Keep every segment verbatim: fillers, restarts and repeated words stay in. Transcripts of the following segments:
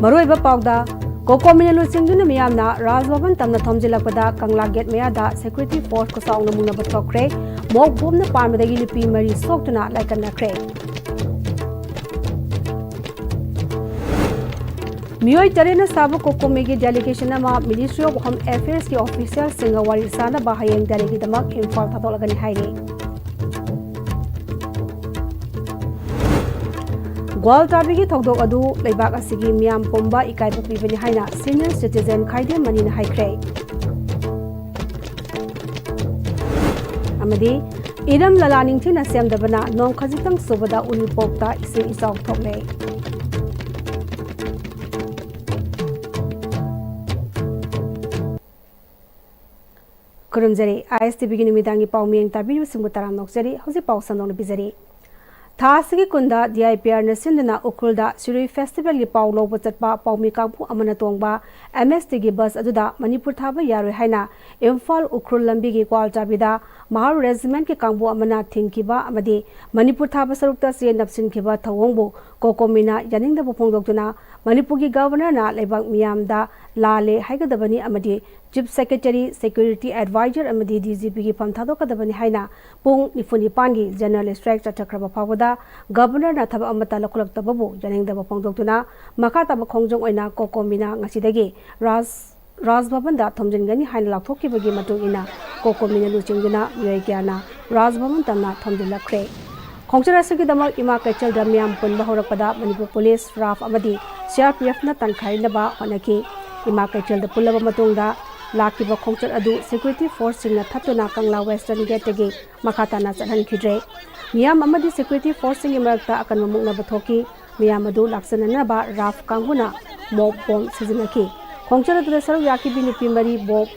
ꯃꯔꯨꯑꯣꯏꯕ ꯄꯥꯎꯗ, ꯀꯣꯀꯣꯃꯤꯅ ꯂꯨꯆꯤꯡꯗꯨꯅ ꯃꯤꯌꯥꯝꯅ ꯔꯥꯖ ꯚꯕꯟ ꯇꯝꯅ ꯊꯣꯝꯖꯤꯜꯂꯛꯄꯗ ꯀꯪꯂꯥ ꯒꯦꯠ ꯃꯌꯥꯗ ꯁꯦꯀ꯭ꯌꯨꯔꯤꯇꯤ ꯐꯣꯔꯁꯀ ꯆꯥꯎꯅ ꯃꯨꯛꯅꯕ ꯊꯣꯛꯈ꯭ꯔꯦ꯫ ꯃꯣꯛ ꯕꯣꯝꯅ ꯄꯥꯟꯕꯗꯒꯤ ꯅꯨꯄꯤ ꯃꯔꯤ ꯁꯣꯛꯇꯨꯅ ꯂꯥꯏꯀꯠꯅꯈ꯭ꯔꯦ꯫ ꯃꯤꯑꯣꯏ ꯇꯔꯦꯠꯅ ꯁꯥꯕ ꯀꯣꯀꯣꯃꯤꯒꯤ ꯗꯦꯂꯤꯒꯦꯁꯟ ꯑꯃ Ministry of Home Affairsꯀꯤ ꯑꯣꯐꯤꯁꯤꯌꯦꯜꯁꯤꯡꯒ ꯋꯥꯔꯤ ꯁꯥꯅꯕ ꯍꯌꯦꯡ ꯗꯦꯜꯂꯤꯒꯤꯗꯃꯛ ꯏꯝꯐꯥꯜ ꯊꯥꯗꯣꯛꯂꯒꯅꯤ ꯍꯥꯏꯔꯤ꯫ ꯒ꯭ꯋꯥꯜ ꯇꯥꯕꯤꯒꯤ ꯊꯧꯗꯣꯛ ꯑꯗꯨ ꯂꯩꯕꯥꯛ ꯑꯁꯤꯒꯤ ꯃꯤꯌꯥꯝ ꯄꯨꯝꯕ ꯏꯀꯥꯏꯕ ꯄꯤꯕꯅꯤ ꯍꯥꯏꯅ senior citizen ꯈꯥꯏꯗꯦꯝ ꯃꯅꯤꯅ ꯍꯥꯏꯈ꯭ꯔꯦ꯫ ꯑꯃꯗꯤ ꯏꯔꯝ ꯂꯂꯥ ꯅꯤꯡꯊꯤꯅ ꯁꯦꯝꯗꯕꯅ ꯅꯣꯡ ꯈꯖꯤꯛꯇꯪ ꯆꯨꯕꯗ ꯎꯔꯤꯄꯣꯛꯇ ꯏꯁꯤꯡ ꯏꯆꯥꯎ ꯊꯣꯛꯂꯦ꯫ ꯈꯨꯔꯨꯝꯖꯔꯤ꯫ ISTVꯒꯤ ꯅꯨꯃꯤꯗꯥꯡꯒꯤ ꯄꯥꯎ ꯃꯤꯌꯦꯡ ꯇꯥꯕꯤꯔꯤꯕꯁꯤꯡꯕꯨ ꯇꯔꯥꯝꯅ ꯑꯣꯛꯆꯔꯤ꯫ ꯍꯧꯖꯤꯛ ꯄꯥꯎ ꯁꯟꯗꯣꯛꯅ ꯄꯤꯖꯔꯤ꯫ ꯊꯥ ꯑꯁꯤꯒꯤ ꯀꯨꯟꯗ DIPRꯅ ꯁꯤꯟꯗꯨꯅ ꯎꯈ꯭ꯔꯨꯜꯗ ꯁꯤꯔꯨꯏ ꯐꯦꯁꯇꯤꯚꯦꯜꯒꯤ ꯄꯥꯎ ꯂꯧꯕ ꯆꯠꯄ ꯄꯥꯎꯃꯤ ꯀꯥꯡꯕꯨ ꯑꯃꯅ ꯇꯣꯡꯕ MSTꯒꯤ ꯕꯁ ꯑꯗꯨꯗ ꯃꯅꯤꯄꯨꯔ ꯊꯥꯕ ꯌꯥꯔꯣꯏ ꯍꯥꯏꯅ ꯏꯝꯐꯥꯜ ꯎꯈ꯭ꯔꯨꯜ ꯂꯝꯕꯤꯒꯤ ꯀ꯭ꯋꯥꯜ ꯆꯥꯕꯤꯗ ꯃꯍꯥꯔ ꯔꯦꯖꯤꯃꯦꯟꯠꯀꯤ ꯀꯥꯡꯕꯨ ꯑꯃꯅ ꯊꯤꯡꯈꯤꯕ ꯑꯃꯗꯤ ꯃꯅꯤꯄꯨꯔ ꯊꯥꯕ ꯁꯔꯨꯛꯇ ꯆꯦ ꯅꯞꯁꯤꯟꯈꯤꯕ ꯊꯧꯑꯣꯡꯕꯨ ꯀꯣꯀꯣꯃꯤꯅ ꯌꯥꯅꯤꯡꯗꯕ ꯐꯣꯡꯗꯣꯛꯇꯨꯅ ꯃꯅꯤꯄꯨꯔꯒꯤ ꯒꯕꯔꯅꯔꯅ ꯂꯩꯕꯥꯛ ꯃꯤꯌꯥꯝꯗ ꯂꯥꯜꯂꯦ ꯍꯥꯏꯒꯗꯕꯅꯤ ꯑꯃꯗꯤ Chief Secretary, Security Advisor ꯑꯃꯗꯤ DGPꯒꯤ ꯐꯝ ꯊꯥꯗꯣꯛꯀꯗꯕꯅꯤ ꯍꯥꯏꯅ ꯄꯨꯡ ꯅꯤꯐꯨ ꯅꯤꯄꯥꯟꯒꯤ general strike ꯆꯠꯊꯈ꯭ꯔꯕ ꯐꯥꯎꯕꯗ ꯒꯕꯔꯅꯔꯅ ꯊꯕꯛ ꯑꯃꯠꯇ ꯂꯧꯈꯠꯂꯛꯇꯕꯕꯨ ꯌꯥꯅꯤꯡꯗꯕ ꯐꯣꯡꯗꯣꯛꯇꯨꯅ ꯃꯈꯥ ꯇꯥꯕ ꯈꯣꯡꯖꯪ ꯑꯣꯏꯅ ꯀꯣꯀꯣꯃꯤꯅ ꯉꯁꯤꯗꯒꯤ ꯔꯥꯖ-, ꯔꯥꯖ ꯚꯕꯟꯗ ꯊꯣꯝꯖꯤꯟꯒꯅꯤ ꯍꯥꯏꯅ ꯂꯥꯎꯊꯣꯛꯈꯤꯕꯒꯤ ꯃꯇꯨꯡ ꯏꯟꯅ ꯀꯣꯀꯣꯃꯤꯅ ꯂꯨꯆꯤꯡꯗꯨꯅ ꯃꯤꯑꯣꯏ ꯀꯌꯥꯅ ꯔꯥꯖ ꯚꯕꯟ ꯇꯝꯅ ꯊꯣꯝꯖꯤꯜꯂꯛꯈ꯭ꯔꯦ꯫ ꯈꯣꯡꯆꯠ ꯑꯁꯤꯒꯤꯗꯃꯛ ꯏꯃꯥ ꯀꯩꯊꯦꯜꯗ ꯃꯤꯌꯥꯝ ꯄꯨꯟꯕ ꯍꯧꯔꯛꯄꯗ ꯃꯅꯤꯄꯨꯔ ꯄꯨꯂꯤꯁ, RAF ꯑꯃꯗꯤ CRPFꯅ ꯇꯥꯟꯈꯥꯏꯅꯕ ꯍꯣꯠꯅꯈꯤ꯫ ꯏꯃꯥ ꯀꯩꯊꯦꯜꯗ ꯄꯨꯜꯂꯕ ꯃꯇꯨꯡꯗ ꯂꯥꯛꯈꯤꯕ ꯈꯣꯡꯆꯠ ꯑꯗꯨ ꯁꯦꯀ꯭ꯌꯨꯔꯤꯇꯤ ꯐꯣꯔꯁꯁꯤꯡꯅ ꯊꯠꯇꯨꯅ ꯀꯪꯂꯥ ꯋꯦꯁꯇꯔꯟ ꯒꯦꯠꯇꯒꯤ ꯃꯈꯥ ꯇꯥꯅ ꯆꯠꯍꯟꯈꯤꯗ꯭ꯔꯦ꯫ ꯃꯤꯌꯥꯝ ꯑꯃꯗꯤ ꯁꯦꯀ꯭ꯌꯨꯔꯤꯇꯤ ꯐꯣꯔꯁꯁꯤꯡꯒꯤ ꯃꯔꯛꯇ ꯑꯀꯟꯕ ꯃꯨꯛꯅꯕ ꯊꯣꯛꯈꯤ꯫ ꯃꯤꯌꯥꯝ ꯑꯗꯨ ꯂꯥꯛꯁꯤꯟꯅꯅꯕ RAF ꯀꯥꯡꯕꯨꯅ ꯃꯣꯞ ꯕꯣꯝ ꯁꯤꯖꯤꯟꯅꯈꯤ꯫ ꯈꯣꯡꯆꯠ ꯑꯗꯨꯗ ꯁꯔꯨꯛ ꯌꯥꯈꯤꯕꯤ ꯅꯨꯄꯤ ꯃꯔꯤ ꯕꯣꯝ,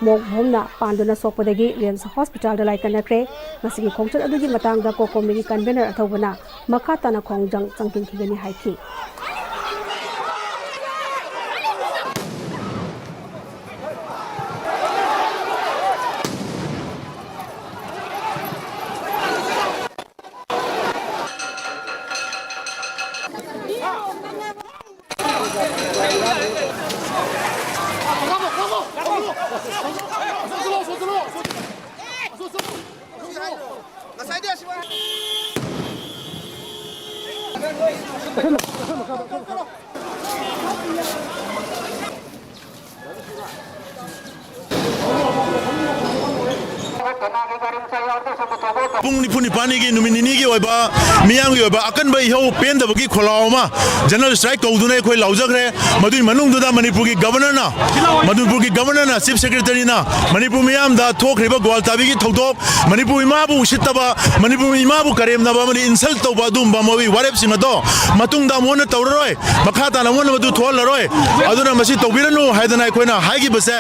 ꯃꯣꯞ ꯕꯣꯝꯅ ꯄꯥꯟꯗꯨꯅ ꯁꯣꯛꯄꯗꯒꯤ ꯔꯤꯝꯁ ꯍꯣꯁꯄꯤꯇꯥꯜꯗ ꯂꯥꯏꯀꯠꯅꯈ꯭ꯔꯦ꯫ ꯃꯁꯤꯒꯤ ꯈꯣꯡꯆꯠ ꯑꯗꯨꯒꯤ ꯃꯇꯥꯡꯗ ꯀꯣꯀꯣꯃꯤꯒꯤ ꯀꯟꯚꯦꯅꯔ ꯑꯊꯧꯕꯅ ꯃꯈꯥ ꯇꯥꯅ ꯈꯣꯡꯖꯪ ꯆꯪꯁꯤꯟꯈꯤꯒꯅꯤ ꯍꯥꯏꯈꯤ꯫ ꯄꯨꯡ ꯅꯤꯐꯨ ꯅꯤꯄꯥꯜꯅꯤꯒꯤ, ꯅꯨꯃꯤꯠ ꯅꯤꯅꯤꯒꯤ ꯑꯣꯏꯕ ꯃꯤꯌꯥꯝꯒꯤ ꯑꯣꯏꯕ ꯑꯀꯟꯕ ꯏꯍꯧ ꯄꯦꯟꯗꯕꯒꯤ ꯈꯣꯜꯂꯥꯎ ꯑꯃ ꯖꯦꯅꯔꯦꯜ ꯁ꯭ꯇ꯭ꯔꯥꯏꯛ ꯀꯧꯗꯨꯅ ꯑꯩꯈꯣꯏ ꯂꯥꯎꯖꯈ꯭ꯔꯦ꯫ ꯃꯗꯨꯒꯤ ꯃꯅꯨꯡꯗꯨꯗ ꯃꯅꯤꯄꯨꯔꯒꯤ ꯒꯕꯔꯅꯔꯅ, ꯃꯅꯤꯄꯨꯔꯒꯤ ꯒꯕꯔꯅꯔꯅ, ꯆꯤꯐ ꯁꯦꯀ꯭ꯔꯦꯇꯔꯤꯅ ꯃꯅꯤꯄꯨꯔ ꯃꯤꯌꯥꯝꯗ ꯊꯣꯛꯈ꯭ꯔꯤꯕ ꯒ꯭ꯋꯥꯜꯇꯥꯕꯤꯒꯤ ꯊꯧꯗꯣꯛ, ꯃꯅꯤꯄꯨꯔ ꯏꯃꯥꯕꯨ ꯎꯁꯤꯠꯇꯕ, ꯃꯅꯤꯄꯨꯔ ꯏꯃꯥꯕꯨ ꯀꯔꯦꯝꯅꯕ ꯑꯃꯗꯤ ꯏꯟꯁꯜ ꯇꯧꯕ ꯑꯗꯨꯒꯨꯝꯕ ꯃꯑꯣꯡꯒꯤ ꯋꯥꯔꯦꯞꯁꯤꯡ ꯑꯗꯣ ꯃꯇꯨꯡꯗ ꯑꯃꯨꯛ ꯍꯟꯅ ꯇꯧꯔꯔꯣꯏ, ꯃꯈꯥ ꯇꯥꯅ ꯑꯃꯨꯛ ꯍꯟꯅ ꯃꯗꯨ ꯊꯣꯛꯍꯜꯂꯔꯣꯏ꯫ ꯑꯗꯨꯅ ꯃꯁꯤ ꯇꯧꯕꯤꯔꯅꯨ ꯍꯥꯏꯗꯅ ꯑꯩꯈꯣꯏꯅ ꯍꯥꯏꯈꯤꯕꯁꯦ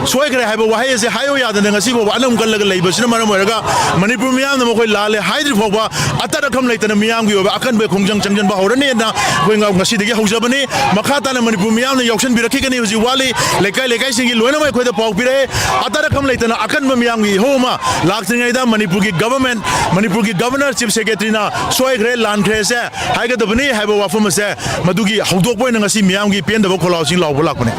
ꯁꯣꯏꯈ꯭ꯔꯦ ꯍꯥꯏꯕ ꯋꯥꯍꯩ ꯑꯁꯤ ꯍꯥꯏꯌꯨ ꯌꯥꯗꯅ ꯉꯁꯤ ꯐꯥꯎꯕ ꯑꯅꯝ ꯀꯜꯂꯒ ꯂꯩꯕꯁꯤꯅ ꯃꯔꯝ ꯑꯣꯏꯔꯒ ꯃꯅꯤꯄꯨꯔ ꯃꯤꯌꯥꯝꯅ ꯃꯈꯣꯏ ꯂꯥꯜꯂꯦ ꯍꯥꯏꯗ꯭ꯔꯤ ꯐꯥꯎꯕ ꯑꯇꯠ ꯑꯈꯝ ꯂꯩꯇꯅ ꯃꯤꯌꯥꯝꯒꯤ ꯑꯣꯏꯕ ꯑꯀꯟꯕ ꯈꯣꯡꯖꯪ ꯆꯪꯁꯤꯟꯕ ꯍꯧꯔꯅꯤꯅ ꯑꯩꯈꯣꯏ ꯉ-, ꯉꯁꯤꯗꯒꯤ ꯍꯧꯖꯕꯅꯤ꯫ ꯃꯈꯥ ꯇꯥꯅ ꯃꯅꯤꯄꯨꯔ ꯃꯤꯌꯥꯝꯅ ꯌꯥꯎꯁꯟꯕꯤꯔꯛꯈꯤꯒꯅꯤ꯫ ꯍꯧꯖꯤꯛ ꯋꯥꯠꯂꯤ꯫ ꯂꯩꯀꯥꯏ ꯂꯩꯀꯥꯏꯁꯤꯡꯒꯤ ꯂꯣꯏꯅꯃꯛ ꯑꯩꯈꯣꯏꯗ ꯄꯥꯎ ꯄꯤꯔꯛꯑꯦ꯫ ꯑꯇꯠ ꯑꯈꯝ ꯂꯩꯇꯅ ꯑꯀꯟꯕ ꯃꯤꯌꯥꯝꯒꯤ ꯏꯍꯧ ꯑꯃ ꯂꯥꯛꯇ꯭ꯔꯤꯉꯩꯗ ꯃꯅꯤꯄꯨꯔꯒꯤ ꯒꯕꯔꯃꯦꯟ, ꯃꯅꯤꯄꯨꯔꯒꯤ ꯒꯕꯔꯅꯔ, ꯆꯤꯐ ꯁꯦꯀ꯭ꯔꯦꯇꯔꯤꯅ ꯁꯣꯏꯈ꯭ꯔꯦ, ꯂꯥꯟꯈ꯭ꯔꯦꯁꯦ ꯍꯥꯏꯒꯗꯕꯅꯤ ꯍꯥꯏꯕ ꯋꯥꯐꯝ ꯑꯁꯦ ꯃꯗꯨꯒꯤ ꯍꯧꯗꯣꯛꯄ ꯑꯣꯏꯅ ꯉꯁꯤ ꯃꯤꯌꯥꯝꯒꯤ ꯄꯦꯟꯗꯕ ꯈꯣꯜꯂꯥꯎꯁꯤꯡ ꯂꯥꯎꯕ ꯂꯥꯛꯄꯅꯤ꯫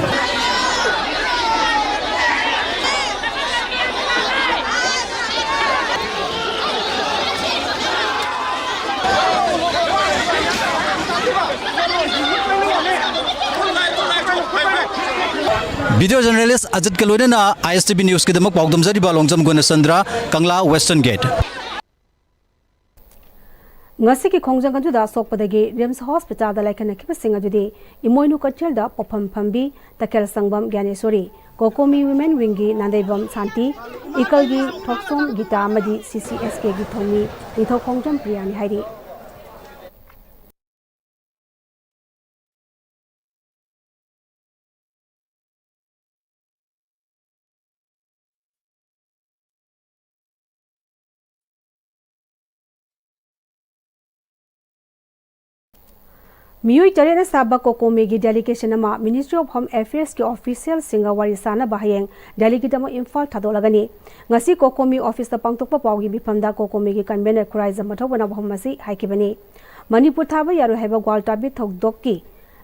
ꯚꯤꯗꯤꯑꯣ ꯖꯔꯅꯦꯂꯤꯁ ꯑꯖꯤꯠꯀ ꯂꯣꯏꯅꯅ ꯑꯥꯏ ꯑꯦꯁ ꯇꯤ ꯚꯤ ꯅ꯭ꯌꯨꯁꯀꯤꯗꯃꯛ ꯄꯥꯎꯗꯝꯖꯔꯤꯕ ꯂꯣꯡꯖꯝ ꯒꯣꯅꯆꯟꯗ꯭ꯔ, ꯀꯪꯂꯥ ꯋꯦꯁꯇꯔꯟ ꯒꯦꯠ꯫ ꯉꯁꯤꯒꯤ ꯈꯣꯡꯖꯪ ꯑꯗꯨꯗ ꯁꯣꯛꯄꯗꯒꯤ ꯔꯤꯝꯁ ꯍꯣꯁꯄꯤꯇꯥꯜꯗ ꯂꯥꯏꯀꯠꯅꯈꯤꯕꯁꯤꯡ ꯑꯗꯨꯗꯤ ꯏꯃꯣꯏꯅꯨ ꯀꯩꯊꯦꯜꯗ ꯄꯣꯠꯐꯝ ꯐꯝꯕꯤ ꯇꯈꯦꯜꯁꯪꯕꯝ ꯒ꯭ꯌꯥꯅꯦꯁꯣꯔꯤ, ꯀꯣꯀꯣꯃꯤ ꯋꯤꯃꯦꯟ ꯋꯤꯡꯒꯤ ꯅꯥꯟꯗꯩꯕꯝ ꯁꯥꯟꯇꯤ, ꯏꯀꯜꯒꯤ ꯊꯣꯛꯁꯣꯝ ꯒꯤꯇꯥ ꯑꯃꯗꯤ ꯁꯤ ꯁꯤ ꯑꯦꯁ ꯀꯦꯒꯤ ꯊꯧꯃꯤ ꯅꯤꯡꯊꯧꯈꯣꯡꯖꯝ ꯄ꯭ꯔꯤꯌꯥꯅꯤ ꯍꯥꯏꯔꯤ꯫ ꯃꯤꯑꯣꯏ ꯇꯔꯦꯠꯅ ꯁꯥꯕ ꯀꯣꯀꯣꯃꯤꯒꯤ ꯗꯦꯂꯤꯒꯦꯁꯟ ꯑꯃ ꯃꯤꯅꯤꯁꯇ꯭ꯔꯤ ꯑꯣꯐ ꯍꯣꯝ ꯑꯦꯐꯤꯌꯔꯁꯀꯤ ꯑꯣꯐꯤꯁꯤꯌꯦꯜꯁꯤꯡꯒ ꯋꯥꯔꯤ ꯁꯥꯅꯕ ꯍꯌꯦꯡ ꯗꯦꯜꯂꯤꯒꯤꯗꯃꯛ ꯏꯝꯐꯥꯜ ꯊꯥꯗꯣꯛꯂꯒꯅꯤ꯫ ꯉꯁꯤ ꯀꯣꯀꯣꯃꯤ ꯑꯣꯐꯤꯁꯇ ꯄꯥꯡꯊꯣꯛꯄ ꯄꯥꯎꯒꯤ ꯃꯤꯐꯝꯗ ꯀꯣꯀꯣꯃꯤꯒꯤ ꯀꯟꯚꯦꯅꯔ ꯈꯨꯔꯥꯏꯖꯝ ꯃꯊꯧꯕꯅ ꯋꯥꯐꯝ ꯑꯁꯤ ꯍꯥꯏꯈꯤꯕꯅꯤ꯫ ꯃꯅꯤꯄꯨꯔ ꯊꯥꯕ ꯌꯥꯔꯣꯏ ꯍꯥꯏꯕ ꯒ꯭ꯋꯥꯜꯇꯥꯕꯤ ꯊꯧꯗꯣꯛꯀꯤ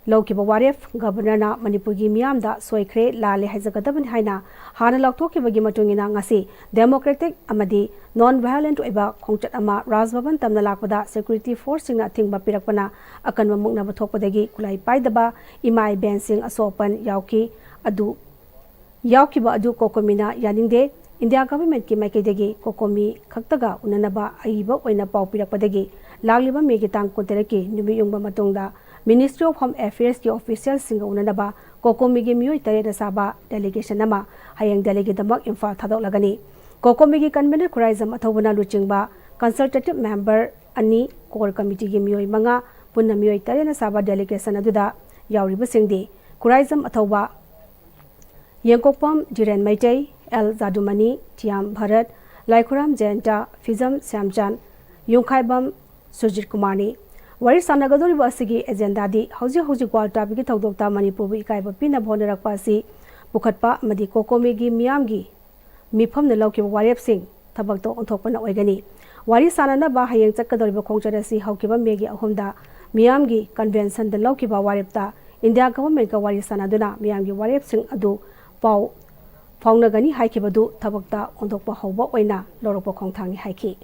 ꯂꯧꯈꯤꯕ ꯋꯥꯔꯦꯞ ꯒꯕꯔꯅꯔꯅ ꯃꯅꯤꯄꯨꯔꯒꯤ ꯃꯤꯌꯥꯝꯗ ꯁꯣꯏꯈ꯭ꯔꯦ, ꯂꯥꯜꯂꯦ ꯍꯥꯏꯖꯒꯗꯕꯅꯤ ꯍꯥꯏꯅ ꯍꯥꯟꯅ ꯂꯥꯎꯊꯣꯛꯈꯤꯕꯒꯤ ꯃꯇꯨꯡ ꯏꯟꯅ ꯉꯁꯤ democratic ꯑꯃꯗꯤ non violent ꯑꯣꯏꯕ ꯈꯣꯡꯆꯠ ꯑꯃ ꯔꯥꯖ ꯚꯕꯟ ꯇꯝꯅ ꯂꯥꯛꯄꯗ security forceꯁꯤꯡꯅ ꯑꯊꯤꯡꯕ ꯄꯤꯔꯛꯄꯅ ꯑꯀꯟꯕ ꯃꯨꯛꯅꯕ ꯊꯣꯛꯄꯗꯒꯤ ꯈꯨꯠꯂꯥꯏ ꯄꯥꯏꯗꯕ ꯏꯃꯥ ꯏꯕꯦꯟꯁꯤꯡ ꯑꯁꯣꯛ ꯑꯄꯟ ꯌꯥꯎꯈꯤ꯫ ꯑꯗꯨ ꯌꯥꯎꯈꯤꯕ ꯑꯗꯨ ꯀꯣꯀꯣꯃꯤꯅ ꯌꯥꯅꯤꯡꯗꯦ꯫ ꯏꯟꯗꯤꯌꯥ ꯒꯚꯔꯟꯃꯦꯟꯠꯀꯤ ꯃꯥꯏꯀꯩꯗꯒꯤ ꯀꯣꯀꯣꯃꯤ ꯈꯛꯇꯒ ꯎꯅꯅꯕ ꯑꯏꯕ ꯑꯣꯏꯅ ꯄꯥꯎ ꯄꯤꯔꯛꯄꯗꯒꯤ ꯂꯥꯛꯂꯤꯕ ꯃꯦꯒꯤ ꯇꯥꯡ ꯀꯨꯟꯇꯔꯦꯠꯀꯤ ꯅꯨꯃꯤꯠ ꯌꯨꯡꯕ ꯃꯇꯨꯡꯗ Ministry of Home Affairsꯀꯤ officialꯁꯤꯡꯒ ꯎꯅꯅꯕ ꯀꯣꯀꯣꯃꯤꯒꯤ ꯃꯤꯑꯣꯏ ꯇꯔꯦꯠꯅ ꯁꯥꯕ delegation ꯑꯃ ꯍꯌꯦꯡ ꯗꯦꯜꯂꯤꯒꯤꯗꯃꯛ ꯏꯝꯐꯥꯜ ꯊꯥꯗꯣꯛꯂꯒꯅꯤ꯫ ꯀꯣꯀꯣꯃꯤꯒꯤ convener ꯈꯨꯔꯥꯏꯖꯝ ꯑꯊꯧꯕꯅ ꯂꯨꯆꯤꯡꯕ consultative member ꯑꯅꯤ, core committeeꯒꯤ ꯃꯤꯑꯣꯏ ꯃꯉꯥ, ꯄꯨꯟꯅ ꯃꯤꯑꯣꯏ ꯇꯔꯦꯠꯅ ꯁꯥꯕ delegation ꯑꯗꯨꯗ ꯌꯥꯎꯔꯤꯕꯁꯤꯡꯗꯤ ꯈꯨꯔꯥꯏꯖꯝ ꯑꯊꯧꯕ, ꯌꯦꯡꯀꯣꯛꯄꯝ ꯙꯤꯔꯦꯟ ꯃꯩꯇꯩ, ꯑꯦꯜ ꯖꯥꯗꯨꯃꯅꯤ, ꯊꯤꯌꯥꯝ ꯚꯔꯠ, ꯂꯥꯏꯈꯨꯔꯥꯝ ꯖꯌꯟꯇ, ꯐꯤꯖꯝ ꯁ꯭ꯌꯥꯝꯆꯥꯟ, ꯌꯨꯝꯈꯥꯏꯕꯝ ꯁꯨꯖꯤꯠ ꯀꯨꯃꯥꯔꯅꯤ꯫ ꯋꯥꯔꯤ ꯁꯥꯟꯅꯒꯗꯧꯔꯤꯕ ꯑꯁꯤꯒꯤ agendaꯗꯤ ꯍꯧꯖꯤꯛ ꯍꯧꯖꯤꯛ ꯒ꯭ꯋꯥꯜ ꯇꯥꯕꯤꯒꯤ ꯊꯧꯗꯣꯛꯇ ꯃꯅꯤꯄꯨꯔꯕꯨ ꯏꯀꯥꯏꯕ ꯄꯤꯅꯕ ꯍꯣꯠꯅꯔꯛꯄ ꯑꯁꯤ ꯄꯨꯈꯠꯄ ꯑꯃꯗꯤ ꯀꯣꯀꯣꯃꯤꯒꯤ ꯃꯤꯌꯥꯝꯒꯤ ꯃꯤꯐꯝꯅ ꯂꯧꯈꯤꯕ ꯋꯥꯔꯦꯞꯁꯤꯡ ꯊꯕꯛꯇ ꯑꯣꯟꯊꯣꯛꯄꯅ ꯑꯣꯏꯒꯅꯤ꯫ ꯋꯥꯔꯤ ꯁꯥꯟꯅꯅꯕ ꯍꯌꯦꯡ ꯆꯠꯀꯗꯧꯔꯤꯕ ꯈꯣꯡꯆꯠ ꯑꯁꯤ ꯍꯧꯈꯤꯕ ꯃꯦꯒꯤ ꯑꯍꯨꯝꯗ ꯃꯤꯌꯥꯝꯒꯤ conventionꯗ ꯂꯧꯈꯤꯕ ꯋꯥꯔꯦꯞꯇ ꯏꯟꯗꯤꯌꯥ ꯒꯚꯔꯟꯃꯦꯟꯠꯀ ꯋꯥꯔꯤ ꯁꯥꯟꯅꯗꯨꯅ ꯃꯤꯌꯥꯝꯒꯤ ꯋꯥꯔꯦꯞꯁꯤꯡ ꯑꯗꯨ ꯄꯥꯎ ꯐꯥꯎꯅꯒꯅꯤ ꯍꯥꯏꯈꯤꯕꯗꯨ ꯊꯕꯛꯇ ꯑꯣꯟꯊꯣꯛꯄ ꯍꯧꯕ ꯑꯣꯏꯅ ꯂꯧꯔꯛꯄ ꯈꯣꯡꯊꯥꯡꯅꯤ ꯍꯥꯏꯈꯤ꯫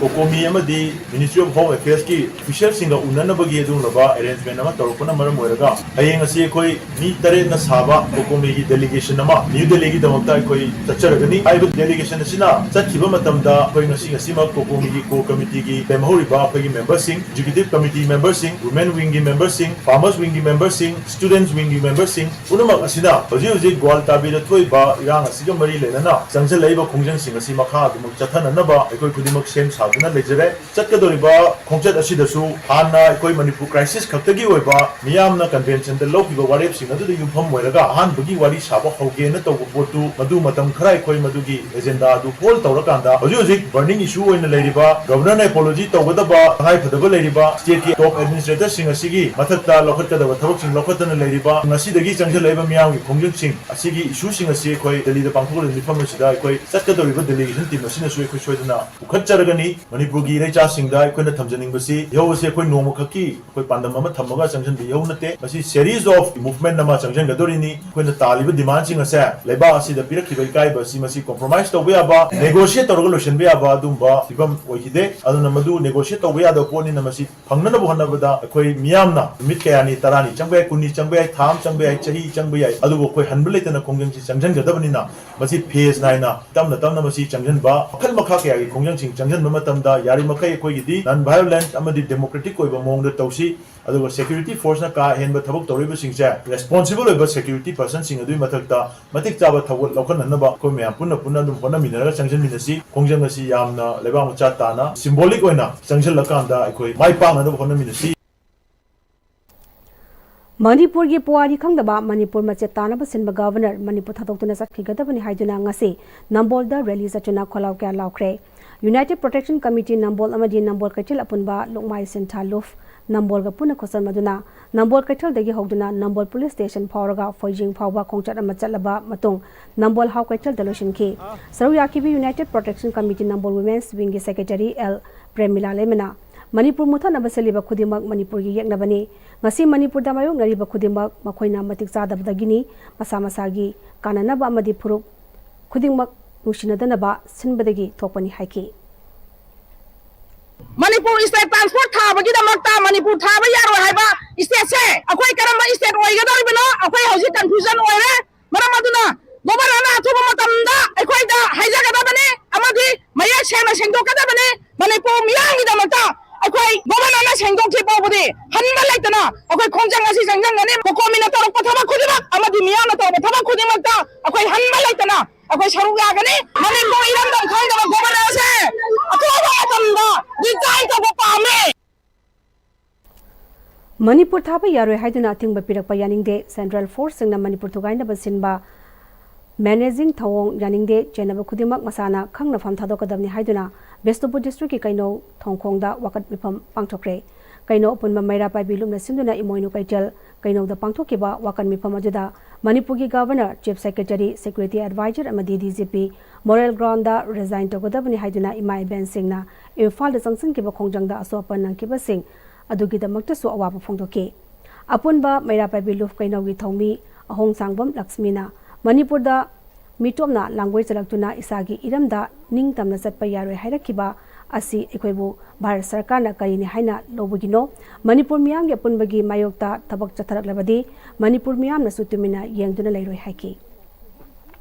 ꯀꯣꯀꯣꯃꯤ ꯑꯃꯗꯤ Ministry of Home Affairsꯀꯤ officialꯁꯤꯡꯒ ꯎꯅꯅꯕꯒꯤ ꯑꯗꯨꯒꯨꯝꯂꯕ arrangement ꯑꯃ ꯇꯧꯔꯛꯄꯅ ꯃꯔꯝ ꯑꯣꯏꯔꯒ ꯍꯌꯦꯡ ꯑꯁꯤ ꯑꯩꯈꯣꯏ ꯃꯤ ꯇꯔꯦꯠꯅ ꯁꯥꯕ ꯀꯣꯀꯣꯃꯤꯒꯤ delegation ꯑꯃ ꯅ꯭ꯌꯨ ꯗꯦꯜꯂꯤꯒꯤꯗꯃꯛꯇ ꯑꯩꯈꯣꯏ ꯆꯠꯆꯔꯒꯅꯤ꯫ ꯍꯥꯏꯔꯤꯕ delegation ꯑꯁꯤꯅ ꯆꯠꯈꯤꯕ ꯃꯇꯝꯗ ꯑꯩꯈꯣꯏ ꯉꯁꯤ ꯉꯁꯤꯃꯛ ꯀꯣꯀꯣꯃꯤꯒꯤ core committeeꯒꯤ ꯂꯦꯝꯍꯧꯔꯤꯕ ꯑꯩꯈꯣꯏꯒꯤ memberꯁꯤꯡ, executive committee memberꯁꯤꯡ, women wingꯒꯤ memberꯁꯤꯡ, farmers wingꯒꯤ memberꯁꯤꯡ, students wingꯒꯤ memberꯁꯤꯡ ꯄꯨꯝꯅꯃꯛ ꯑꯁꯤꯅ ꯍꯧꯖꯤꯛ ꯍꯧꯖꯤꯛ ꯒ꯭ꯋꯥꯜ ꯇꯥꯕꯤꯗ ꯊꯣꯛꯏꯕ ꯏꯔꯥꯡ ꯑꯁꯤꯒ ꯃꯔꯤ ꯂꯩꯅꯅ ꯆꯪꯁꯤꯜꯂꯛꯏꯕ ꯈꯣꯡꯖꯪꯁꯤꯡ ꯑꯁꯤ ꯃꯈꯥ ꯑꯗꯨꯃꯛ ꯆꯠꯊꯅꯅꯕ ꯑꯩꯈꯣꯏ ꯈꯨꯗꯤꯡꯃꯛ ꯁꯦꯝ ꯁꯥꯗꯨꯅ ꯂꯩꯖꯔꯦ꯫ ꯆꯠꯀꯗꯧꯔꯤꯕ ꯈꯣꯡꯆꯠ ꯑꯁꯤꯗꯁꯨ ꯍꯥꯟꯅ ꯑꯩꯈꯣꯏ ꯃꯅꯤꯄꯨꯔ crisis ꯈꯛꯇꯒꯤ ꯑꯣꯏꯕ ꯃꯤꯌꯥꯝꯅ conventionꯗ ꯂꯧꯈꯤꯕ ꯋꯥꯔꯦꯞꯁꯤꯡ ꯑꯗꯨꯗ ꯌꯨꯝꯐꯝ ꯑꯣꯏꯔꯒ ꯑꯍꯥꯟꯕꯒꯤ ꯋꯥꯔꯤ ꯁꯥꯕ ꯍꯧꯒꯦꯅ ꯇꯧꯕ ꯄꯣꯠꯇꯨ ꯃꯗꯨ ꯃꯇꯝ ꯈꯔ ꯑꯩꯈꯣꯏ ꯃꯗꯨꯒꯤ agenda ꯑꯗꯨ hold ꯇꯧꯔꯀꯥꯟꯗ ꯍꯧꯖꯤꯛ ꯍꯧꯖꯤꯛ burning issue ꯑꯣꯏꯅ ꯂꯩꯔꯤꯕ governorꯅ apology ꯇꯧꯒꯗꯕ ꯇꯉꯥꯏꯐꯗꯕ ꯂꯩꯔꯤꯕ stateꯀꯤ top administratorꯁꯤꯡ ꯑꯁꯤꯒꯤ ꯃꯊꯛꯇ ꯂꯧꯈꯠꯀꯗꯕ ꯊꯕꯛꯁꯤꯡ ꯂꯧꯈꯠꯇꯅ ꯂꯩꯔꯤꯕ ꯉꯁꯤꯗꯒꯤ ꯆꯪꯁꯤꯜꯂꯛꯏꯕ ꯃꯤꯌꯥꯝꯒꯤ ꯈꯣꯡꯖꯪꯁꯤꯡ ꯑꯁꯤꯒꯤ issueꯁꯤꯡ ꯑꯁꯤ ꯑꯩꯈꯣꯏ ꯗꯦꯜꯂꯤꯗ ꯄꯥꯡꯊꯣꯛꯂꯤꯕ ꯃꯤꯐꯝ ꯑꯁꯤꯗ ꯑꯩꯈꯣꯏ ꯆꯠꯀꯗꯧꯔꯤꯕ delegation team ꯑꯁꯤꯅꯁꯨ ꯑꯩꯈꯣꯏ ꯁꯣꯏꯗꯅ ꯄꯨꯈꯠꯆꯔꯒꯅꯤ꯫ ꯃꯅꯤꯄꯨꯔꯒꯤ ꯏꯔꯩꯆꯥꯁꯤꯡꯗ ꯑꯩꯈꯣꯏꯅ ꯊꯝꯖꯅꯤꯡꯕꯁꯤ, ꯏꯍꯧ ꯑꯁꯤ ꯑꯩꯈꯣꯏ ꯅꯣꯡꯃꯈꯛꯀꯤ ꯑꯩꯈꯣꯏ ꯄꯥꯟꯗꯝ ꯑꯃ ꯊꯝꯃꯒ ꯆꯪꯁꯤꯟꯕ ꯏꯍꯧ ꯅꯠꯇꯦ꯫ ꯃꯁꯤ series of movement ꯑꯃ ꯆꯪꯁꯤꯟꯒꯗꯧꯔꯤꯅꯤ꯫ ꯑꯩꯈꯣꯏꯅ ꯇꯥꯜꯂꯤꯕ demandꯁꯤꯡ ꯑꯁꯦ ꯂꯩꯕꯥꯛ ꯑꯁꯤꯗ ꯄꯤꯔꯛꯈꯤꯕ ꯏꯀꯥꯏꯕ ꯑꯁꯤ, ꯃꯁꯤ compromise ꯇꯧꯕ ꯌꯥꯕ, negotiate ꯇꯧꯔꯒ ꯂꯣꯏꯁꯤꯟꯕ ꯌꯥꯕ ꯑꯗꯨꯝꯕ ꯐꯤꯕꯝ ꯑꯣꯏꯈꯤꯗꯦ꯫ ꯑꯗꯨꯅ ꯃꯗꯨ negotiate ꯇꯧꯕ ꯌꯥꯗꯕ ꯄꯣꯠꯅꯤꯅ, ꯃꯁꯤ ꯐꯪꯅꯅꯕ ꯍꯣꯠꯅꯕꯗ ꯑꯩꯈꯣꯏ ꯃꯤꯌꯥꯝꯅ ꯅꯨꯃꯤꯠ ꯀꯌꯥꯅꯤ, ꯇꯔꯥꯅꯤ ꯆꯪꯕ ꯌꯥꯏ, ꯀꯨꯟꯅꯤ ꯆꯪꯕ ꯌꯥꯏ, ꯊꯥ ꯑꯃ ꯆꯪꯕ ꯌꯥꯏ, ꯆꯍꯤ ꯆꯪꯕ ꯌꯥꯏ, ꯑꯗꯨꯕꯨ ꯑꯩꯈꯣꯏ ꯍꯟꯕ ꯂꯩꯇꯅ ꯈꯣꯡꯖꯪꯁꯤ ꯆꯪꯁꯤꯟꯒꯗꯕꯅꯤꯅ, ꯃꯁꯤ phase ꯅꯥꯏꯅ ꯇꯞꯅ ꯇꯞꯅ ꯃꯁꯤ ꯆꯪꯁꯤꯟꯕ, ꯃꯈꯜ ꯃꯈꯥ ꯀꯌꯥꯒꯤ ꯈꯣꯡꯖꯪꯁꯤꯡ ꯆꯪꯁꯤꯟꯕ ꯃꯇꯝꯗ, ꯌꯥꯔꯤꯃꯈꯩ ꯑꯩꯈꯣꯏꯒꯤꯗꯤ non violent ꯑꯃꯗꯤ democratic ꯑꯣꯏꯕ ꯃꯑꯣꯡꯗ ꯇꯧꯁꯤ꯫ ꯑꯗꯨꯒ security forceꯅ ꯀꯥ ꯍꯦꯟꯕ ꯊꯕꯛ ꯇꯧꯔꯤꯕꯁꯤꯡꯁꯦ, responsible ꯑꯣꯏꯕ security personꯁꯤꯡ ꯑꯗꯨꯒꯤ ꯃꯊꯛꯇ ꯃꯇꯤꯛ ꯆꯥꯕ ꯊꯧꯒꯜ ꯂꯧꯈꯠꯅꯅꯕ ꯑꯩꯈꯣꯏ ꯃꯌꯥꯝ ꯄꯨꯟꯅ ꯄꯨꯟꯅ ꯑꯗꯨꯝ ꯍꯣꯠꯅꯃꯤꯟꯅꯔꯒ ꯆꯪꯁꯤꯟꯃꯤꯟꯅꯁꯤ꯫ ꯈꯣꯡꯖꯪ ꯑꯁꯤ ꯌꯥꯝꯅ ꯂꯩꯕꯥꯛ ꯃꯆꯥ ꯇꯥꯅ symbolic ꯑꯣꯏꯅ ꯆꯪꯁꯤꯜꯂꯀꯥꯟꯗ ꯑꯩꯈꯣꯏ ꯃꯥꯏ ꯄꯥꯛꯅꯅꯕ ꯍꯣꯠꯅꯃꯤꯟꯅꯁꯤ꯫ ꯃꯅꯤꯄꯨꯔꯒꯤ ꯄꯨꯋꯥꯔꯤ ꯈꯪꯗꯕ, ꯃꯅꯤꯄꯨꯔ ꯃꯆꯦꯠ ꯇꯥꯅꯕ ꯁꯤꯟꯕ ꯒꯕꯔꯅꯔ ꯃꯅꯤꯄꯨꯔ ꯊꯥꯗꯣꯛꯇꯨꯅ ꯆꯠꯈꯤꯒꯗꯕꯅꯤ ꯍꯥꯏꯗꯨꯅ ꯉꯁꯤ ꯅꯝꯕꯣꯜꯗ rally ꯆꯠꯇꯨꯅ ꯈꯣꯜꯂꯥꯎ ꯀꯌꯥ ꯂꯥꯎꯈ꯭ꯔꯦ꯫ United Protection Committee ꯅꯝꯕꯣꯜ ꯑꯃꯗꯤ ꯅꯝꯕꯣꯜ ꯀꯩꯊꯦꯜ ꯑꯄꯨꯟꯕ ꯂꯨꯛꯃꯥꯏ ꯁꯤꯟꯊꯥ ꯂꯨꯐ ꯅꯝꯕꯣꯜꯒ ꯄꯨꯟꯅ ꯈꯨꯠꯁꯝꯅꯗꯨꯅ ꯅꯝꯕꯣꯜ ꯀꯩꯊꯦꯜꯗꯒꯤ ꯍꯧꯗꯨꯅ ꯅꯝꯕꯣꯜ police station ꯐꯥꯎꯔꯒ ꯐꯣꯏꯖꯤꯡ ꯐꯥꯎꯕ ꯈꯣꯡꯆꯠ ꯑꯃ ꯆꯠꯂꯕ ꯃꯇꯨꯡ ꯅꯝꯕꯣꯜ ꯍꯥꯎ ꯀꯩꯊꯦꯜꯗ ꯂꯣꯏꯁꯤꯟꯈꯤ꯫ ꯁꯔꯨꯛ ꯌꯥꯈꯤꯕ United Protection Committee ꯅꯝꯕꯣꯜ Women's Wingꯒꯤ secretary ꯑꯦꯜ ꯄ꯭ꯔꯦꯃꯤꯂꯥ ꯂꯩꯃꯅ ꯃꯅꯤꯄꯨꯔ ꯃꯨꯠꯊꯠꯅꯕ ꯁꯤꯜꯂꯤꯕ ꯈꯨꯗꯤꯡꯃꯛ ꯃꯅꯤꯄꯨꯔꯒꯤ ꯌꯦꯛꯅꯕꯅꯤ꯫ ꯉꯁꯤ ꯃꯅꯤꯄꯨꯔꯗ ꯃꯥꯌꯣꯛꯅꯔꯤꯕ ꯈꯨꯗꯤꯡꯃꯛ ꯃꯈꯣꯏꯅ ꯃꯇꯤꯛ ꯆꯥꯗꯕꯗꯒꯤꯅꯤ꯫ ꯃꯁꯥ ꯃꯁꯥꯒꯤ ꯀꯥꯟꯅꯅꯕ ꯑꯃꯗꯤ ꯐꯨꯔꯨꯞ ꯈꯨꯗꯤꯡꯃꯛ ꯅꯨꯡꯁꯤꯅꯗꯅꯕ ꯁꯤꯟꯕꯗꯒꯤ ꯊꯣꯛꯄꯅꯤ ꯍꯥꯏꯈꯤ꯫ ꯃꯅꯤꯄꯨꯔ state transport ꯊꯥꯕꯒꯤꯗꯃꯛꯇ ꯃꯅꯤꯄꯨꯔ ꯊꯥꯕ ꯌꯥꯔꯣꯏ ꯍꯥꯏꯕ stateꯁꯦ ꯑꯩꯈꯣꯏ ꯀꯔꯝꯕ state ꯑꯣꯏꯒꯗꯧꯔꯤꯕꯅꯣ? ꯑꯩꯈꯣꯏ ꯍꯧꯖꯤꯛ confusion ꯑꯣꯏꯔꯦ꯫ ꯃꯔꯝ ꯑꯗꯨꯅ governorꯅ ꯑꯊꯨꯕ ꯃꯇꯝꯗ ꯑꯩꯈꯣꯏꯗ ꯍꯥꯏꯖꯒꯗꯕꯅꯤ ꯑꯃꯗꯤ ꯃꯌꯦꯛ ꯁꯦꯡꯅ ꯁꯦꯡꯗꯣꯛꯀꯗꯕꯅꯤ꯫ ꯃꯅꯤꯄꯨꯔ ꯃꯤꯌꯥꯝꯒꯤꯗꯃꯛꯇ ꯑꯩꯈꯣꯏ governorꯅ ꯁꯦꯡꯗꯣꯛꯇ꯭ꯔꯤ ꯐꯥꯎꯕꯗꯤ ꯍꯟꯕ ꯂꯩꯇꯅ ꯑꯩꯈꯣꯏ ꯈꯣꯡꯖꯪ ꯑꯁꯤ ꯆꯪꯁꯤꯟꯒꯅꯤ꯫ ꯀꯣꯀꯣꯃꯤꯅ ꯇꯧꯔꯛꯄ ꯊꯕꯛ ꯈꯨꯗꯤꯡꯃꯛ ꯑꯃꯗꯤ ꯃꯤꯌꯥꯝꯅ ꯇꯧꯔꯛꯄ ꯊꯕꯛ ꯈꯨꯗꯤꯡꯃꯛꯇ ꯑꯩꯈꯣꯏ ꯍꯟꯕ ꯂꯩꯇꯅ ꯑꯩꯈꯣꯏ ꯁꯔꯨꯛ ꯌꯥꯒꯅꯤ꯫ ꯃꯅꯤꯄꯨꯔ ꯏꯔꯝꯗꯝ ꯈꯪꯗꯕ governorꯁꯦ ꯑꯊꯨꯕ ꯃꯇꯝꯗ resign ꯇꯧꯕ ꯄꯥꯝꯃꯤ꯫ ꯃꯅꯤꯄꯨꯔ ꯊꯥꯕ ꯌꯥꯔꯣꯏ ꯍꯥꯏꯗꯨꯅ ꯑꯊꯤꯡꯕ ꯄꯤꯔꯛꯄ ꯌꯥꯅꯤꯡꯗꯦ꯫ Central forceꯁꯤꯡꯅ ꯃꯅꯤꯄꯨꯔ ꯊꯨꯒꯥꯏꯅꯕ ꯁꯤꯟꯕ managing ꯊꯧꯑꯣꯡ ꯌꯥꯅꯤꯡꯗꯦ꯫ ꯆꯦꯟꯅꯕ ꯈꯨꯗꯤꯡꯃꯛ ꯃꯁꯥꯅ ꯈꯪꯅꯐꯝ ꯊꯥꯗꯣꯛꯀꯗꯕꯅꯤ ꯍꯥꯏꯗꯨꯅ ꯕꯤꯁꯅꯨꯄꯨꯔ districtꯀꯤ ꯀꯩꯅꯧ ꯊꯣꯡꯈꯣꯡꯗ ꯋꯥꯀꯠ ꯃꯤꯐꯝ ꯄꯥꯡꯊꯣꯛꯈ꯭ꯔꯦ꯫ ꯀꯩꯅꯧ ꯑꯄꯨꯟꯕ ꯃꯩꯔꯥ ꯄꯥꯏꯕꯤ ꯂꯨꯞꯅ ꯁꯤꯟꯗꯨꯅ ꯏꯃꯣꯏꯅꯨ ꯀꯩꯊꯦꯜ ꯀꯩꯅꯧꯗ ꯄꯥꯡꯊꯣꯛꯈꯤꯕ ꯋꯥꯀꯠ ꯃꯤꯐꯝ ꯑꯗꯨꯗ ꯃꯅꯤꯄꯨꯔꯒꯤ governor, chief secretary, security advisor ꯑꯃꯗꯤ DGP moral groundꯗ resign ꯇꯧꯒꯗꯕꯅꯤ ꯍꯥꯏꯗꯨꯅ ꯏꯃꯥ ꯏꯕꯦꯟꯁꯤꯡꯅ ꯏꯝꯐꯥꯜꯗ ꯆꯪꯁꯤꯟꯈꯤꯕ ꯈꯣꯡꯖꯪꯗ ꯑꯁꯣꯛ ꯑꯄꯟ ꯅꯪꯈꯤꯕꯁꯤꯡ ꯑꯗꯨꯒꯤꯗꯃꯛꯇꯁꯨ ꯑꯋꯥꯕ ꯐꯣꯡꯗꯣꯛꯈꯤ꯫ ꯑꯄꯨꯟꯕ ꯃꯩꯔꯥ ꯄꯥꯏꯕꯤ ꯂꯨꯞ ꯀꯩꯅꯧꯒꯤ ꯊꯧꯃꯤ ꯑꯍꯣꯡꯁꯥꯡꯕꯝ ꯂꯛꯁꯃꯤꯅ ꯃꯅꯤꯄꯨꯔꯗ ꯃꯤꯇꯣꯞꯅ ꯂꯥꯡꯒꯣꯏ ꯆꯠꯂꯛꯇꯨꯅ ꯏꯁꯥꯒꯤ ꯏꯔꯝꯗ ꯅꯤꯡꯇꯝꯅ ꯆꯠꯄ ꯌꯥꯔꯣꯏ ꯍꯥꯏꯔꯛꯈꯤꯕ ꯑꯁꯤ ꯑꯩꯈꯣꯏꯕꯨ ꯚꯥꯔꯠ ꯁꯔꯀꯥꯔꯅ ꯀꯔꯤꯅꯤ ꯍꯥꯏꯅ ꯂꯧꯕꯒꯤꯅꯣ? ꯃꯅꯤꯄꯨꯔ ꯃꯤꯌꯥꯝꯒꯤ ꯑꯄꯨꯟꯕꯒꯤ ꯃꯥꯌꯣꯛꯇ ꯊꯕꯛ ꯆꯠꯊꯔꯛꯂꯕꯗꯤ ꯃꯅꯤꯄꯨꯔ ꯃꯤꯌꯥꯝꯅꯁꯨ ꯇꯨꯃꯤꯟꯅ ꯌꯦꯡꯗꯨꯅ ꯂꯩꯔꯣꯏ ꯍꯥꯏꯈꯤ꯫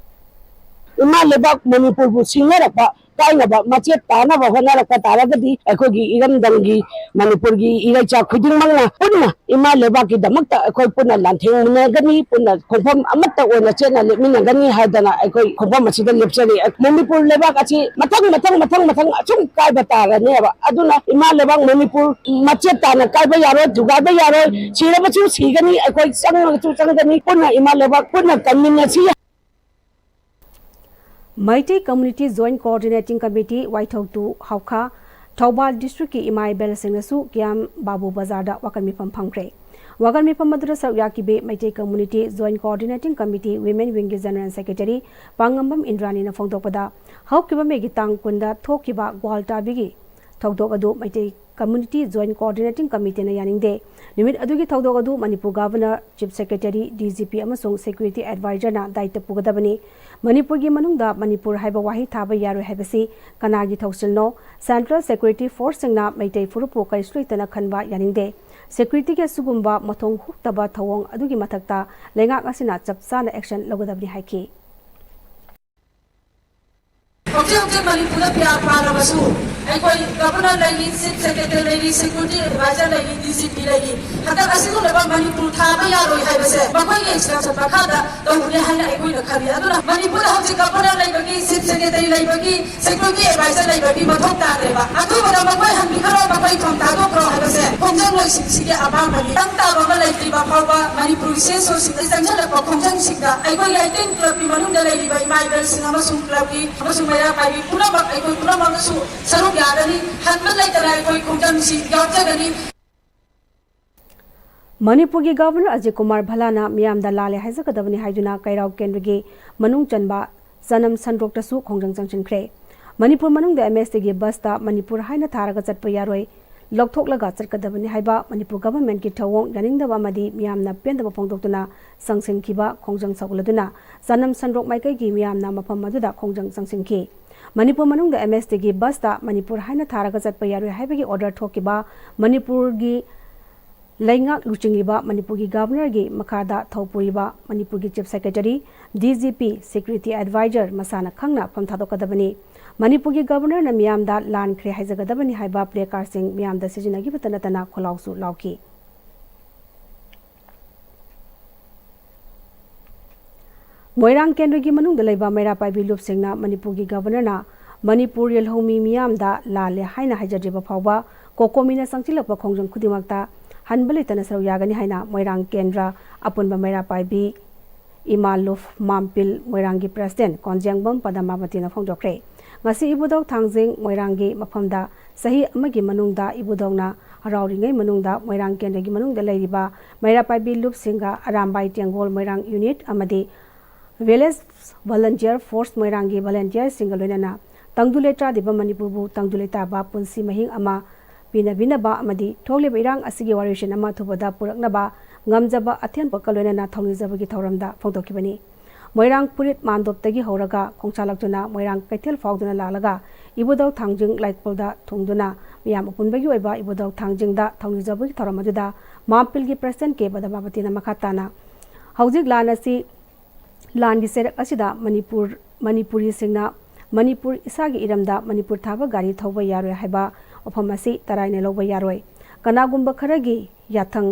ꯏꯃꯥ ꯂꯩꯕꯥꯛ ꯃꯅꯤꯄꯨꯔꯕꯨ ꯁꯤꯡꯅꯔꯛꯄ ꯀꯥꯏꯅꯕ ꯃꯆꯦꯠ ꯇꯥꯅꯕ ꯍꯣꯠꯅꯔꯛꯄ ꯇꯥꯔꯒꯗꯤ ꯑꯩꯈꯣꯏꯒꯤ ꯏꯔꯝꯗꯝꯒꯤ ꯃꯅꯤꯄꯨꯔꯒꯤ ꯏꯔꯩꯆꯥ ꯈꯨꯗꯤꯡꯃꯛꯅ ꯄꯨꯟꯅ ꯏꯃꯥ ꯂꯩꯕꯥꯛꯀꯤꯗꯃꯛꯇ ꯑꯩꯈꯣꯏ ꯄꯨꯟꯅ ꯂꯥꯟꯊꯦꯡꯃꯤꯟꯅꯒꯅꯤ, ꯄꯨꯟꯅ ꯈꯣꯡꯐꯝ ꯑꯃꯠꯇ ꯑꯣꯏꯅ ꯆꯦꯠꯅ ꯂꯦꯞꯃꯤꯟꯅꯒꯅꯤ ꯍꯥꯏꯗꯅ ꯑꯩꯈꯣꯏ ꯈꯣꯡꯐꯝ ꯑꯁꯤꯗ ꯂꯦꯞꯆꯔꯤ꯫ ꯃꯅꯤꯄꯨꯔ ꯂꯩꯕꯥꯛ ꯑꯁꯤ ꯃꯊꯪ ꯃꯊꯪ ꯃꯊꯪ ꯃꯊꯪ ꯑꯁꯨꯝ ꯀꯥꯏꯕ ꯇꯥꯔꯅꯦꯕ꯫ ꯑꯗꯨꯅ ꯏꯃꯥ ꯂꯩꯕꯥꯛ ꯃꯅꯤꯄꯨꯔ ꯃꯆꯦꯠ ꯇꯥꯅ ꯀꯥꯏꯕ ꯌꯥꯔꯣꯏ, ꯊꯨꯒꯥꯏꯕ ꯌꯥꯔꯣꯏ, ꯁꯤꯔꯕꯁꯨ ꯁꯤꯒꯅꯤ, ꯑꯩꯈꯣꯏ ꯆꯪꯉꯒꯁꯨ ꯆꯪꯒꯅꯤ, ꯄꯨꯟꯅ ꯏꯃꯥ ꯂꯩꯕꯥꯛ ꯄꯨꯟꯅ ꯀꯟꯃꯤꯟꯅꯁꯤ꯫ Meitei Community Joint Coordinating Committee Waithou to Haokha Thoubal district ꯀꯤ ꯏꯃꯥ ꯏꯕꯦꯜꯁꯤꯡꯅꯁꯨ ꯀꯤꯌꯥꯝ ꯕꯥꯕꯨ ꯕꯖꯥꯔꯗ ꯋꯥꯀꯠ ꯃꯤꯐꯝ ꯐꯝꯈ꯭ꯔꯦ꯫ ꯋꯥꯀꯠ ꯃꯤꯐꯝ ꯑꯗꯨꯗ ꯁꯔꯨꯛ ꯌꯥꯈꯤꯕꯤ Meitei Community Joint Coordinating Committee Women Wing ꯒꯤ General Secretary ꯄꯥꯉꯝꯕꯝ ꯏꯟꯗ꯭ꯔꯥꯅꯤꯅ ꯐꯣꯡꯗꯣꯛꯄꯗ, ꯍꯧꯈꯤꯕ ꯃꯦꯒꯤ ꯇꯥꯡ ꯀꯨꯟꯗ ꯊꯣꯛꯈꯤꯕ ꯒ꯭ꯋꯥꯜꯇꯥꯕꯤꯒꯤ ꯊꯧꯗꯣꯛ ꯑꯗꯨ Meitei Community Joint Coordinating Committee ꯅ ꯌꯥꯅꯤꯡꯗꯦ꯫ ꯅꯨꯃꯤꯠ ꯑꯗꯨꯒꯤ ꯊꯧꯗꯣꯛ ꯑꯗꯨ Manipur Governor, Chief Secretary, D G P ꯑꯃꯁꯨꯡ Security Advisor ꯅ ꯗꯥꯏꯇ ꯄꯨꯒꯗꯕꯅꯤ꯫ ꯃꯅꯤꯄꯨꯔꯒꯤ ꯃꯅꯨꯡꯗ ꯃꯅꯤꯄꯨꯔ ꯍꯥꯏꯕ ꯋꯥꯍꯩ ꯊꯥꯕ ꯌꯥꯔꯣꯏ ꯍꯥꯏꯕꯁꯤ ꯀꯅꯥꯒꯤ ꯊꯧꯁꯤꯜꯅꯣ? Central Security Force ꯁꯤꯡꯅ ꯃꯩꯇꯩ ꯐꯨꯔꯨꯞꯄꯨ ꯀꯔꯤꯁꯨ ꯂꯩꯇꯅ ꯈꯟꯕ ꯌꯥꯅꯤꯡꯗꯦ꯫ Security ꯒꯤ ꯑꯁꯤꯒꯨꯝꯕ ꯃꯊꯣꯡ ꯍꯨꯛꯇꯕ ꯊꯧꯑꯣꯡ ꯑꯗꯨꯒꯤ ꯃꯊꯛꯇ ꯂꯩꯉꯥꯛ ꯑꯁꯤꯅ ꯆꯞ ꯆꯥꯅ action ꯂꯧꯒꯗꯕꯅꯤ ꯍꯥꯏꯈꯤ꯫ ꯍꯧꯖꯤꯛ ꯍꯧꯖꯤꯛ ꯃꯅꯤꯄꯨꯔꯗ ꯄꯤꯌꯥ ꯄꯥꯜꯂꯕꯁꯨ ꯑꯩꯈꯣꯏ Governor ꯂꯩꯔꯤ, Chief Secretary ꯂꯩꯔꯤ, Security Advisor ꯂꯩꯔꯤ, D G P ꯂꯩꯔꯤ꯫ ꯍꯟꯗꯛ ꯑꯁꯤꯒꯨꯝꯂꯕ ꯃꯅꯤꯄꯨꯔ ꯊꯥꯕ ꯌꯥꯔꯣꯏ ꯍꯥꯏꯕꯁꯦ ꯃꯈꯣꯏꯒꯤ instruction ꯃꯈꯥꯗ ꯇꯧꯕꯅꯤ ꯍꯥꯏꯅ ꯑꯩꯈꯣꯏꯅ ꯈꯜꯂꯤ꯫ ꯑꯗꯨꯅ ꯃꯅꯤꯄꯨꯔꯗ ꯍꯧꯖꯤꯛ Governor ꯂꯩꯕꯒꯤ, Chief Secretary ꯂꯩꯕꯒꯤ, Security Advisor ꯂꯩꯕꯒꯤ ꯃꯊꯧ ꯇꯥꯗ꯭ꯔꯦꯕ꯫ ꯑꯊꯨꯕꯗ ꯃꯈꯣꯏ ꯍꯟꯕꯤꯈ꯭ꯔꯣ, ꯃꯈꯣꯏ ꯐꯝ ꯊꯥꯗꯣꯛꯈ꯭ꯔꯣ ꯍꯥꯏꯕꯁꯦ ꯈꯣꯡꯖꯪꯂꯣꯏꯁꯤꯡꯁꯤꯒꯤ ꯑꯄꯥꯝꯕꯅꯤ꯫ ꯇꯪ ꯇꯥꯕ ꯑꯃ ꯂꯩꯇ꯭ꯔꯤꯕ ꯐꯥꯎꯕ ꯃꯅꯤꯄꯨꯔꯒꯤ ꯁꯤ ꯑꯦꯁ ꯑꯣꯁꯤꯡꯗ ꯆꯪꯁꯤꯜꯂꯛꯄ ꯈꯣꯡꯖꯪꯁꯤꯡꯗ ꯑꯩꯈꯣꯏ ꯌꯥꯏꯇꯦꯟ club ꯀꯤ ꯃꯅꯨꯡꯗ ꯂꯩꯔꯤꯕ ꯏꯃꯥ ꯏꯕꯦꯜꯁꯤꯡ ꯑꯃꯁꯨꯡ club ꯀꯤ ꯑꯃꯁꯨꯡ ꯃꯩꯔꯥ ꯄꯥꯏꯕꯤ ꯄꯨꯝꯅꯃꯛ ꯑꯩꯈꯣꯏ ꯄꯨꯝꯅꯃꯛꯅꯁꯨ ꯁꯔꯨꯛ ꯌꯥꯒꯅꯤ꯫ ꯍꯟꯕ ꯂꯩꯇꯅ ꯑꯩꯈꯣꯏ ꯈꯣꯡꯖꯪꯁꯤ ꯌꯥꯎꯖꯒꯅꯤ꯫ ꯃꯅꯤꯄꯨꯔꯒꯤ Governor ꯑꯖꯤꯠ ꯀꯨꯃꯥꯔ ꯚꯜꯂꯥꯅ ꯃꯤꯌꯥꯝꯗ ꯂꯥꯜꯂꯦ ꯍꯥꯏꯖꯒꯗꯕꯅꯤ ꯍꯥꯏꯗꯨꯅ ꯀꯩꯔꯥꯎ ꯀꯦꯟꯗ꯭ꯔꯒꯤ ꯃꯅꯨꯡ ꯆꯟꯕ ꯆꯅꯝ ꯁꯟꯗ꯭ꯔꯣꯛꯇꯁꯨ ꯈꯣꯡꯖꯪ ꯆꯪꯁꯤꯟꯈ꯭ꯔꯦ꯫ ꯃꯅꯤꯄꯨꯔ ꯃꯅꯨꯡꯗ ꯑꯦꯝ ꯑꯦꯁ ꯇꯤꯒꯤ ꯕꯁꯇ ꯃꯅꯤꯄꯨꯔ ꯍꯥꯏꯅ ꯊꯥꯔꯒ ꯆꯠꯄ ꯌꯥꯔꯣꯏ, ꯂꯧꯊꯣꯛꯂꯒ ꯆꯠꯀꯗꯕꯅꯤ ꯍꯥꯏꯕ ꯃꯅꯤꯄꯨꯔ ꯒꯚꯔꯟꯃꯦꯟꯠꯀꯤ ꯊꯧꯑꯣꯡ ꯌꯥꯅꯤꯡꯗꯕ ꯑꯃꯗꯤ ꯃꯤꯌꯥꯝꯅ ꯄꯦꯟꯗꯕ ꯐꯣꯡꯗꯣꯛꯇꯨꯅ ꯆꯪꯁꯤꯟꯈꯤꯕ ꯈꯣꯡꯖꯪ ꯁꯧꯒꯠꯂꯗꯨꯅ ꯆꯅꯝ ꯁꯟꯗ꯭ꯔꯣꯛ ꯃꯥꯏꯀꯩꯒꯤ ꯃꯤꯌꯥꯝꯅ ꯃꯐꯝ ꯑꯗꯨꯗ ꯈꯣꯡꯖꯪ ꯆꯪꯁꯤꯟꯈꯤ꯫ ꯃꯅꯤꯄꯨꯔ ꯃꯅꯨꯡꯗ ꯑꯦꯝ ꯑꯦꯁ ꯇꯤꯒꯤ ꯕꯁꯇ ꯃꯅꯤꯄꯨꯔ ꯍꯥꯏꯅ ꯊꯥꯔꯒ ꯆꯠꯄ ꯌꯥꯔꯣꯏ ꯍꯥꯏꯕꯒꯤ ꯑꯣꯔꯗꯔ ꯊꯣꯛꯈꯤꯕ ꯃꯅꯤꯄꯨꯔꯒꯤ ꯂꯩꯉꯥꯛ ꯂꯨꯆꯤꯡꯂꯤꯕ ꯃꯅꯤꯄꯨꯔꯒꯤ ꯒꯚꯔꯅꯔꯒꯤ ꯃꯈꯥꯗ ꯊꯧ ꯄꯨꯔꯤꯕ ꯃꯅꯤꯄꯨꯔꯒꯤ chief secretary, D G P, security adviser ꯃꯁꯥꯅ ꯈꯪꯅ ꯐꯝ ꯊꯥꯗꯣꯛꯀꯗꯕꯅꯤ꯫ ꯃꯅꯤꯄꯨꯔꯒꯤ ꯒꯚꯔꯅꯔꯅ ꯃꯤꯌꯥꯝꯗ ꯂꯥꯟꯈ꯭ꯔꯦ ꯍꯥꯏꯖꯒꯗꯕꯅꯤ ꯍꯥꯏꯕ ꯄ꯭ꯂꯦ ꯀꯥꯔꯗꯁꯤꯡ ꯃꯤꯌꯥꯝꯗ ꯁꯤꯖꯤꯟꯅꯈꯤꯕꯇ ꯅꯠꯇꯅ ꯈꯣꯜꯂꯥꯎꯁꯨ ꯂꯥꯎꯈꯤ꯫ ꯃꯣꯏꯔꯥꯡ ꯀꯦꯟꯗ꯭ꯔꯒꯤ ꯃꯅꯨꯡꯗ ꯂꯩꯕ ꯃꯩꯔꯥ ꯄꯥꯏꯕꯤ ꯂꯨꯞꯁꯤꯡꯅ ꯃꯅꯤꯄꯨꯔꯒꯤ ꯒꯚꯔꯅꯔꯅ ꯃꯅꯤꯄꯨꯔ ꯌꯦꯜꯍꯧꯃꯤ ꯃꯤꯌꯥꯝꯗ ꯂꯥꯜꯂꯦ ꯍꯥꯏꯅ ꯍꯥꯏꯖꯗ꯭ꯔꯤꯕ ꯐꯥꯎꯕ ꯀꯣꯀꯣꯃꯤꯅ ꯆꯪꯁꯤꯜꯂꯛꯄ ꯈꯣꯡꯖꯪ ꯈꯨꯗꯤꯡꯃꯛꯇ ꯍꯟꯕ ꯂꯩꯇꯅ ꯁꯔꯨꯛ ꯌꯥꯒꯅꯤ ꯍꯥꯏꯅ ꯃꯣꯏꯔꯥꯡ ꯀꯦꯟꯗ꯭ꯔ ꯑꯄꯨꯟꯕ ꯃꯩꯔꯥ ꯄꯥꯏꯕꯤ ꯏꯃꯥ ꯂꯨꯞ ꯃꯥꯝꯄꯤꯜ ꯃꯣꯏꯔꯥꯡꯒꯤ ꯄ꯭ꯔꯁꯤꯗꯦꯟꯠ ꯀꯣꯟꯖꯦꯡꯕꯝ ꯄꯗꯃꯥꯕꯇꯤꯅ ꯐꯣꯡꯗꯣꯛꯈ꯭ꯔꯦ꯫ ꯉꯁꯤ ꯏꯕꯨꯙꯧ ꯊꯥꯡꯖꯤꯡ ꯃꯣꯏꯔꯥꯡꯒꯤ ꯃꯐꯝꯗ ꯆꯍꯤ ꯑꯃꯒꯤ ꯃꯅꯨꯡꯗ ꯏꯕꯨꯙꯧꯅ ꯍꯔꯥꯎꯔꯤꯉꯩ ꯃꯅꯨꯡꯗ ꯃꯣꯏꯔꯥꯡ ꯀꯦꯟꯗ꯭ꯔꯒꯤ ꯃꯅꯨꯡꯗ ꯂꯩꯔꯤꯕ ꯃꯩꯔꯥ ꯄꯥꯏꯕꯤ ꯂꯨꯞꯁꯤꯡꯒ ꯑꯔꯥꯝꯕꯥꯏ ꯇꯦꯡꯒꯣꯜ ꯃꯣꯏꯔꯥꯡ ꯌꯨꯅꯤꯠ ꯑꯃꯗꯤ ꯚꯤꯂꯦꯖ ꯚꯣꯂꯟꯇꯤꯌꯔ ꯐꯣꯔꯁ ꯃꯣꯏꯔꯥꯡꯒꯤ ꯚꯣꯂꯟꯇꯤꯌꯔꯁꯤꯡꯒ ꯂꯣꯏꯅꯅ ꯇꯪꯗꯨ ꯂꯩꯇꯥꯗꯤꯕ ꯃꯅꯤꯄꯨꯔꯕꯨ ꯇꯪꯗꯨ ꯂꯩꯇꯥꯕ ꯄꯨꯟꯁꯤ ꯃꯍꯤꯡ ꯑꯃ ꯄꯤꯅꯕꯤꯅꯕ ꯑꯃꯗꯤ ꯊꯣꯛꯂꯤꯕ ꯏꯔꯥꯡ ꯑꯁꯤꯒꯤ ꯋꯥꯔꯤꯁꯤꯟ ꯑꯃ ꯑꯊꯨꯕꯗ ꯄꯨꯔꯛꯅꯕ ꯉꯝꯖꯕ ꯑꯊꯦꯝ ꯄꯣꯠꯀ ꯂꯣꯏꯅꯅ ꯊꯧꯅꯤꯖꯕꯒꯤ ꯊꯧꯔꯝꯗ ꯐꯣꯡꯗꯣꯛꯈꯤꯕꯅꯤ꯫ ꯃꯣꯏꯔꯥꯡ ꯐꯨꯔꯤꯠ ꯃꯥꯟꯗꯣꯞꯇꯒꯤ ꯍꯧꯔꯒ ꯈꯣꯡꯁꯥꯜꯂꯛꯇꯨꯅ ꯃꯣꯏꯔꯥꯡ ꯀꯩꯊꯦꯜ ꯐꯥꯎꯗꯨꯅ ꯂꯥꯛꯂꯒ ꯏꯕꯨꯙꯧ ꯊꯥꯡꯖꯤꯡ ꯂꯥꯏꯀꯣꯜꯗ ꯊꯨꯡꯗꯨꯅ ꯃꯤꯌꯥꯝ ꯑꯄꯨꯟꯕꯒꯤ ꯑꯣꯏꯕ ꯏꯕꯨꯙꯧ ꯊꯥꯡꯖꯤꯡꯗ ꯊꯧꯅꯤꯖꯕꯒꯤ ꯊꯧꯔꯝ ꯑꯗꯨꯗ ꯃꯥꯝꯄꯤꯜꯒꯤ ꯄ꯭ꯔꯁꯤꯗꯦꯟꯠ ꯀꯦ ꯄꯗꯃꯥꯕꯇꯤꯅ ꯃꯈꯥ ꯇꯥꯅ ꯍꯧꯖꯤꯛ ꯂꯥꯟ ꯑꯁꯤ ꯂꯥꯟꯒꯤ ꯆꯩꯔꯛ ꯑꯁꯤꯗ ꯃꯅꯤꯄꯨꯔ, ꯃꯅꯤꯄꯨꯔꯤꯁꯤꯡꯅ ꯃꯅꯤꯄꯨꯔ ꯏꯁꯥꯒꯤ ꯏꯔꯝꯗ ꯃꯅꯤꯄꯨꯔ ꯊꯥꯕ ꯒꯥꯔꯤ ꯊꯧꯕ ꯌꯥꯔꯣꯏ ꯍꯥꯏꯕ ꯋꯥꯐꯝ ꯑꯁꯤ ꯇꯔꯥꯏꯅ ꯂꯧꯕ ꯌꯥꯔꯣꯏ꯫ ꯀꯅꯥꯒꯨꯝꯕ ꯈꯔꯒꯤ ꯌꯥꯊꯪ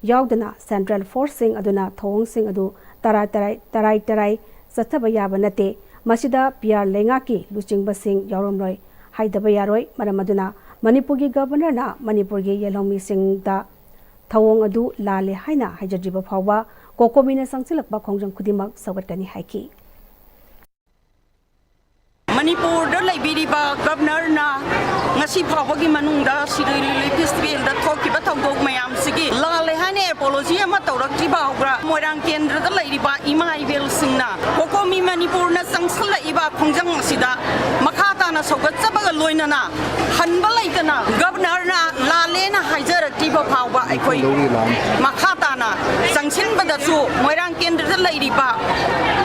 ꯌꯥꯎꯗꯅ ꯁꯦꯟꯇ꯭ꯔꯦꯜ ꯐꯣꯔꯁꯁꯤꯡ ꯑꯗꯨꯅ ꯊꯧꯑꯣꯡꯁꯤꯡ ꯑꯗꯨ ꯇꯔꯥꯏ ꯇꯔꯥꯏ, ꯇꯔꯥꯏ ꯇꯔꯥꯏ ꯆꯠꯊꯕ ꯌꯥꯕ ꯅꯠꯇꯦ꯫ ꯃꯁꯤꯗ ꯄꯤ ꯑꯥꯔ ꯂꯩꯉꯥꯛꯀꯤ ꯂꯨꯆꯤꯡꯕꯁꯤꯡ ꯌꯥꯎꯔꯝꯂꯣꯏ ꯍꯥꯏꯗꯕ ꯌꯥꯔꯣꯏ꯫ ꯃꯔꯝ ꯑꯗꯨꯅ ꯃꯅꯤꯄꯨꯔꯒꯤ ꯒꯚꯔꯅꯔꯅ ꯃꯅꯤꯄꯨꯔꯒꯤ ꯌꯦꯜꯍꯧꯃꯤꯁꯤꯡꯗ ꯊꯧꯑꯣꯡ ꯑꯗꯨ ꯂꯥꯜꯂꯦ ꯍꯥꯏꯅ ꯍꯥꯏꯖꯗ꯭ꯔꯤꯕ ꯐꯥꯎꯕ ꯀꯣꯀꯣꯃꯤꯅ ꯆꯪꯁꯤꯜꯂꯛꯄ ꯈꯣꯡꯖꯪ ꯈꯨꯗꯤꯡꯃꯛ ꯁꯧꯒꯠꯀꯅꯤ ꯍꯥꯏꯈꯤ꯫ ꯃꯅꯤꯄꯨꯔꯗ ꯂꯩꯕꯤꯔꯤꯕ ꯒꯚꯔꯅꯔꯅ ꯉꯁꯤ ꯐꯥꯎꯕꯒꯤ ꯃꯅꯨꯡꯗ ꯁꯤꯔꯣꯏ ꯂꯤꯂꯤ ꯐꯦꯁꯇꯤꯚꯦꯜꯗ ꯊꯣꯛꯈꯤꯕ ꯊꯧꯗꯣꯛ ꯃꯌꯥꯝꯁꯤꯒꯤ ꯂꯥꯜꯂꯦ ꯍꯥꯏꯅ ꯑꯦꯄꯣꯂꯣꯖꯤ ꯑꯃ ꯇꯧꯔꯛꯇ꯭ꯔꯤ ꯐꯥꯎꯕ꯭ꯔꯥ? ꯃꯣꯏꯔꯥꯡ ꯀꯦꯟꯗ꯭ꯔꯗ ꯂꯩꯔꯤꯕ ꯏꯃꯥ ꯏꯕꯦꯜꯁꯤꯡꯅ ꯀꯣꯀꯣꯃꯤ ꯃꯅꯤꯄꯨꯔꯅ ꯆꯪꯁꯤꯜꯂꯛꯏꯕ ꯈꯣꯡꯖꯪ ꯑꯁꯤꯗ ꯃꯈꯥ ꯇꯥꯅ ꯁꯧꯒꯠꯆꯕꯒ ꯂꯣꯏꯅꯅ ꯍꯟꯕ ꯂꯩꯇꯅ ꯒꯕꯔꯅꯔꯅ ꯂꯥꯜꯂꯦꯅ ꯍꯥꯏꯖꯔꯛꯇ꯭ꯔꯤꯕ ꯐꯥꯎꯕ ꯑꯩꯈꯣꯏ ꯃꯈꯥ ꯇꯥꯅ ꯆꯪꯁꯤꯟꯕꯗꯁꯨ ꯃꯣꯏꯔꯥꯡ ꯀꯦꯟꯗ꯭ꯔꯗ ꯂꯩꯔꯤꯕ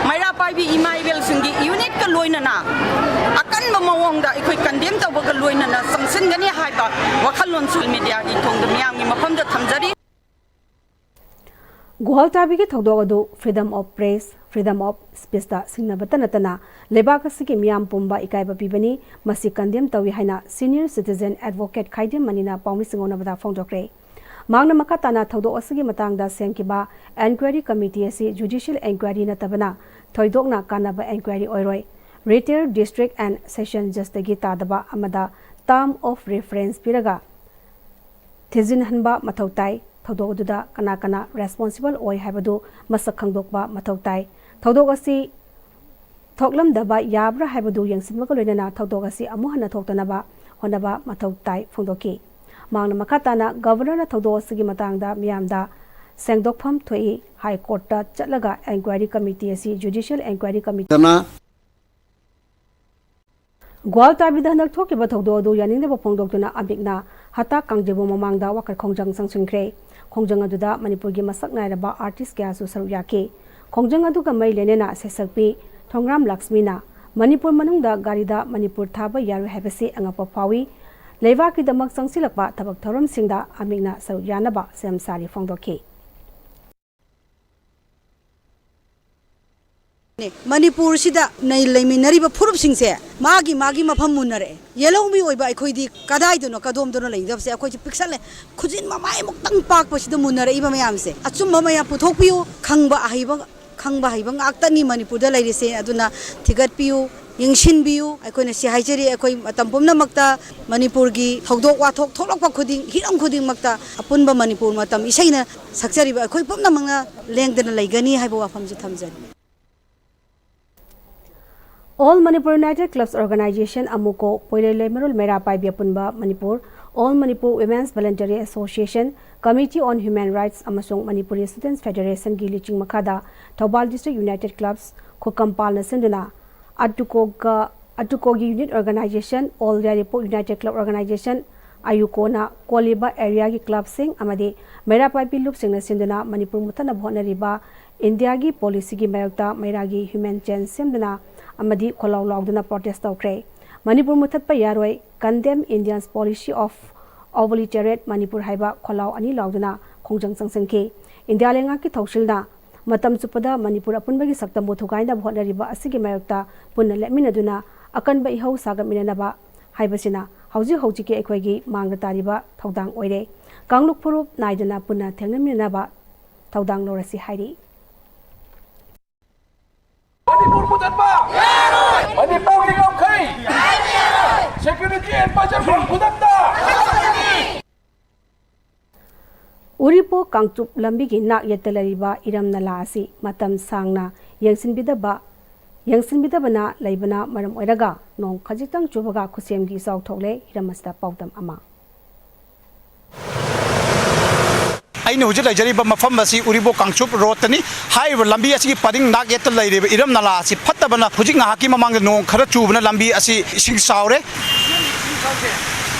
ꯃꯩꯔꯥ ꯄꯥꯏꯕꯤ ꯏꯃꯥ ꯏꯕꯦꯜꯁꯤꯡꯒꯤ ꯌꯨꯅꯤꯠꯀ ꯂꯣꯏꯅꯅ ꯑꯀꯟꯕ ꯃꯑꯣꯡꯗ ꯑꯩꯈꯣꯏ ꯀꯟꯗꯦꯝ ꯇꯧꯕꯒ ꯂꯣꯏꯅꯅ ꯆꯪꯁꯤꯟꯒꯅꯤ ꯍꯥꯏꯕ ꯋꯥꯈꯜꯂꯣꯟꯁꯨ ꯃꯤꯗꯤꯌꯥꯒꯤ ꯊꯣꯡꯗ ꯃꯤꯌꯥꯝꯒꯤ ꯃꯐꯝꯗ ꯊꯝꯖꯔꯤ꯫ ꯒꯨꯍꯜꯇꯥꯕꯤꯒꯤ ꯊꯧꯗꯣꯛ ꯑꯗꯨ freedom of press, freedom of speechꯇ ꯁꯤꯡꯅꯕꯇ ꯅꯠꯇꯅ ꯂꯩꯕꯥꯛ ꯑꯁꯤꯒꯤ ꯃꯤꯌꯥꯝ ꯄꯨꯝꯕ ꯏꯀꯥꯏꯕ ꯄꯤꯕꯅꯤ, ꯃꯁꯤ ꯀꯟꯗꯦꯝ ꯇꯧꯏ ꯍꯥꯏꯅ senior citizen advocate ꯈꯥꯏꯗꯦꯝ ꯃꯅꯤꯅ ꯄꯥꯎꯃꯤꯁꯤꯡ ꯎꯅꯕꯗ ꯐꯣꯡꯗꯣꯛꯈ꯭ꯔꯦ꯫ ꯃꯍꯥꯛꯅ ꯃꯈꯥ ꯇꯥꯅ ꯊꯧꯗꯣꯛ ꯑꯁꯤꯒꯤ ꯃꯇꯥꯡꯗ ꯁꯦꯝꯈꯤꯕ enquiry committee ꯑꯁꯤ judicial enquiry ꯅꯠꯇꯕꯅ ꯊꯣꯏꯗꯣꯛꯅ ꯀꯥꯟꯅꯕ enquiry ꯑꯣꯏꯔꯣꯏ꯫ Retired district and session judgeꯇꯒꯤ ꯇꯥꯗꯕ ꯑꯃꯗ term of reference ꯄꯤꯔꯒ ꯊꯤꯖꯤꯟꯍꯟꯕ ꯃꯊꯧ ꯇꯥꯏ꯫ ꯊꯧꯗꯣꯛ ꯑꯗꯨꯗ ꯀꯅꯥ ꯀꯅꯥ responsible ꯑꯣꯏ ꯍꯥꯏꯕꯗꯨ ꯃꯁꯛ ꯈꯪꯗꯣꯛꯄ ꯃꯊꯧ ꯇꯥꯏ꯫ ꯊꯧꯗꯣꯛ ꯑꯁꯤ ꯊꯣꯛꯂꯝꯗꯕ ꯌꯥꯕ꯭ꯔꯥ ꯍꯥꯏꯕꯗꯨ ꯌꯦꯡꯁꯤꯟꯕꯒ ꯂꯣꯏꯅꯅ ꯊꯧꯗꯣꯛ ꯑꯁꯤ ꯑꯃꯨꯛ ꯍꯟꯅ ꯊꯣꯛꯇꯅꯕ ꯍꯣꯠꯅꯕ ꯃꯊꯧ ꯇꯥꯏ ꯐꯣꯡꯗꯣꯛꯈꯤ꯫ ꯃꯍꯥꯛꯅ ꯃꯈꯥ ꯇꯥꯅ ꯒꯕꯔꯅꯔꯅ ꯊꯧꯗꯣꯛ ꯑꯁꯤꯒꯤ ꯃꯇꯥꯡꯗ ꯃꯤꯌꯥꯝꯗ ꯁꯦꯡꯗꯣꯛꯐꯝ ꯊꯣꯛꯏ, ꯍꯥꯏ ꯀꯣꯔꯠꯇ ꯆꯠꯂꯒ enquiry committee ꯑꯁꯤ judicial enquiry committee ꯒꯨꯍꯜꯇꯥꯕꯤꯗ ꯍꯟꯗꯛ ꯊꯣꯛꯈꯤꯕ ꯊꯧꯗꯣꯛ ꯑꯗꯨ ꯌꯥꯅꯤꯡꯗꯕ ꯐꯣꯡꯗꯣꯛꯇꯨꯅ ꯑꯃꯤꯛꯅ ꯍꯇꯥ ꯀꯥꯡꯖꯩꯕꯨꯡ ꯃꯃꯥꯡꯗ ꯋꯥꯀꯠ ꯈꯣꯡꯖꯪ ꯆꯪꯁꯤꯟꯈ꯭ꯔꯦ꯫ ꯈꯣꯡꯖꯪ ꯑꯗꯨꯗ ꯃꯅꯤꯄꯨꯔꯒꯤ ꯃꯁꯛ ꯅꯥꯏꯔꯕ artist ꯀꯌꯥꯁꯨ ꯁꯔꯨꯛ ꯌꯥꯈꯤ꯫ ꯈꯣꯡꯖꯪ ꯑꯗꯨꯒ ꯃꯔꯤ ꯂꯩꯅꯅ ꯁꯩꯁꯛꯄꯤ ꯊꯣꯡꯒ꯭ꯔꯥꯝ ꯂꯛꯁꯃꯤꯅ ꯃꯅꯤꯄꯨꯔ ꯃꯅꯨꯡꯗ ꯒꯥꯔꯤꯗ ꯃꯅꯤꯄꯨꯔ ꯊꯥꯕ ꯌꯥꯔꯣꯏ ꯍꯥꯏꯕꯁꯤ ꯑꯉꯛꯄ ꯐꯥꯎꯏ꯫ ꯂꯩꯕꯥꯛꯀꯤꯗꯃꯛ ꯆꯪꯁꯤꯜꯂꯛꯄ ꯊꯕꯛ ꯊꯧꯔꯝꯁꯤꯡꯗ ꯑꯃꯤꯛꯅ ꯁꯔꯨꯛ ꯌꯥꯅꯕ ꯁꯦꯝ ꯁꯥꯔꯤ ꯐꯣꯡꯗꯣꯛꯈꯤ꯫ ꯃꯅꯤꯄꯨꯔꯁꯤꯗ ꯂꯩꯃꯤꯟꯅꯔꯤꯕ ꯐꯨꯔꯨꯞꯁꯤꯡꯁꯦ ꯃꯥꯒꯤ ꯃꯥꯒꯤ ꯃꯐꯝ ꯃꯨꯟꯅꯔꯛꯑꯦ꯫ ꯌꯦꯜꯍꯧꯃꯤ ꯑꯣꯏꯕ ꯑꯩꯈꯣꯏꯗꯤ ꯀꯗꯥꯏꯗꯅꯣ ꯀꯗꯣꯝꯗꯅꯣ ꯂꯩꯒꯗꯕꯁꯦ ꯑꯩꯈꯣꯏꯁꯦ ꯄꯤꯛꯁꯜꯂꯦ꯫ ꯈꯨꯖꯤꯟ ꯃꯃꯥꯏꯃꯨꯛꯇꯪ ꯄꯥꯛꯄꯁꯤꯗ ꯃꯨꯟꯅꯔꯛꯏꯕ ꯃꯌꯥꯝꯁꯦ꯫ ꯑꯆꯨꯝꯕ ꯃꯌꯥꯝ ꯄꯨꯊꯣꯛꯄꯤꯌꯨ꯫ ꯈꯪꯕ ꯑꯍꯩꯕ ꯈꯪꯕ ꯍꯩꯕ ꯉꯥꯛꯇꯅꯤ ꯃꯅꯤꯄꯨꯔꯗ ꯂꯩꯔꯤꯁꯦ꯫ ꯑꯗꯨꯅ ꯊꯤꯒꯠꯄꯤꯌꯨ, ꯌꯦꯡꯁꯤꯟꯕꯤꯌꯨ꯫ ꯑꯩꯈꯣꯏꯅ ꯁꯤ ꯍꯥꯏꯖꯔꯤ, ꯑꯩꯈꯣꯏ ꯃꯇꯝ ꯄꯨꯝꯅꯃꯛꯇ ꯃꯅꯤꯄꯨꯔꯒꯤ ꯊꯧꯗꯣꯛ ꯋꯥꯊꯣꯛ ꯊꯣꯛꯂꯛꯄ ꯈꯨꯗꯤꯡ, ꯍꯤꯔꯝ ꯈꯨꯗꯤꯡꯃꯛꯇ ꯑꯄꯨꯟꯕ ꯃꯅꯤꯄꯨꯔ ꯃꯇꯝ ꯏꯁꯩꯅ ꯁꯛꯆꯔꯤꯕ ꯑꯩꯈꯣꯏ ꯄꯨꯝꯅꯃꯛꯅ ꯂꯦꯡꯗꯅ ꯂꯩꯒꯅꯤ ꯍꯥꯏꯕ ꯋꯥꯐꯝꯁꯤ ꯊꯝꯖꯔꯤ꯫ All Manipur United Clubs Organization, ꯑꯃꯨꯀꯣ, ꯄꯣꯏꯔꯩ ꯂꯩꯃꯔꯣꯜ ꯃꯩꯔꯥ ꯄꯥꯏꯕꯤ ꯑꯄꯨꯟꯕ Manipur, All Manipur Women's Voluntary Association, Committee on Human Rights ꯑꯃꯁꯨꯡ ꯃꯅꯤꯄꯨꯔꯤ Students Federationꯒꯤ ꯂꯨꯆꯤꯡ ꯃꯈꯥꯗ ꯊꯧꯕꯥꯜ District United Clubs ꯈꯨꯀꯝꯄꯥꯜꯅ ꯁꯤꯟꯗꯨꯅ ꯑꯇꯨꯀꯣꯒ ꯑꯇꯨꯀꯣꯒꯤ unit organization, All Yairipok United Club Organization, ꯑꯌꯨꯀꯣꯅ ꯀꯣꯜꯂꯤꯕ areaꯒꯤ clubꯁꯤꯡ ꯑꯃꯗꯤ ꯃꯩꯔꯥ ꯄꯥꯏꯕꯤ ꯂꯨꯞꯁꯤꯡꯅ ꯁꯤꯟꯗꯨꯅ ꯃꯅꯤꯄꯨꯔ ꯃꯨꯠꯊꯠꯅꯕ ꯍꯣꯠꯅꯔꯤꯕ ꯏꯟꯗꯤꯌꯥꯒꯤ policyꯒꯤ ꯃꯥꯌꯣꯛꯇ ꯃꯩꯔꯥꯒꯤ human chain ꯁꯦꯝꯗꯨꯅ ꯑꯃꯗꯤ ꯈꯣꯜꯂꯥꯎ ꯂꯥꯎꯗꯨꯅ protest ꯇꯧꯈ꯭ꯔꯦ꯫ ꯃꯅꯤꯄꯨꯔ ꯃꯨꯠꯊꯠꯄ ꯌꯥꯔꯣꯏ, condemn India's policy of overly charried Manipur ꯍꯥꯏꯕ ꯈꯣꯜꯂꯥꯎ ꯑꯅꯤ ꯂꯥꯎꯗꯨꯅ ꯈꯣꯡꯖꯪ ꯆꯪꯁꯤꯟꯈꯤ꯫ ꯏꯟꯗꯤꯌꯥ ꯂꯩꯉꯥꯛꯀꯤ ꯊꯧꯁꯤꯜꯅ ꯃꯇꯝ ꯆꯨꯞꯄꯗ ꯃꯅꯤꯄꯨꯔ ꯑꯄꯨꯟꯕꯒꯤ ꯁꯛꯇꯝꯕꯨ ꯊꯨꯒꯥꯏꯅꯕ ꯍꯣꯠꯅꯔꯤꯕ ꯑꯁꯤꯒꯤ ꯃꯥꯌꯣꯛꯇ ꯄꯨꯟꯅ ꯂꯦꯞꯃꯤꯟꯅꯗꯨꯅ ꯑꯀꯟꯕ ꯏꯍꯧ ꯁꯥꯒꯠꯃꯤꯟꯅꯅꯕ ꯍꯥꯏꯕꯁꯤꯅ ꯍꯧꯖꯤꯛ ꯍꯧꯖꯤꯛꯀꯤ ꯑꯩꯈꯣꯏꯒꯤ ꯃꯥꯡꯗ ꯇꯥꯔꯤꯕ ꯊꯧꯗꯥꯡ ꯑꯣꯏꯔꯦ꯫ ꯀꯥꯡꯂꯨꯞ ꯐꯨꯔꯨꯞ ꯅꯥꯏꯗꯅ ꯄꯨꯟꯅ ꯊꯦꯡꯅꯃꯤꯟꯅꯅꯕ ꯊꯧꯗꯥꯡ ꯂꯧꯔꯁꯤ ꯍꯥꯏꯔꯤ꯫ ꯃꯅꯤꯄꯨꯔ ꯃꯨꯊꯠꯄ! ꯃꯅꯤꯄꯨꯔꯒꯤ ꯉꯝꯈꯩ! Security advisor ꯈꯨꯗꯛꯇ! ꯎꯔꯤꯄꯣꯛ ꯀꯥꯡꯆꯨꯞ ꯂꯝꯕꯤꯒꯤ ꯅꯥꯛ ꯌꯦꯠꯇ ꯂꯩꯔꯤꯕ ꯏꯔꯝ ꯅꯂꯥ ꯑꯁꯤ ꯃꯇꯝ ꯁꯥꯡꯅ ꯌꯦꯡꯁꯤꯟꯕꯤꯗꯕ, ꯌꯦꯡꯁꯤꯟꯕꯤꯗꯕꯅ ꯂꯩꯕꯅ ꯃꯔꯝ ꯑꯣꯏꯔꯒ ꯅꯣꯡ ꯈꯖꯤꯛꯇꯪ ꯆꯨꯕꯒ ꯈꯨꯠꯁꯦꯝꯒꯤ ꯏꯆꯥꯎ ꯊꯣꯛꯂꯦ꯫ ꯏꯔꯝ ꯑꯁꯤꯗ ꯄꯥꯎꯗꯝ ꯑꯃ꯫ ꯑꯩꯅ ꯍꯧꯖꯤꯛ ꯂꯩꯖꯔꯤꯕ ꯃꯐꯝ ꯑꯁꯤ ꯎꯔꯤꯄꯣꯛ ꯀꯥꯡꯆꯨꯞ ꯔꯣꯗꯇꯅꯤ꯫ ꯍꯥꯏꯔꯤꯕ ꯂꯝꯕꯤ ꯑꯁꯤꯒꯤ ꯄꯔꯤꯡ ꯅꯥꯛ ꯌꯦꯠꯇ ꯂꯩꯔꯤꯕ ꯏꯔꯝ ꯅꯂꯥ ꯑꯁꯤ ꯐꯠꯇꯕꯅ ꯍꯧꯖꯤꯛ ꯉꯥꯏꯍꯥꯛꯀꯤ ꯃꯃꯥꯡꯗ ꯅꯣꯡ ꯈꯔ ꯆꯨꯕꯅ ꯂꯝꯕꯤ ꯑꯁꯤ ꯏꯁꯤꯡ ꯆꯥꯎꯔꯦ꯫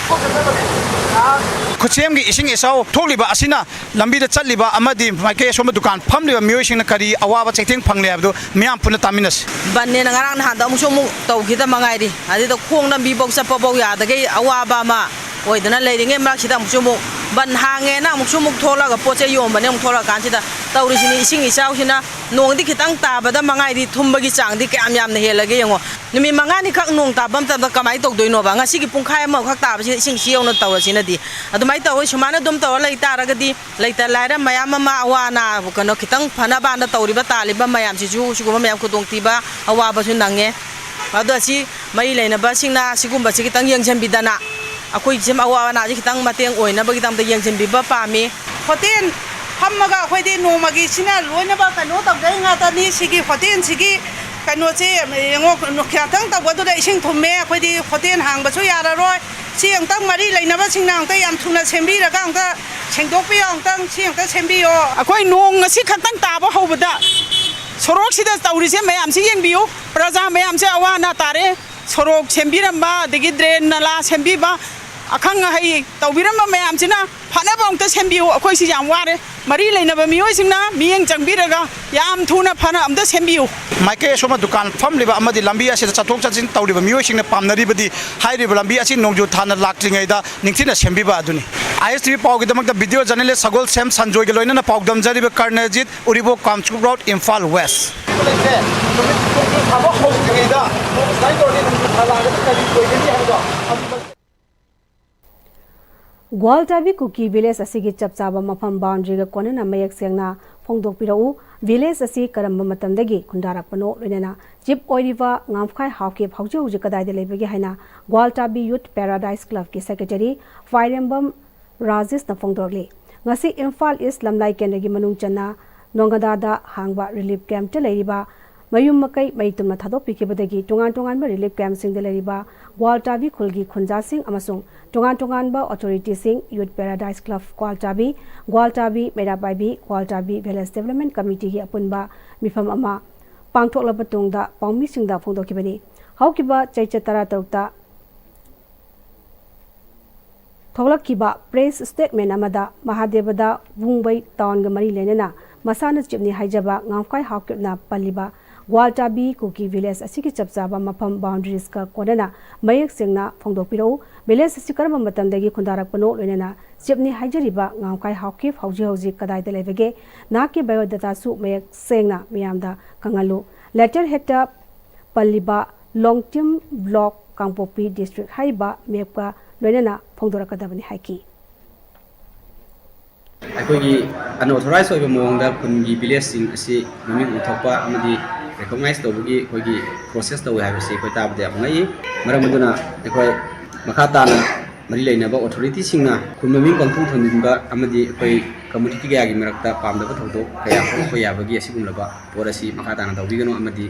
ꯈꯨꯠꯁꯦꯝꯒꯤ ꯏꯁꯤꯡ ꯏꯆꯥꯎ ꯊꯣꯛꯂꯤꯕ ꯑꯁꯤꯅ ꯂꯝꯕꯤꯗ ꯆꯠꯂꯤꯕ ꯑꯃꯗꯤ ꯃꯥꯏꯀꯩ ꯑꯁꯣꯝꯕ ꯗꯨꯀꯥꯟ ꯐꯝꯂꯤꯕ ꯃꯤꯑꯣꯏꯁꯤꯡꯅ ꯀꯔꯤ ꯑꯋꯥꯕ ꯆꯩꯊꯦꯡ ꯐꯪꯂꯤ ꯍꯥꯏꯕꯗꯨ ꯃꯤꯌꯥꯝ ꯄꯨꯟꯅ ꯇꯥꯃꯤꯟꯅꯁꯤ꯫ ꯕꯟꯅꯦꯅ ꯉꯔꯥꯡ ꯅꯍꯥꯟꯗ ꯑꯃꯨꯛꯁꯨ ꯑꯃꯨꯛ ꯇꯧꯈꯤꯗ ꯃꯉꯥꯏꯔꯤ꯫ ꯑꯗꯨꯗ ꯈꯣꯡ ꯂꯝꯕꯤꯐꯧ ꯆꯠꯄꯐꯧ ꯌꯥꯗꯈꯩ ꯑꯋꯥꯕ ꯑꯃ ꯑꯣꯏꯗꯅ ꯂꯩꯔꯤꯉꯩ ꯃꯔꯛꯁꯤꯗ ꯑꯃꯨꯛꯁꯨ ꯑꯃꯨꯛ ꯕꯟ ꯍꯥꯡꯉꯦꯅ ꯑꯃꯨꯛꯁꯨ ꯑꯃꯨꯛ ꯊꯣꯛꯂꯒ ꯄꯣꯠ ꯆꯩ ꯌꯣꯟꯕꯅꯦ ꯑꯃꯨꯛ ꯊꯣꯛꯂꯛꯑꯀꯥꯟꯁꯤꯗ ꯇꯧꯔꯤꯁꯤꯅꯤ꯫ ꯏꯁꯤꯡ ꯏꯆꯥꯎꯁꯤꯅ ꯅꯣꯡꯗꯤ ꯈꯤꯇꯪ ꯇꯥꯕꯗ ꯃꯉꯥꯏꯔꯤ, ꯊꯨꯝꯕꯒꯤ ꯆꯥꯡꯗꯤ ꯀꯌꯥꯝ ꯌꯥꯝꯅ ꯍꯦꯜꯂꯒꯦ ꯌꯦꯡꯉꯣ꯫ ꯅꯨꯃꯤꯠ ꯃꯉꯥꯅꯤꯈꯛ ꯅꯣꯡ ꯇꯥꯕ ꯃꯇꯝꯗ ꯀꯃꯥꯏꯅ ꯇꯧꯗꯣꯏꯅꯣꯕ? ꯉꯁꯤꯒꯤ ꯄꯨꯡꯈꯥꯏ ꯑꯃꯈꯛ ꯇꯥꯕꯁꯤꯗ ꯏꯁꯤꯡ ꯁꯤ ꯌꯧꯅ ꯇꯧꯔꯁꯤꯅꯗꯤ꯫ ꯑꯗꯨꯃꯥꯏꯅ ꯇꯧꯋꯤ꯫ ꯁꯨꯃꯥꯏꯅ ꯑꯗꯨꯝ ꯇꯧꯔ ꯂꯩ ꯇꯥꯔꯒꯗꯤ ꯂꯩꯇ ꯂꯥꯏꯔ ꯃꯌꯥꯝ ꯑꯃ ꯑꯋꯥ ꯑꯅꯥ ꯀꯩꯅꯣ ꯈꯤꯇꯪ ꯐꯅꯕꯅ ꯇꯧꯔꯤꯕ ꯇꯥꯜꯂꯤꯕ ꯃꯌꯥꯝꯁꯤꯁꯨ ꯁꯤꯒꯨꯝꯕ ꯃꯌꯥꯝ ꯈꯨꯗꯣꯡꯊꯤꯕ ꯑꯋꯥꯕꯁꯨ ꯅꯪꯉꯦ꯫ ꯑꯗꯣ ꯑꯁꯤ ꯃꯔꯤ ꯂꯩꯅꯕꯁꯤꯡꯅ ꯁꯤꯒꯨꯝꯕꯁꯤ ꯈꯤꯇꯪ ꯌꯦꯡꯁꯤꯟꯕꯤꯗꯅ ꯑꯩꯈꯣꯏ ꯁꯤ ꯑꯋꯥ ꯑꯅꯥꯁꯤ ꯈꯤꯇꯪ ꯃꯇꯦꯡ ꯑꯣꯏꯅꯕꯒꯤꯗꯃꯛꯇ ꯌꯦꯡꯁꯤꯟꯕꯤꯕ ꯄꯥꯝꯃꯤ꯫ ꯍꯣꯇꯦꯜ ꯐꯝꯃꯒ ꯑꯩꯈꯣꯏꯗꯤ ꯅꯣꯡꯃꯒꯤ ꯁꯤꯅ ꯂꯣꯏꯅꯕ ꯀꯩꯅꯣ ꯇꯧꯖꯩ ꯉꯥꯛꯇꯅꯤ꯫ ꯁꯤꯒꯤ ꯍꯣꯇꯦꯜꯁꯤꯒꯤ ꯀꯩꯅꯣꯁꯦ ꯌꯦꯡꯉꯣ, ꯈꯤꯇꯪ ꯇꯧꯕꯗꯨꯗ ꯏꯁꯤꯡ ꯊꯨꯝꯃꯦ, ꯑꯩꯈꯣꯏꯗꯤ ꯍꯣꯇꯦꯜ ꯍꯥꯡꯕꯁꯨ ꯌꯥꯔꯔꯣꯏ꯫ ꯁꯤ ꯑꯃꯨꯛꯇꯪ ꯃꯔꯤ ꯂꯩꯅꯕꯁꯤꯡꯅ ꯑꯃꯨꯛꯇ ꯌꯥꯝ ꯊꯨꯅ ꯁꯦꯝꯕꯤꯔꯒ ꯑꯃꯨꯛꯇ ꯁꯦꯡꯗꯣꯛꯄꯤꯌꯣ, ꯑꯃꯨꯛꯇꯪ ꯁꯤ ꯑꯃꯨꯛꯇ ꯁꯦꯝꯕꯤꯌꯣ꯫ ꯑꯩꯈꯣꯏ ꯅꯣꯡ ꯉꯁꯤ ꯈꯛꯇꯪ ꯇꯥꯕ ꯍꯧꯕꯗ ꯁꯣꯔꯣꯛꯁꯤꯗ ꯇꯧꯔꯤꯁꯦ ꯃꯌꯥꯝꯁꯤ ꯌꯦꯡꯕꯤꯌꯨ꯫ ꯄ꯭ꯔꯖꯥ ꯃꯌꯥꯝꯁꯦ ꯑꯋꯥ ꯑꯅꯥ ꯇꯥꯔꯦ꯫ ꯁꯣꯔꯣꯛ ꯁꯦꯝꯕꯤꯔꯝꯕ, ꯑꯗꯒꯤ ꯗ꯭ꯔꯦꯟ ꯅꯂꯥ ꯁꯦꯝꯕꯤꯕ, ꯑꯈꯪ ꯑꯍꯩ ꯇꯧꯕꯤꯔꯝꯕ ꯃꯌꯥꯝꯁꯤꯅ ꯐꯅꯕ ꯑꯃꯨꯛꯇ ꯁꯦꯝꯕꯤꯌꯨ꯫ ꯑꯩꯈꯣꯏꯁꯤ ꯌꯥꯝ ꯋꯥꯔꯦ꯫ ꯃꯔꯤ ꯂꯩꯅꯕ ꯃꯤꯑꯣꯏꯁꯤꯡꯅ ꯃꯤꯠꯌꯦꯡ ꯆꯪꯕꯤꯔꯒ ꯌꯥꯝ ꯊꯨꯅ ꯐꯅ ꯑꯝꯇ ꯁꯦꯝꯕꯤꯌꯨ꯫ ꯃꯥꯏꯀꯩ ꯑꯁꯣꯝꯅ ꯗꯨꯀꯥꯟ ꯐꯝꯂꯤꯕ ꯑꯃꯗꯤ ꯂꯝꯕꯤ ꯑꯁꯤꯗ ꯆꯠꯊꯣꯛ ꯆꯠꯁꯤꯟ ꯇꯧꯔꯤꯕ ꯃꯤꯑꯣꯏꯁꯤꯡꯅ ꯄꯥꯝꯅꯔꯤꯕꯗꯤ ꯍꯥꯏꯔꯤꯕ ꯂꯝꯕꯤ ꯑꯁꯤ ꯅꯣꯡꯖꯨ ꯊꯥꯅ ꯂꯥꯛꯇ꯭ꯔꯤꯉꯩꯗ ꯅꯤꯡꯊꯤꯅ ꯁꯦꯝꯕꯤꯕ ꯑꯗꯨꯅꯤ꯫ ꯑꯥꯏ ꯑꯦꯁ ꯇꯤ ꯚꯤ ꯄꯥꯎꯒꯤꯗꯃꯛꯇ ꯚꯤꯗꯤꯑꯣ ꯖꯔꯅꯦꯂꯤꯁ ꯁꯒꯣꯜꯁꯦꯝ ꯁꯟꯖꯣꯏꯒ ꯂꯣꯏꯅꯅ ꯄꯥꯎꯗꯝꯖꯔꯤꯕ ꯀꯔꯅꯖꯤꯠ, ꯎꯔꯤꯄꯣꯛ ꯀꯥꯝꯆꯨꯞ ꯔꯣꯗ, ꯏꯝꯐꯥꯜ ꯋꯦꯁ꯫ ꯂꯩꯇꯦ꯫ ꯅꯨꯃꯤꯠ ꯅꯣꯡꯖꯨ ꯊꯥꯕ ꯍꯧꯗ꯭ꯔꯤꯉꯩꯗ ꯁꯨꯃꯥꯏꯅ ꯇꯧꯔꯗꯤ ꯅꯣꯡꯖꯨ ꯊꯥ ꯂꯥꯛꯑꯒꯗꯤ ꯀꯔꯤ ꯑꯣꯏꯒꯅꯤ ꯍꯥꯏꯕꯗꯣ ꯑꯗꯨ ꯒ꯭ꯋꯥꯜꯇꯥꯕꯤ ꯀꯨꯀꯤ ꯚꯤꯂꯦꯖ ꯑꯁꯤꯒꯤ ꯆꯞ ꯆꯥꯕ ꯃꯐꯝ ꯕꯥꯎꯟꯗ꯭ꯔꯤꯒ ꯀꯣꯟꯅꯅ ꯃꯌꯦꯛ ꯁꯦꯡꯅ ꯐꯣꯡꯗꯣꯛꯄꯤꯔꯛꯎ꯫ ꯚꯤꯂꯦꯖ ꯑꯁꯤ ꯀꯔꯝꯕ ꯃꯇꯝꯗꯒꯤ ꯈꯨꯟꯗꯥꯔꯛꯄꯅꯣ, ꯂꯣꯏꯅꯅ ꯆꯤꯞ ꯑꯣꯏꯔꯤꯕ ꯉꯥꯝꯈꯥꯏ ꯍꯥꯎꯀꯤꯞ ꯍꯧꯖꯤꯛ ꯍꯧꯖꯤꯛ ꯀꯗꯥꯏꯗ ꯂꯩꯕꯒꯦ ꯍꯥꯏꯅ ꯒ꯭ꯋꯥꯜꯇꯥꯕꯤ ꯌꯨꯠ ꯄꯦꯔꯥꯗꯥꯏꯁ ꯀ꯭ꯂꯕꯀꯤ ꯁꯦꯀ꯭ꯔꯦꯇꯔꯤ ꯐꯥꯏꯔꯦꯝꯕꯝ ꯔꯥꯖꯦꯁꯅ ꯐꯣꯡꯗꯣꯔꯛꯂꯤ꯫ ꯉꯁꯤ ꯏꯝꯐꯥꯜ ꯏꯁ ꯂꯝꯂꯥꯏ ꯀꯦꯟꯗ꯭ꯔꯒꯤ ꯃꯅꯨꯡ ꯆꯟꯅ ꯅꯣꯡꯒꯗꯥꯗ ꯍꯥꯡꯕ ꯔꯤꯂꯤꯐ ꯀꯦꯝꯞꯇ ꯂꯩꯔꯤꯕ ꯃꯌꯨꯝ ꯃꯀꯩ ꯃꯩ ꯇꯨꯝꯅ ꯊꯥꯗꯣꯛꯄꯤꯈꯤꯕꯗꯒꯤ ꯇꯣꯉꯥꯟ ꯇꯣꯉꯥꯟꯕ ꯔꯤꯂꯤꯐ ꯀꯦꯝꯞꯁꯤꯡꯗ ꯂꯩꯔꯤꯕ ꯒ꯭ꯋꯥꯜꯇꯥꯕꯤ ꯈꯨꯜꯒꯤ ꯈꯨꯟꯖꯥꯁꯤꯡ ꯑꯃꯁꯨꯡ ꯇꯣꯉꯥꯟ ꯇꯣꯉꯥꯟꯕ ꯑꯣꯊꯣꯔꯤꯇꯤꯁꯤꯡ, ꯌꯨꯠ ꯄꯦꯔꯥꯗꯥꯏꯁ ꯀ꯭ꯂꯕ ꯒ꯭ꯋꯥꯜꯇꯥꯕꯤ, ꯒ꯭ꯋꯥꯜꯇꯥꯕꯤ ꯃꯩꯔꯥ ꯄꯥꯏꯕꯤ, ꯒ꯭ꯋꯥꯜꯇꯥꯕꯤ ꯚꯤꯂꯦꯖ ꯗꯦꯕꯂꯞꯃꯦꯟ ꯀꯃꯤꯇꯤꯒꯤ ꯑꯄꯨꯟꯕ ꯃꯤꯐꯝ ꯑꯃ ꯄꯥꯡꯊꯣꯛꯂꯕ ꯇꯨꯡꯗ ꯄꯥꯎꯃꯤꯁꯤꯡꯗ ꯐꯣꯡꯗꯣꯛꯈꯤꯕꯅꯤ꯫ ꯍꯧꯈꯤꯕ ꯆꯩꯆꯠ ꯇꯔꯥꯇꯔꯨꯛꯇ ꯊꯣꯛꯂꯛꯈꯤꯕ ꯄ꯭ꯔꯦꯁ ꯁ꯭ꯇꯦꯠꯃꯦꯟ ꯑꯃꯗ ꯃꯍꯥꯗꯦꯕꯗ ꯋꯨꯡꯕꯩ ꯇꯥꯎꯟꯒ ꯃꯔꯤ ꯂꯩꯅꯅ ꯃꯁꯥꯅ ꯆꯤꯞꯅꯤ ꯍꯥꯏꯖꯕ ꯉꯥꯝꯈꯥꯏ ꯍꯥꯎꯀꯤꯞꯅ ꯄꯜꯂꯤꯕ ꯒ꯭ꯋꯥꯜꯇꯥꯕꯤ ꯀꯨꯀꯤ ꯚꯤꯂꯦꯖ ꯑꯁꯤꯒꯤ ꯆꯞ ꯆꯥꯕ ꯃꯐꯝ ꯕꯥꯎꯟꯗꯔꯤꯁꯀ ꯀꯣꯟꯅꯅ ꯃꯌꯦꯛ ꯁꯦꯡꯅ ꯐꯣꯡꯗꯣꯛꯄꯤꯔꯛꯎ꯫ ꯚꯤꯂꯦꯖ ꯑꯁꯤ ꯀꯔꯝꯕ ꯃꯇꯝꯗꯒꯤ ꯈꯨꯟꯗꯥꯔꯛꯄꯅꯣ, ꯂꯣꯏꯅꯅ ꯆꯤꯞꯅꯤ ꯍꯥꯏꯖꯔꯤꯕ ꯉꯥꯝꯈꯥꯏ ꯍꯥꯎꯀꯤꯞ ꯍꯧꯖꯤꯛ ꯍꯧꯖꯤꯛ ꯀꯗꯥꯏꯗ ꯂꯩꯕꯒꯦ? ꯅꯍꯥꯛꯀꯤ ꯕꯥꯏꯑꯣꯗꯥꯇꯥꯁꯨ ꯃꯌꯦꯛ ꯁꯦꯡꯅ ꯃꯤꯌꯥꯝꯗ ꯈꯪꯍꯜꯂꯨ꯫ ꯂꯦꯇꯔ ꯍꯦꯠꯇ ꯄꯜꯂꯤꯕ ꯂꯣꯡꯇꯤꯝ ꯕ꯭ꯂꯣꯛ, ꯀꯥꯡꯄꯣꯛꯄꯤ ꯗꯤꯁꯇ꯭ꯔꯤꯛ ꯍꯥꯏꯔꯤꯕ ꯃꯦꯞꯀ ꯂꯣꯏꯅꯅ ꯐꯣꯡꯗꯣꯔꯛꯀꯗꯕꯅꯤ ꯍꯥꯏꯈꯤ꯫ ꯑꯩꯈꯣꯏꯒꯤ ꯑꯟꯑꯣꯊꯣꯔꯥꯏꯖ ꯑꯣꯏꯕ ꯃꯑꯣꯡꯗ ꯈꯨꯟꯒꯤ ꯚꯤꯂꯦꯖꯁꯤꯡ ꯑꯁꯤ ꯃꯃꯤꯡ ꯑꯣꯟꯊꯣꯛꯄ ꯑꯃꯗꯤ ꯔꯤꯀꯣꯛꯅꯥꯏꯖ ꯇꯧꯕꯒꯤ ꯑꯩꯈꯣꯏꯒꯤ ꯄ꯭ꯔꯣꯁꯦꯁ ꯇꯧꯏ ꯍꯥꯏꯕꯁꯤ ꯑꯩꯈꯣꯏ ꯇꯥꯕꯗ ꯌꯥꯝ ꯉꯛꯏ꯫ ꯃꯔꯝ ꯑꯗꯨꯅ ꯑꯩꯈꯣꯏ ꯃꯈꯥ ꯇꯥꯅ ꯃꯔꯤ ꯂꯩꯅꯕ ꯑꯣꯊꯣꯔꯤꯇꯤꯁꯤꯡꯅ ꯈꯨꯟ ꯃꯃꯤꯡ ꯄꯪꯊꯣꯟ ꯊꯣꯟꯖꯤꯟꯕ ꯑꯃꯗꯤ ꯑꯩꯈꯣꯏ ꯀꯝꯃꯨꯅꯤꯇꯤ ꯀꯌꯥꯒꯤ ꯃꯔꯛꯇ ꯄꯥꯝꯗꯕ ꯊꯧꯗꯣꯛ ꯀꯌꯥ ꯊꯣꯛꯂꯛꯄ ꯌꯥꯕꯒꯤ ꯑꯁꯤꯒꯨꯝꯂꯕ ꯄꯣꯠ ꯑꯁꯤ ꯃꯈꯥ ꯇꯥꯅ ꯇꯧꯕꯤꯒꯅꯨ ꯑꯃꯗꯤ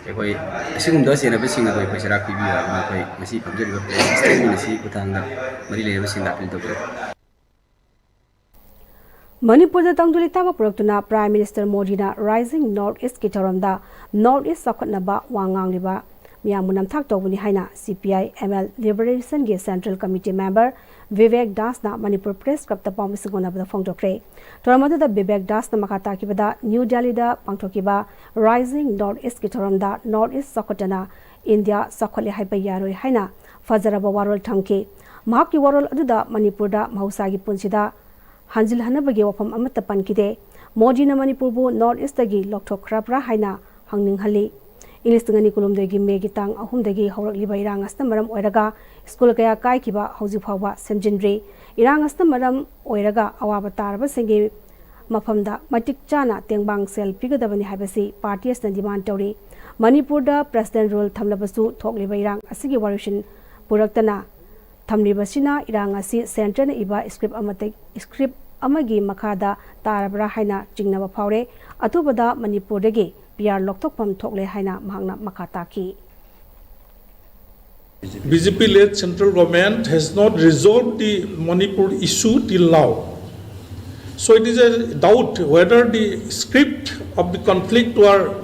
ꯑꯩꯈꯣꯏ ꯑꯁꯤꯒꯨꯝꯕ ꯆꯦꯟꯅꯕꯁꯤꯡ ꯑꯗꯨ ꯑꯩꯈꯣꯏ ꯆꯩꯔꯥꯛ ꯄꯤꯕꯤꯌꯨ ꯍꯥꯏꯗꯨꯅ ꯑꯩꯈꯣꯏ ꯉꯁꯤ ꯐꯝꯖꯔꯤꯕ ꯄ꯭ꯔꯦꯁ ꯁ꯭ꯇꯦꯠꯃꯦꯟ ꯑꯁꯤ ꯈꯨꯠꯊꯥꯡꯗ ꯃꯔꯤ ꯂꯩꯅꯕꯁꯤꯡꯗ ꯑꯄꯤꯜ ꯇꯧꯖꯔꯤ꯫ ꯃꯅꯤꯄꯨꯔꯗ ꯇꯪꯗꯨ ꯂꯩꯇꯥꯕ ꯄꯨꯔꯛꯇꯨꯅ ꯄ꯭ꯔꯥꯏꯝ ꯃꯤꯅꯤꯁꯇꯔ ꯃꯣꯗꯤꯅ ꯔꯥꯏꯖꯤꯡ ꯅꯣꯔꯠ ꯏꯁꯀꯤ ꯊꯧꯔꯝꯗ ꯅꯣꯔꯠ ꯏꯁ ꯆꯥꯎꯈꯠꯅꯕ ꯋꯥ ꯉꯥꯡꯂꯤꯕ ꯃꯤꯌꯥꯝꯕꯨ ꯅꯝꯊꯥꯛ ꯇꯧꯕꯅꯤ ꯍꯥꯏꯅ C P I M L Liberationꯒꯤ Central Committee member Bibek ꯗꯥꯁꯅ Manipur Press Clubꯇ ꯄꯥꯎꯃꯤꯁꯤꯡ ꯎꯅꯕꯗ ꯐꯣꯡꯗꯣꯛꯈ꯭ꯔꯦ꯫ ꯊꯧꯔꯝ ꯑꯗꯨꯗ ꯕꯤꯕꯦꯛ ꯗꯥꯁꯅ ꯃꯈꯥ ꯇꯥꯈꯤꯕꯗ, ꯅ꯭ꯌꯨ ꯗꯦꯜꯂꯤꯗ ꯄꯥꯡꯊꯣꯛꯈꯤꯕ Rising North Eastꯀꯤ ꯊꯧꯔꯝꯗ North East ꯆꯥꯎꯈꯠꯇꯅ ꯏꯟꯗꯤꯌꯥ ꯆꯥꯎꯈꯠꯂꯦ ꯍꯥꯏꯕ ꯌꯥꯔꯣꯏ ꯍꯥꯏꯅ ꯐꯖꯔꯕ ꯋꯥꯔꯣꯜ ꯊꯝꯈꯤ꯫ ꯃꯍꯥꯛꯀꯤ ꯋꯥꯔꯣꯜ ꯑꯗꯨꯗ ꯃꯅꯤꯄꯨꯔꯗ ꯃꯍꯧꯁꯥꯒꯤ ꯄꯨꯟꯁꯤꯗ ꯍꯟꯖꯤꯜꯍꯟꯅꯕꯒꯤ ꯋꯥꯐꯝ ꯑꯃꯠꯇ ꯄꯟꯈꯤꯗꯦ꯫ ꯃꯣꯗꯤꯅ ꯃꯅꯤꯄꯨꯔꯕꯨ North Eastꯇꯒꯤ ꯂꯧꯊꯣꯛꯈ꯭ꯔꯕ꯭ꯔꯥ ꯍꯥꯏꯅ ꯍꯪꯅꯤꯡꯍꯜꯂꯤ꯫ ꯏꯪ ꯂꯤꯁꯤꯡ ꯑꯅꯤ ꯀꯨꯟꯍꯨꯝꯗꯣꯏꯒꯤ ꯃꯦꯒꯤ ꯇꯥꯡ ꯑꯍꯨꯝꯗꯒꯤ ꯍꯧꯔꯛꯂꯤꯕ ꯏꯔꯥꯡ ꯑꯁꯤꯅ ꯃꯔꯝ ꯑꯣꯏꯔꯒ ꯁ꯭ꯀꯨꯜ ꯀꯌꯥ ꯀꯥꯏꯈꯤꯕ ꯍꯧꯖꯤꯛ ꯐꯥꯎꯕ ꯁꯦꯝꯖꯤꯟꯗ꯭ꯔꯤ꯫ ꯏꯔꯥꯡ ꯑꯁꯤꯅ ꯃꯔꯝ ꯑꯣꯏꯔꯒ ꯑꯋꯥꯕ ꯇꯥꯔꯕꯁꯤꯡꯒꯤ ꯃꯐꯝꯗ ꯃꯇꯤꯛ ꯆꯥꯅ ꯇꯦꯡꯕꯥꯡ ꯁꯦꯜ ꯄꯤꯒꯗꯕꯅꯤ ꯍꯥꯏꯕꯁꯤ ꯄꯥꯔꯇꯤ ꯑꯁꯤꯅ demand ꯇꯧꯔꯤ꯫ ꯃꯅꯤꯄꯨꯔꯗ President Rule ꯊꯝꯂꯕꯁꯨ ꯊꯣꯛꯂꯤꯕ ꯏꯔꯥꯡ ꯑꯁꯤꯒꯤ ꯋꯥꯔꯣꯏꯁꯤꯟ ꯄꯨꯔꯛꯇꯅ ꯊꯝꯂꯤꯕꯁꯤꯅ ꯏꯔꯥꯡ ꯑꯁꯤ Centreꯅ ꯏꯕ script ꯑꯃꯇ, script ꯑꯃꯒꯤ ꯃꯈꯥꯗ ꯇꯥꯔꯕ꯭ꯔꯥ ꯍꯥꯏꯅ ꯆꯤꯡꯅꯕ ꯐꯥꯎꯔꯦ꯫ ꯑꯊꯨꯕꯗ ꯃꯅꯤꯄꯨꯔꯗꯒꯤ P R ꯂꯧꯊꯣꯛꯐꯝ ꯊꯣꯛꯂꯦ ꯍꯥꯏꯅ ꯃꯍꯥꯛꯅ ꯃꯈꯥ ꯇꯥꯈꯤ꯫ B J P-led central government has not resolved the Manipur issue till now. So it is a doubt whether the script of the conflict were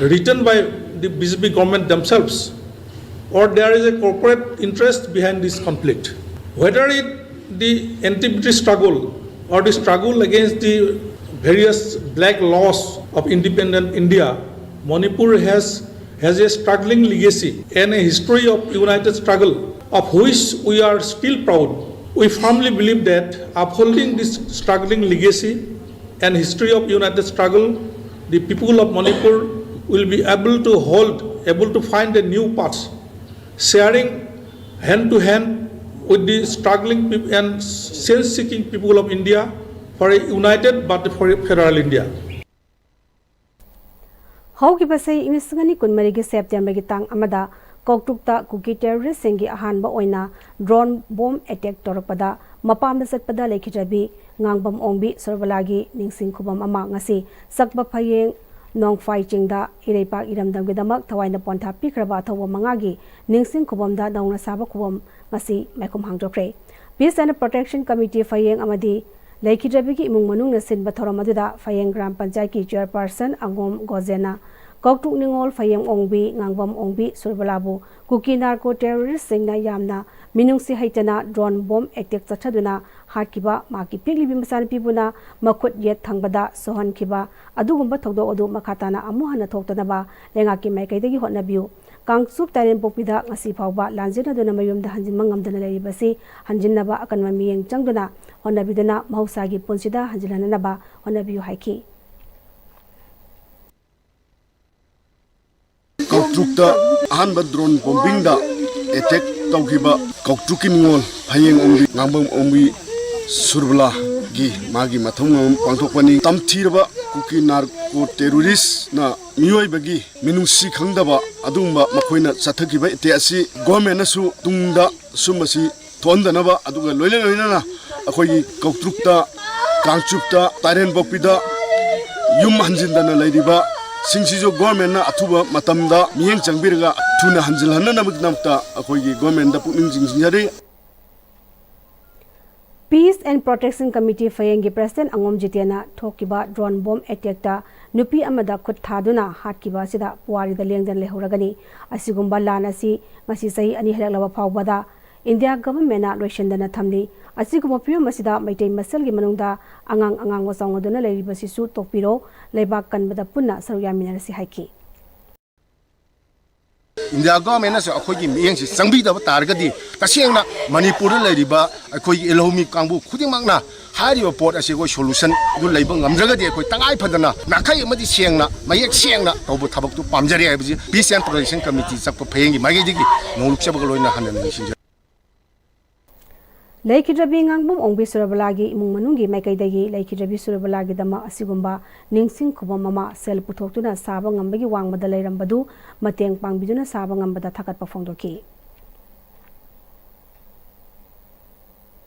written by the B J P government themselves or there is a corporate interest behind this conflict. Whether it the anti-British struggle or the struggle against the various black laws of independent India, Manipur has, has a struggling legacy and a history of united struggle of which we are still proud. We firmly believe that upholding this struggling legacy and history of united struggle, the people of Manipur will be able to hold, able to find a new path, sharing hand to hand with the struggling peop- and change seeking people of India for a united but for a federal India. ꯍꯧꯈꯤꯕ ꯆꯍꯤ ꯏꯪ ꯂꯤꯁꯤꯡ ꯑꯅꯤ ꯀꯨꯟꯃꯔꯤꯒꯤ Septemberꯒꯤ ꯇꯥꯡ ꯑꯃꯗ ꯀꯧꯇ꯭ꯔꯨꯛꯇ ꯀꯨꯀꯤ terroristꯁꯤꯡꯒꯤ ꯑꯍꯥꯟꯕ ꯑꯣꯏꯅ drone bomb attack ꯇꯧꯔꯛꯄꯗ ꯃꯄꯥꯝꯗ ꯆꯠꯄꯗ ꯂꯩꯈꯤꯗ꯭ꯔꯕꯤ ꯉꯥꯡꯕꯝ ꯑꯣꯡꯕꯤ ꯁꯣꯔꯕꯂꯥꯒꯤ ꯅꯤꯡꯁꯤꯡ ꯈꯨꯕꯝ ꯑꯃ ꯉꯁꯤ ꯆꯛꯄ ꯐꯌꯦꯡ ꯅꯣꯡꯐꯥꯏ ꯆꯤꯡꯗ ꯏꯔꯩꯄꯥꯛ ꯏꯔꯝꯗꯝꯒꯤꯗꯃꯛ ꯊꯋꯥꯏꯅ ꯄꯣꯟꯊꯥ ꯄꯤꯈ꯭ꯔꯕ ꯑꯊꯧꯕ ꯃꯉꯥꯒꯤ ꯅꯤꯡꯁꯤꯡ ꯈꯨꯕꯝꯗ ꯅꯧꯅ ꯁꯥꯕ ꯈꯨꯕꯝ ꯉꯁꯤ ꯃꯥꯏꯈꯨꯝ ꯍꯥꯡꯗꯣꯛꯈ꯭ꯔꯦ꯫ Peace and Protection Committee ꯐꯌꯦꯡ ꯑꯃꯗꯤ ꯂꯩꯈꯤꯗ꯭ꯔꯕꯤꯒꯤ ꯏꯃꯨꯡ ꯃꯅꯨꯡꯅ ꯁꯤꯟꯕ ꯊꯧꯔꯝ ꯑꯗꯨꯗ ꯐꯌꯦꯡ ꯒ꯭ꯔꯥꯝ ꯄꯟꯆꯥꯌꯠꯀꯤ chairperson ꯑꯉꯣꯝ ꯒꯣꯖꯦꯅ ꯀꯧꯇ꯭ꯔꯨꯛ ꯅꯤꯉꯣꯜ ꯐꯌꯦꯡ ꯑꯣꯡꯕꯤ, ꯉꯥꯡꯕꯝ ꯑꯣꯡꯕꯤ ꯁꯨꯔꯕꯂꯥꯕꯨ ꯀꯨꯀꯤ ꯅꯥꯔꯀꯣ ꯇꯦꯔꯣꯔꯤꯁ꯭ꯠꯁꯤꯡꯅ ꯌꯥꯝꯅ ꯃꯤꯅꯨꯡꯁꯤ ꯍꯩꯇꯅ ꯗ꯭ꯔꯣꯟ ꯕꯣꯝ ꯑꯦꯇꯦꯛ ꯆꯠꯊꯗꯨꯅ ꯍꯥꯠꯈꯤꯕ ꯃꯍꯥꯛꯀꯤ ꯄꯤꯛꯂꯤꯕꯤ ꯃꯆꯥꯅꯨꯄꯤꯕꯨꯅ ꯃꯈꯨꯠ ꯌꯦꯠ ꯊꯪꯕꯗ ꯁꯣꯛꯍꯟꯈꯤꯕ ꯑꯗꯨꯒꯨꯝꯕ ꯊꯧꯗꯣꯛ ꯑꯗꯨ ꯃꯈꯥ ꯇꯥꯅ ꯑꯃꯨꯛ ꯍꯟꯅ ꯊꯣꯛꯇꯅꯕ ꯂꯩꯉꯥꯛꯀꯤ ꯃꯥꯏꯀꯩꯗꯒꯤ ꯍꯣꯠꯅꯕꯤꯌꯨ꯫ ꯀꯥꯡꯆꯨꯞ ꯇꯥꯏꯔꯦꯟꯄꯣꯛꯄꯤꯗ ꯉꯁꯤ ꯐꯥꯎꯕ ꯂꯥꯟꯖꯦꯟꯅꯗꯨꯅ ꯃꯌꯨꯝꯗ ꯍꯟꯖꯤꯟꯕ ꯉꯝꯗꯅ ꯂꯩꯔꯤꯕꯁꯤ ꯍꯟꯖꯤꯟꯅꯕ ꯑꯀꯟꯕ ꯃꯤꯠꯌꯦꯡ ꯆꯪꯗꯨꯅ ꯍꯣꯠꯅꯕꯤꯗꯨꯅ ꯃꯍꯧꯁꯥꯒꯤ ꯄꯨꯟꯁꯤꯗ ꯍꯟꯖꯤꯜꯍꯟꯅꯅꯕ ꯍꯣꯠꯅꯕꯤꯌꯨ ꯍꯥꯏꯈꯤ꯫ ꯀꯧꯇ꯭ꯔꯨꯛꯇ ꯑꯍꯥꯟꯕ ꯗ꯭ꯔꯣꯟ ꯕꯣꯝꯕꯤꯡꯗ ꯑꯦꯇꯦꯛ ꯇꯧꯈꯤꯕ ꯀꯧꯇ꯭ꯔꯨꯛꯀꯤ ꯅꯤꯉꯣꯜ ꯐꯌꯦꯡ ꯑꯣꯡꯕꯤ, ꯉꯥꯡꯕꯝ ꯑꯣꯡꯕꯤ ꯁꯨꯔꯕꯂꯥꯒꯤ ꯃꯥꯒꯤ ꯃꯊꯧ ꯃꯉꯝ ꯄꯥꯡꯊꯣꯛꯄꯅꯤ꯫ ꯇꯝꯊꯤꯔꯕ ꯀꯨꯀꯤ ꯅꯥꯔꯀꯣ ꯇꯦꯔꯣꯔꯤꯁ꯭ꯠꯅ ꯃꯤꯑꯣꯏꯕꯒꯤ ꯃꯤꯅꯨꯡꯁꯤ ꯈꯪꯗꯕ ꯑꯗꯨꯒꯨꯝꯕ ꯃꯈꯣꯏꯅ ꯆꯠꯊꯈꯤꯕ ꯑꯦꯇꯦꯛ ꯑꯁꯤ ꯒꯣꯔꯃꯦꯟꯅꯁꯨ ꯇꯨꯡꯗ ꯁꯨꯝꯕꯁꯤ ꯊꯣꯛꯍꯟꯗꯅꯕ, ꯑꯗꯨꯒ ꯂꯣꯏꯅ ꯂꯣꯏꯅꯅ ꯑꯩꯈꯣꯏꯒꯤ ꯀꯧꯇ꯭ꯔꯨꯛꯇ, ꯀꯥꯡꯆꯨꯞꯇ, ꯇꯥꯏꯔꯦꯟꯄꯣꯛꯄꯤꯗ ꯌꯨꯝ ꯍꯟꯖꯤꯟꯗꯅ ꯂꯩꯔꯤꯕ ꯁꯤꯡꯁꯤꯁꯨ ꯒꯣꯔꯃꯦꯟꯅ ꯑꯊꯨꯕ ꯃꯇꯝꯗ ꯃꯤꯠꯌꯦꯡ ꯆꯪꯕꯤꯔꯒ ꯊꯨꯅ ꯍꯟꯖꯤꯜꯍꯟꯅꯅꯕꯒꯤꯗꯃꯛꯇ ꯑꯩꯈꯣꯏꯒꯤ ꯒꯣꯔꯃꯦꯟꯗ ꯄꯨꯛꯅꯤꯡ ꯆꯤꯡꯁꯤꯟꯖꯔꯤ꯫ Peace and Protection Committee ꯐꯌꯦꯡꯒꯤ ꯄ꯭ꯔꯁꯤꯗꯦꯟ ꯑꯉꯣꯝ ꯖꯤꯇꯦꯟꯅ ꯊꯣꯛꯈꯤꯕ ꯗ꯭ꯔꯣꯟ ꯕꯣꯝ ꯑꯦꯇꯦꯛꯇ ꯅꯨꯄꯤ ꯑꯃꯗ ꯈꯨꯠ ꯊꯥꯗꯨꯅ ꯍꯥꯠꯈꯤꯕ ꯑꯁꯤꯗ ꯄꯨꯋꯥꯔꯤꯗ ꯂꯦꯡꯗꯅ ꯂꯩꯍꯧꯔꯒꯅꯤ꯫ ꯑꯁꯤꯒꯨꯝꯕ ꯂꯥꯟ ꯑꯁꯤ ꯉꯁꯤ ꯆꯍꯤ ꯑꯅꯤ ꯍꯦꯜꯂꯛꯂꯕ ꯐꯥꯎꯕꯗ ꯏꯟꯗꯤꯌꯥ ꯒꯚꯔꯟꯃꯦꯟꯠꯅ ꯂꯣꯏꯁꯤꯟꯗꯅ ꯊꯝꯂꯤ꯫ ꯑꯁꯤꯒꯨꯝꯕ ꯐꯤꯕꯝ ꯑꯁꯤꯗ ꯃꯩꯇꯩ ꯃꯁꯦꯜꯒꯤ ꯃꯅꯨꯡꯗ ꯑꯉꯥꯡ ꯑꯉꯥꯡꯕ ꯆꯥꯎꯅꯗꯨꯅ ꯂꯩꯔꯤꯕꯁꯤꯁꯨ ꯇꯣꯛꯄꯤꯔꯣ, ꯂꯩꯕꯥꯛ ꯀꯟꯕꯗ ꯄꯨꯟꯅ ꯁꯔꯨꯛ ꯌꯥꯃꯤꯟꯅꯔꯁꯤ ꯍꯥꯏꯈꯤ꯫ ꯏꯟꯗꯤꯌꯥ ꯒꯚꯔꯟꯃꯦꯟꯠꯅꯁꯨ ꯑꯩꯈꯣꯏꯒꯤ ꯃꯤꯠꯌꯦꯡꯁꯤ ꯆꯪꯕꯤꯗꯕ ꯇꯥꯔꯒꯗꯤ, ꯇꯁꯦꯡꯅ ꯃꯅꯤꯄꯨꯔꯗ ꯂꯩꯔꯤꯕ ꯑꯩꯈꯣꯏꯒꯤ ꯏꯂꯧꯃꯤ ꯀꯥꯡꯕꯨ ꯈꯨꯗꯤꯡꯃꯛꯅ ꯍꯥꯏꯔꯤꯕ ꯄꯣꯠ ꯑꯁꯤ ꯑꯩꯈꯣꯏ ꯁꯣꯂꯨꯁꯟꯗꯨ ꯂꯩꯕ ꯉꯝꯗ꯭ꯔꯒꯗꯤ, ꯑꯩꯈꯣꯏ ꯇꯉꯥꯏ ꯐꯗꯅ ꯅꯥꯈꯩ ꯑꯃꯗꯤ ꯁꯦꯡꯅ, ꯃꯌꯦꯛ ꯁꯦꯡꯅ ꯇꯧꯕ ꯊꯕꯛꯇꯨ ꯄꯥꯝꯖꯔꯤ ꯍꯥꯏꯕꯁꯤ Peace and Protection Committee ꯆꯠꯄ ꯐꯌꯦꯡꯒꯤ ꯃꯥꯏꯀꯩꯗꯒꯤ ꯅꯣꯡꯂꯨꯛꯆꯕꯒ ꯂꯣꯏꯅꯅ ꯍꯟꯅ ꯅꯤꯡꯁꯤꯡꯖꯔꯤ꯫ ꯂꯩꯈꯤꯗ꯭ꯔꯕꯤ ꯉꯥꯡꯕꯝ ꯑꯣꯡꯕꯤ ꯁꯨꯔꯕꯂꯥꯒꯤ ꯏꯃꯨꯡ ꯃꯅꯨꯡꯒꯤ ꯃꯥꯏꯀꯩꯗꯒꯤ ꯂꯩꯈꯤꯗ꯭ꯔꯕꯤ ꯁꯨꯔꯕꯂꯥꯒꯤꯗꯃꯛ ꯑꯁꯤꯒꯨꯝꯕ ꯅꯤꯡꯁꯤꯡ ꯈꯨꯕꯝ ꯑꯃ ꯁꯦꯜ ꯄꯨꯊꯣꯛꯇꯨꯅ ꯁꯥꯕ ꯉꯝꯕꯒꯤ ꯋꯥꯡꯃꯗ ꯂꯩꯔꯝꯕꯗꯨ ꯃꯇꯦꯡ ꯄꯥꯡꯕꯤꯗꯨꯅ ꯁꯥꯕ ꯉꯝꯕꯗ ꯊꯥꯒꯠꯄ ꯐꯣꯡꯗꯣꯛꯈꯤ꯫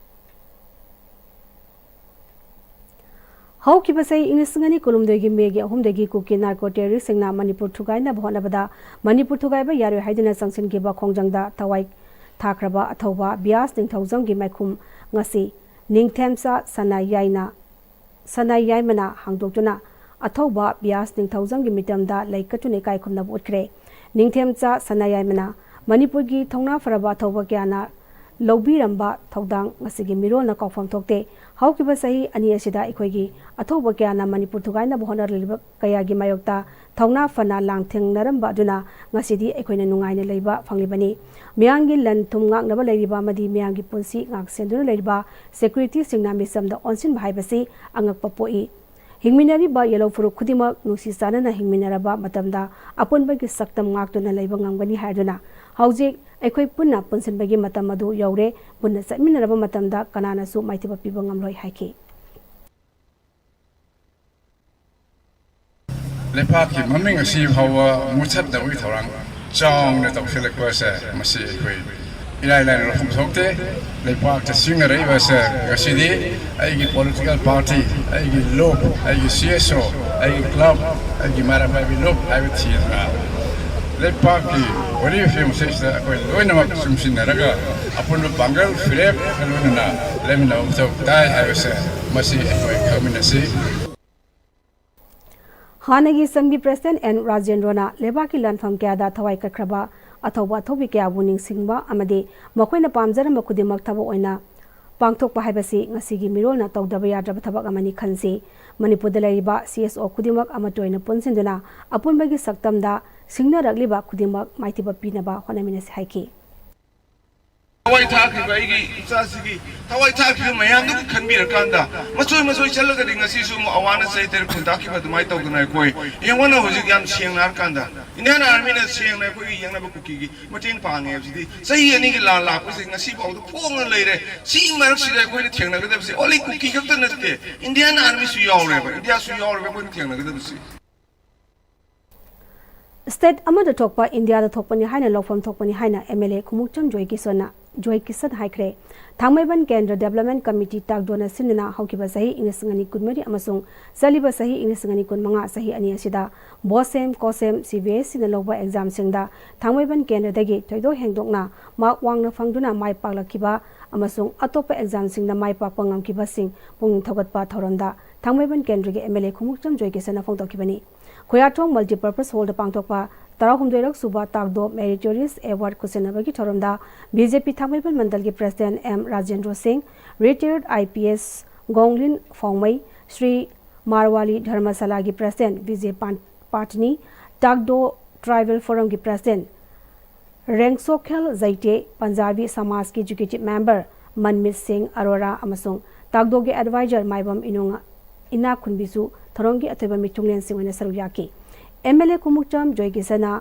ꯍꯧꯈꯤꯕ ꯆꯍꯤ ꯏꯪ ꯂꯤꯁꯤꯡ ꯑꯅꯤ ꯀꯨꯟꯍꯨꯝꯗꯣꯏꯒꯤ ꯃꯦꯒꯤ ꯑꯍꯨꯝꯗꯒꯤ ꯀꯨꯀꯤ ꯅꯥꯔꯀꯣ ꯇꯦꯔꯣꯔꯤꯁ꯭ꯠꯁꯤꯡꯅ ꯃꯅꯤꯄꯨꯔ ꯊꯨꯒꯥꯏꯅꯕ ꯍꯣꯠꯅꯕꯗ ꯃꯅꯤꯄꯨꯔ ꯊꯨꯒꯥꯏꯕ ꯌꯥꯔꯣꯏ ꯍꯥꯏꯗꯨꯅ ꯆꯪꯁꯤꯟꯈꯤꯕ ꯈꯣꯡꯖꯪꯗ ꯊꯋꯥꯏ ꯊꯥꯈ꯭ꯔꯕ ꯑꯊꯧꯕ ꯕꯤꯌꯥꯁ ꯅꯤꯡꯊꯧꯖꯝꯒꯤ ꯃꯥꯏꯈꯨꯝ ꯉꯁꯤ ꯅꯤꯡꯊꯦꯝꯆꯥ ꯁꯅꯥ ꯌꯥꯏꯅ, ꯁꯅꯥ ꯌꯥꯏꯃꯅ ꯍꯥꯡꯗꯣꯛꯇꯨꯅ ꯑꯊꯧꯕ ꯕꯤꯌꯥꯁ ꯅꯤꯡꯊꯧꯖꯝꯒꯤ ꯃꯤꯇꯝꯗ ꯂꯩ ꯀꯠꯇꯨꯅ ꯏꯀꯥꯏ ꯈꯨꯝꯅꯕ ꯎꯠꯈ꯭ꯔꯦ꯫ ꯅꯤꯡꯊꯦꯝꯆꯥ ꯁꯅꯥꯌꯥꯏꯃꯅ ꯃꯅꯤꯄꯨꯔꯒꯤ ꯊꯧꯅꯥ ꯐꯔꯕ ꯑꯊꯧꯕ ꯀꯌꯥꯅ ꯂꯧꯕꯤꯔꯝꯕ ꯊꯧꯗꯥꯡ ꯉꯁꯤꯒꯤ ꯃꯤꯔꯣꯜꯅ ꯀꯥꯎꯐꯝ ꯊꯣꯛꯇꯦ꯫ ꯍꯧꯈꯤꯕ ꯆꯍꯤ ꯑꯅꯤ ꯑꯁꯤꯗ ꯑꯩꯈꯣꯏꯒꯤ ꯑꯊꯧꯕ ꯀꯌꯥꯅ ꯃꯅꯤꯄꯨꯔ ꯊꯨꯒꯥꯏꯅꯕ ꯍꯣꯠꯅꯔꯤꯕ ꯀꯌꯥꯒꯤ ꯃꯥꯌꯣꯛꯇ ꯊꯧꯅꯥ ꯐꯅ ꯂꯥꯡꯊꯦꯡꯅꯔꯝꯕ ꯑꯗꯨꯅ ꯉꯁꯤꯗꯤ ꯑꯩꯈꯣꯏꯅ ꯅꯨꯡꯉꯥꯏꯅ ꯂꯩꯕ ꯐꯪꯂꯤꯕꯅꯤ꯫ ꯃꯤꯌꯥꯝꯒꯤ ꯂꯟ ꯊꯨꯝ ꯉꯥꯛꯅꯕ ꯂꯩꯔꯤꯕ ꯑꯃꯗꯤ ꯃꯤꯌꯥꯝꯒꯤ ꯄꯨꯟꯁꯤ ꯉꯥꯛꯁꯦꯟꯗꯨꯅ ꯂꯩꯔꯤꯕ ꯁꯦꯀ꯭ꯌꯨꯔꯤꯇꯤꯁꯤꯡꯅ ꯃꯤꯆꯝꯗ ꯑꯣꯟꯁꯤꯟꯕ ꯍꯥꯏꯕꯁꯤ ꯑꯉꯛꯄ ꯄꯣꯛꯏ꯫ ꯍꯤꯡꯃꯤꯟꯅꯔꯤꯕ ꯌꯦꯜꯍꯧ ꯐꯨꯔꯨꯞ ꯈꯨꯗꯤꯡꯃꯛ ꯅꯨꯡꯁꯤ ꯆꯥꯟꯅꯅ ꯍꯤꯡꯃꯤꯟꯅꯔꯕ ꯃꯇꯝꯗ ꯑꯄꯨꯟꯕꯒꯤ ꯁꯛꯇꯝ ꯉꯥꯛꯇꯨꯅ ꯂꯩꯕ ꯉꯝꯒꯅꯤ ꯍꯥꯏꯗꯨꯅ ꯍꯧꯖꯤꯛ ꯑꯩꯈꯣꯏ ꯄꯨꯟꯅ ꯄꯨꯟꯁꯤꯟꯕꯒꯤ ꯃꯇꯝ ꯑꯗꯨ ꯌꯧꯔꯦ꯫ ꯄꯨꯟꯅ ꯆꯠꯃꯤꯟꯅꯔꯕ ꯃꯇꯝꯗ ꯀꯅꯥꯅꯁꯨ ꯃꯥꯏꯊꯤꯕ ꯄꯤꯕ ꯉꯝꯂꯣꯏ ꯍꯥꯏꯈꯤ꯫ ꯂꯩꯄꯥꯛꯀꯤ ꯃꯃꯤꯡ ꯑꯁꯤ ꯐꯥꯎꯕ ꯃꯨꯠꯊꯠꯅꯕꯒꯤ ꯊꯧꯔꯥꯡ ꯆꯥꯎꯅ ꯇꯧꯁꯤꯜꯂꯛꯄ ꯑꯁꯦ ꯃꯁꯤ ꯑꯩꯈꯣꯏ ꯏꯔꯥꯏ ꯂꯥꯏꯅ ꯂꯧꯐꯝ ꯊꯣꯛꯇꯦ꯫ ꯂꯩꯄꯥꯛꯇ ꯁꯤꯖꯤꯟꯅꯔꯛꯏꯕ ꯑꯁꯦ ꯉꯁꯤꯗꯤ ꯑꯩꯒꯤ ꯄꯣꯂꯤꯇꯤꯀꯦꯜ ꯄꯥꯔꯇꯤ, ꯑꯩꯒꯤ ꯂꯨꯞ, ꯑꯩꯒꯤ ꯁꯤ ꯑꯦꯁ ꯑꯣ, ꯑꯩꯒꯤ ꯀ꯭ꯂꯕ, ꯑꯩꯒꯤ ꯃꯥꯏꯔꯥ ꯄꯥꯏꯕꯤ ꯂꯨꯞ ꯍꯥꯏꯕ ꯊꯤꯗꯅ ꯂꯩꯄꯥꯛꯀꯤ ꯑꯣꯏꯔꯤꯕ ꯐꯤꯕꯝ ꯑꯁꯤꯗ ꯑꯩꯈꯣꯏ ꯂꯣꯏꯅꯃꯛ ꯆꯨꯡꯁꯤꯟꯅꯔꯒ ꯑꯄꯨꯟꯕ ꯄꯥꯡꯒꯜ ꯐꯤꯔꯦꯞꯀ ꯂꯣꯏꯅꯅ ꯂꯩꯃꯤꯟꯅꯕ ꯃꯊꯧ ꯇꯥꯏ ꯍꯥꯏꯕꯁꯦ ꯃꯁꯤ ꯑꯩꯈꯣꯏ ꯈꯪꯃꯤꯟꯅꯁꯤ꯫ ꯍꯥꯟꯅꯒꯤ ꯁꯝꯒꯤ ꯄ꯭ꯔꯦꯁꯤꯗꯦꯟꯠ ꯑꯦꯟ ꯔꯥꯖꯦꯟꯗ꯭ꯔꯣꯅ ꯂꯩꯕꯥꯛꯀꯤ ꯂꯥꯟꯐꯝ ꯀꯌꯥꯗ ꯊꯋꯥꯏ ꯀꯠꯈ꯭ꯔꯕ ꯑꯊꯧꯕ ꯑꯊꯧꯕꯤ ꯀꯌꯥꯕꯨ ꯅꯤꯡꯁꯤꯡꯕ ꯑꯃꯗꯤ ꯃꯈꯣꯏꯅ ꯄꯥꯝꯖꯔꯝꯕ ꯈꯨꯗꯤꯡꯃꯛ ꯊꯕꯛ ꯑꯣꯏꯅ ꯄꯥꯡꯊꯣꯛꯄ ꯍꯥꯏꯕꯁꯤ ꯉꯁꯤꯒꯤ ꯃꯤꯔꯣꯜꯅ ꯇꯧꯗꯕ ꯌꯥꯗ꯭ꯔꯕ ꯊꯕꯛ ꯑꯃꯅꯤ ꯈꯟꯁꯤ꯫ ꯃꯅꯤꯄꯨꯔꯗ ꯂꯩꯔꯤꯕ ꯁꯤ ꯑꯦꯁ ꯑꯣ ꯈꯨꯗꯤꯡꯃꯛ ꯑꯃꯠꯇ ꯑꯣꯏꯅ ꯄꯨꯟꯁꯤꯟꯗꯨꯅ ꯑꯄꯨꯟꯕꯒꯤ ꯁꯛꯇꯝꯗ ꯁꯤꯡꯅꯔꯛꯂꯤꯕ ꯈꯨꯗꯤꯡꯃꯛ ꯃꯥꯏꯊꯤꯕ ꯄꯤꯅꯕ ꯍꯣꯠꯅꯃꯤꯟꯅꯁꯤ ꯍꯥꯏꯈꯤ꯫ ꯊꯋꯥꯏ ꯊꯥꯈꯤꯕ ꯑꯩꯒꯤ ꯏꯆꯥꯁꯤꯒꯤ ꯊꯋꯥꯏ ꯊꯥꯈꯤꯕ ꯃꯌꯥꯝꯗꯨꯒꯤ ꯈꯟꯕꯤꯔꯀꯥꯟꯗ ꯃꯆꯣꯏ ꯃꯆꯣꯏ ꯆꯠꯂꯒꯗꯤ ꯉꯁꯤꯁꯨ ꯑꯃꯨꯛ ꯑꯋꯥꯅ ꯆꯍꯤ ꯇꯔꯦꯠ ꯈꯨꯟꯇꯥꯛꯈꯤꯕ ꯑꯗꯨꯃꯥꯏꯅ ꯇꯧꯗꯅ ꯑꯩꯈꯣꯏ ꯌꯦꯡꯉꯣꯅ ꯍꯧꯖꯤꯛ ꯌꯥꯝ ꯁꯦꯡꯅ ꯍꯥꯏꯔꯀꯥꯟꯗ ꯏꯟꯗꯤꯌꯥꯟ ꯑꯥꯔꯃꯤꯅ ꯁꯦꯡꯅ ꯑꯩꯈꯣꯏꯒꯤ ꯌꯦꯡꯅꯕ ꯀꯨꯀꯤꯒꯤ ꯃꯇꯦꯡ ꯄꯥꯡꯉꯦ ꯍꯥꯏꯕꯁꯤꯗꯤ ꯆꯍꯤ ꯑꯅꯤꯒꯤ ꯂꯥꯟ ꯂꯥꯛꯄꯁꯦ ꯉꯁꯤꯐꯥꯎꯗ ꯐꯣꯡꯅ ꯂꯩꯔꯦ꯫ ꯁꯤ ꯃꯔꯛꯁꯤꯗ ꯑꯩꯈꯣꯏꯅ ꯊꯦꯡꯅꯒꯗꯕꯁꯦ ꯑꯣꯟꯂꯤ ꯀꯨꯀꯤ ꯈꯛꯇ ꯅꯠꯇꯦ, ꯏꯟꯗꯤꯌꯥꯟ ꯑꯥꯔꯃꯤꯁꯨ ꯌꯥꯎꯔꯦꯕ, ꯏꯟꯗꯤꯌꯥꯁꯨ ꯌꯥꯎꯔꯦꯕ ꯑꯩꯈꯣꯏꯅ ꯊꯦꯡꯅꯒꯗꯕꯁꯦ꯫ ꯁ꯭ꯇꯦꯠ ꯑꯃꯗ ꯊꯣꯛꯄ ꯏꯟꯗꯤꯌꯥꯗ ꯊꯣꯛꯄꯅꯤ ꯍꯥꯏꯅ ꯂꯧꯐꯝ ꯊꯣꯛꯄꯅꯤ ꯍꯥꯏꯅ ꯑꯦꯝ ꯑꯦꯜ ꯑꯦ ꯈꯨꯃꯨꯛꯆꯝ ꯖꯣꯏ ꯀꯤꯁꯟꯅ ꯖꯣꯏ ꯀꯤꯁꯟ ꯍꯥꯏꯈ꯭ꯔꯦ꯫ ꯊꯥꯡꯃꯩꯕꯟ ꯀꯦꯟꯗ꯭ꯔ ꯗꯦꯕꯂꯞꯃꯦꯟꯠ ꯀꯃꯤꯇꯤ ꯇꯥꯛꯗꯣꯅ ꯁꯤꯟꯗꯨꯅ ꯍꯧꯈꯤꯕ ꯆꯍꯤ ꯏꯪ ꯂꯤꯁꯤꯡ ꯑꯅꯤ ꯀꯨꯟꯃꯔꯤ ꯑꯃꯁꯨꯡ ꯆꯠꯂꯤꯕ ꯆꯍꯤ ꯏꯪ ꯂꯤꯁꯤꯡ ꯑꯅꯤ ꯀꯨꯟꯃꯉꯥ ꯆꯍꯤ ꯑꯅꯤ ꯑꯁꯤꯗ ꯕꯣꯁꯦꯝ, ꯀꯣꯁꯦꯝ, ꯁꯤ ꯕꯤ ꯑꯦꯁ ꯏꯅ ꯂꯧꯕ ꯑꯦꯛꯖꯥꯝꯁꯤꯡꯗ ꯊꯥꯡꯃꯩꯕꯟ ꯀꯦꯟꯗ꯭ꯔꯗꯒꯤ ꯊꯣꯏꯗꯣꯛ ꯍꯦꯟꯗꯣꯛꯅ ꯃꯥꯔꯛ ꯋꯥꯡꯅ ꯐꯪꯗꯨꯅ ꯃꯥꯏ ꯄꯥꯛꯂꯛꯈꯤꯕ ꯑꯃꯁꯨꯡ ꯑꯇꯣꯞꯄ ꯑꯦꯛꯖꯥꯝꯁꯤꯡꯗ ꯃꯥꯏ ꯄꯥꯛꯄ ꯉꯝꯈꯤꯕꯁꯤꯡ ꯄꯨꯛꯅꯤꯡ ꯊꯧꯒꯠꯄ ꯊꯧꯔꯝꯗ ꯊꯥꯡꯃꯩꯕꯟ ꯀꯦꯟꯗ꯭ꯔꯒꯤ ꯑꯦꯝ ꯑꯦꯜ ꯑꯦ ꯈꯣꯡꯎꯞꯆꯝ ꯖꯣꯏꯀꯤꯁꯟꯅ ꯐꯣꯡꯗꯣꯛꯈꯤꯕꯅꯤ꯫ ꯈꯣꯌꯥꯊꯣꯡ ꯃꯜꯇꯤꯄꯔꯄꯁ ꯍꯣꯜꯗ ꯄꯥꯡꯊꯣꯛꯄ ꯇꯔꯥꯍꯨꯝꯗꯣꯏꯔꯛ ꯁꯨꯕ ꯇꯥꯛꯗꯣ ꯃꯦꯔꯤꯇꯣꯔꯤꯌꯁ ꯑꯦꯋꯥꯔꯗ ꯈꯨꯠꯁꯤꯟꯅꯕꯒꯤ ꯊꯧꯔꯝꯗ ꯕꯤ ꯖꯦ ꯄꯤ ꯊꯥꯡꯃꯩꯕꯟ ꯃꯟꯗꯜꯒꯤ president M Rajendro Singh, retired I P S Gonglin Phongmei, Shri Marwari ꯙꯔꯃꯁꯥꯂꯥꯒꯤ ꯄ꯭ꯔꯁꯤꯗꯦꯟꯠ ꯕꯤꯖꯦ ꯄꯥꯟ-, ꯄꯥꯠꯅꯤ, ꯇꯥꯛꯗꯣ ꯇ꯭ꯔꯥꯏꯕꯦꯜ ꯐꯣꯔꯝꯒꯤ ꯄ꯭ꯔꯁꯤꯗꯦꯟꯠ ꯔꯦꯡꯁꯣꯈꯦꯜ ꯖꯩꯇꯦ, ꯄꯟꯖꯥꯕꯤ ꯁꯃꯥꯖꯀꯤ ꯑꯦꯛꯖꯤꯀ꯭ꯌꯨꯇꯤꯚ ꯃꯦꯝꯕꯔ ꯃꯟꯃꯤꯠ ꯁꯤꯡ ꯑꯔꯣꯔꯥ ꯑꯃꯁꯨꯡ ꯇꯥꯛꯗꯣꯒꯤ ꯑꯦꯗꯚꯥꯏꯖꯔ ꯃꯥꯏꯕꯝ ꯏꯅꯣꯉ-, ꯏꯅꯥꯛꯈꯨꯟꯕꯤꯁꯨ ꯊꯧꯔꯝꯒꯤ ꯑꯊꯣꯏꯕ ꯃꯤꯊꯨꯡꯂꯦꯟꯁꯤꯡ ꯑꯣꯏꯅ ꯁꯔꯨꯛ ꯌꯥꯈꯤ꯫ ꯑꯦꯝ ꯑꯦꯜ ꯑꯦ ꯈꯣꯡꯎꯞꯆꯝ ꯖꯣꯏꯀꯤꯁꯟꯅ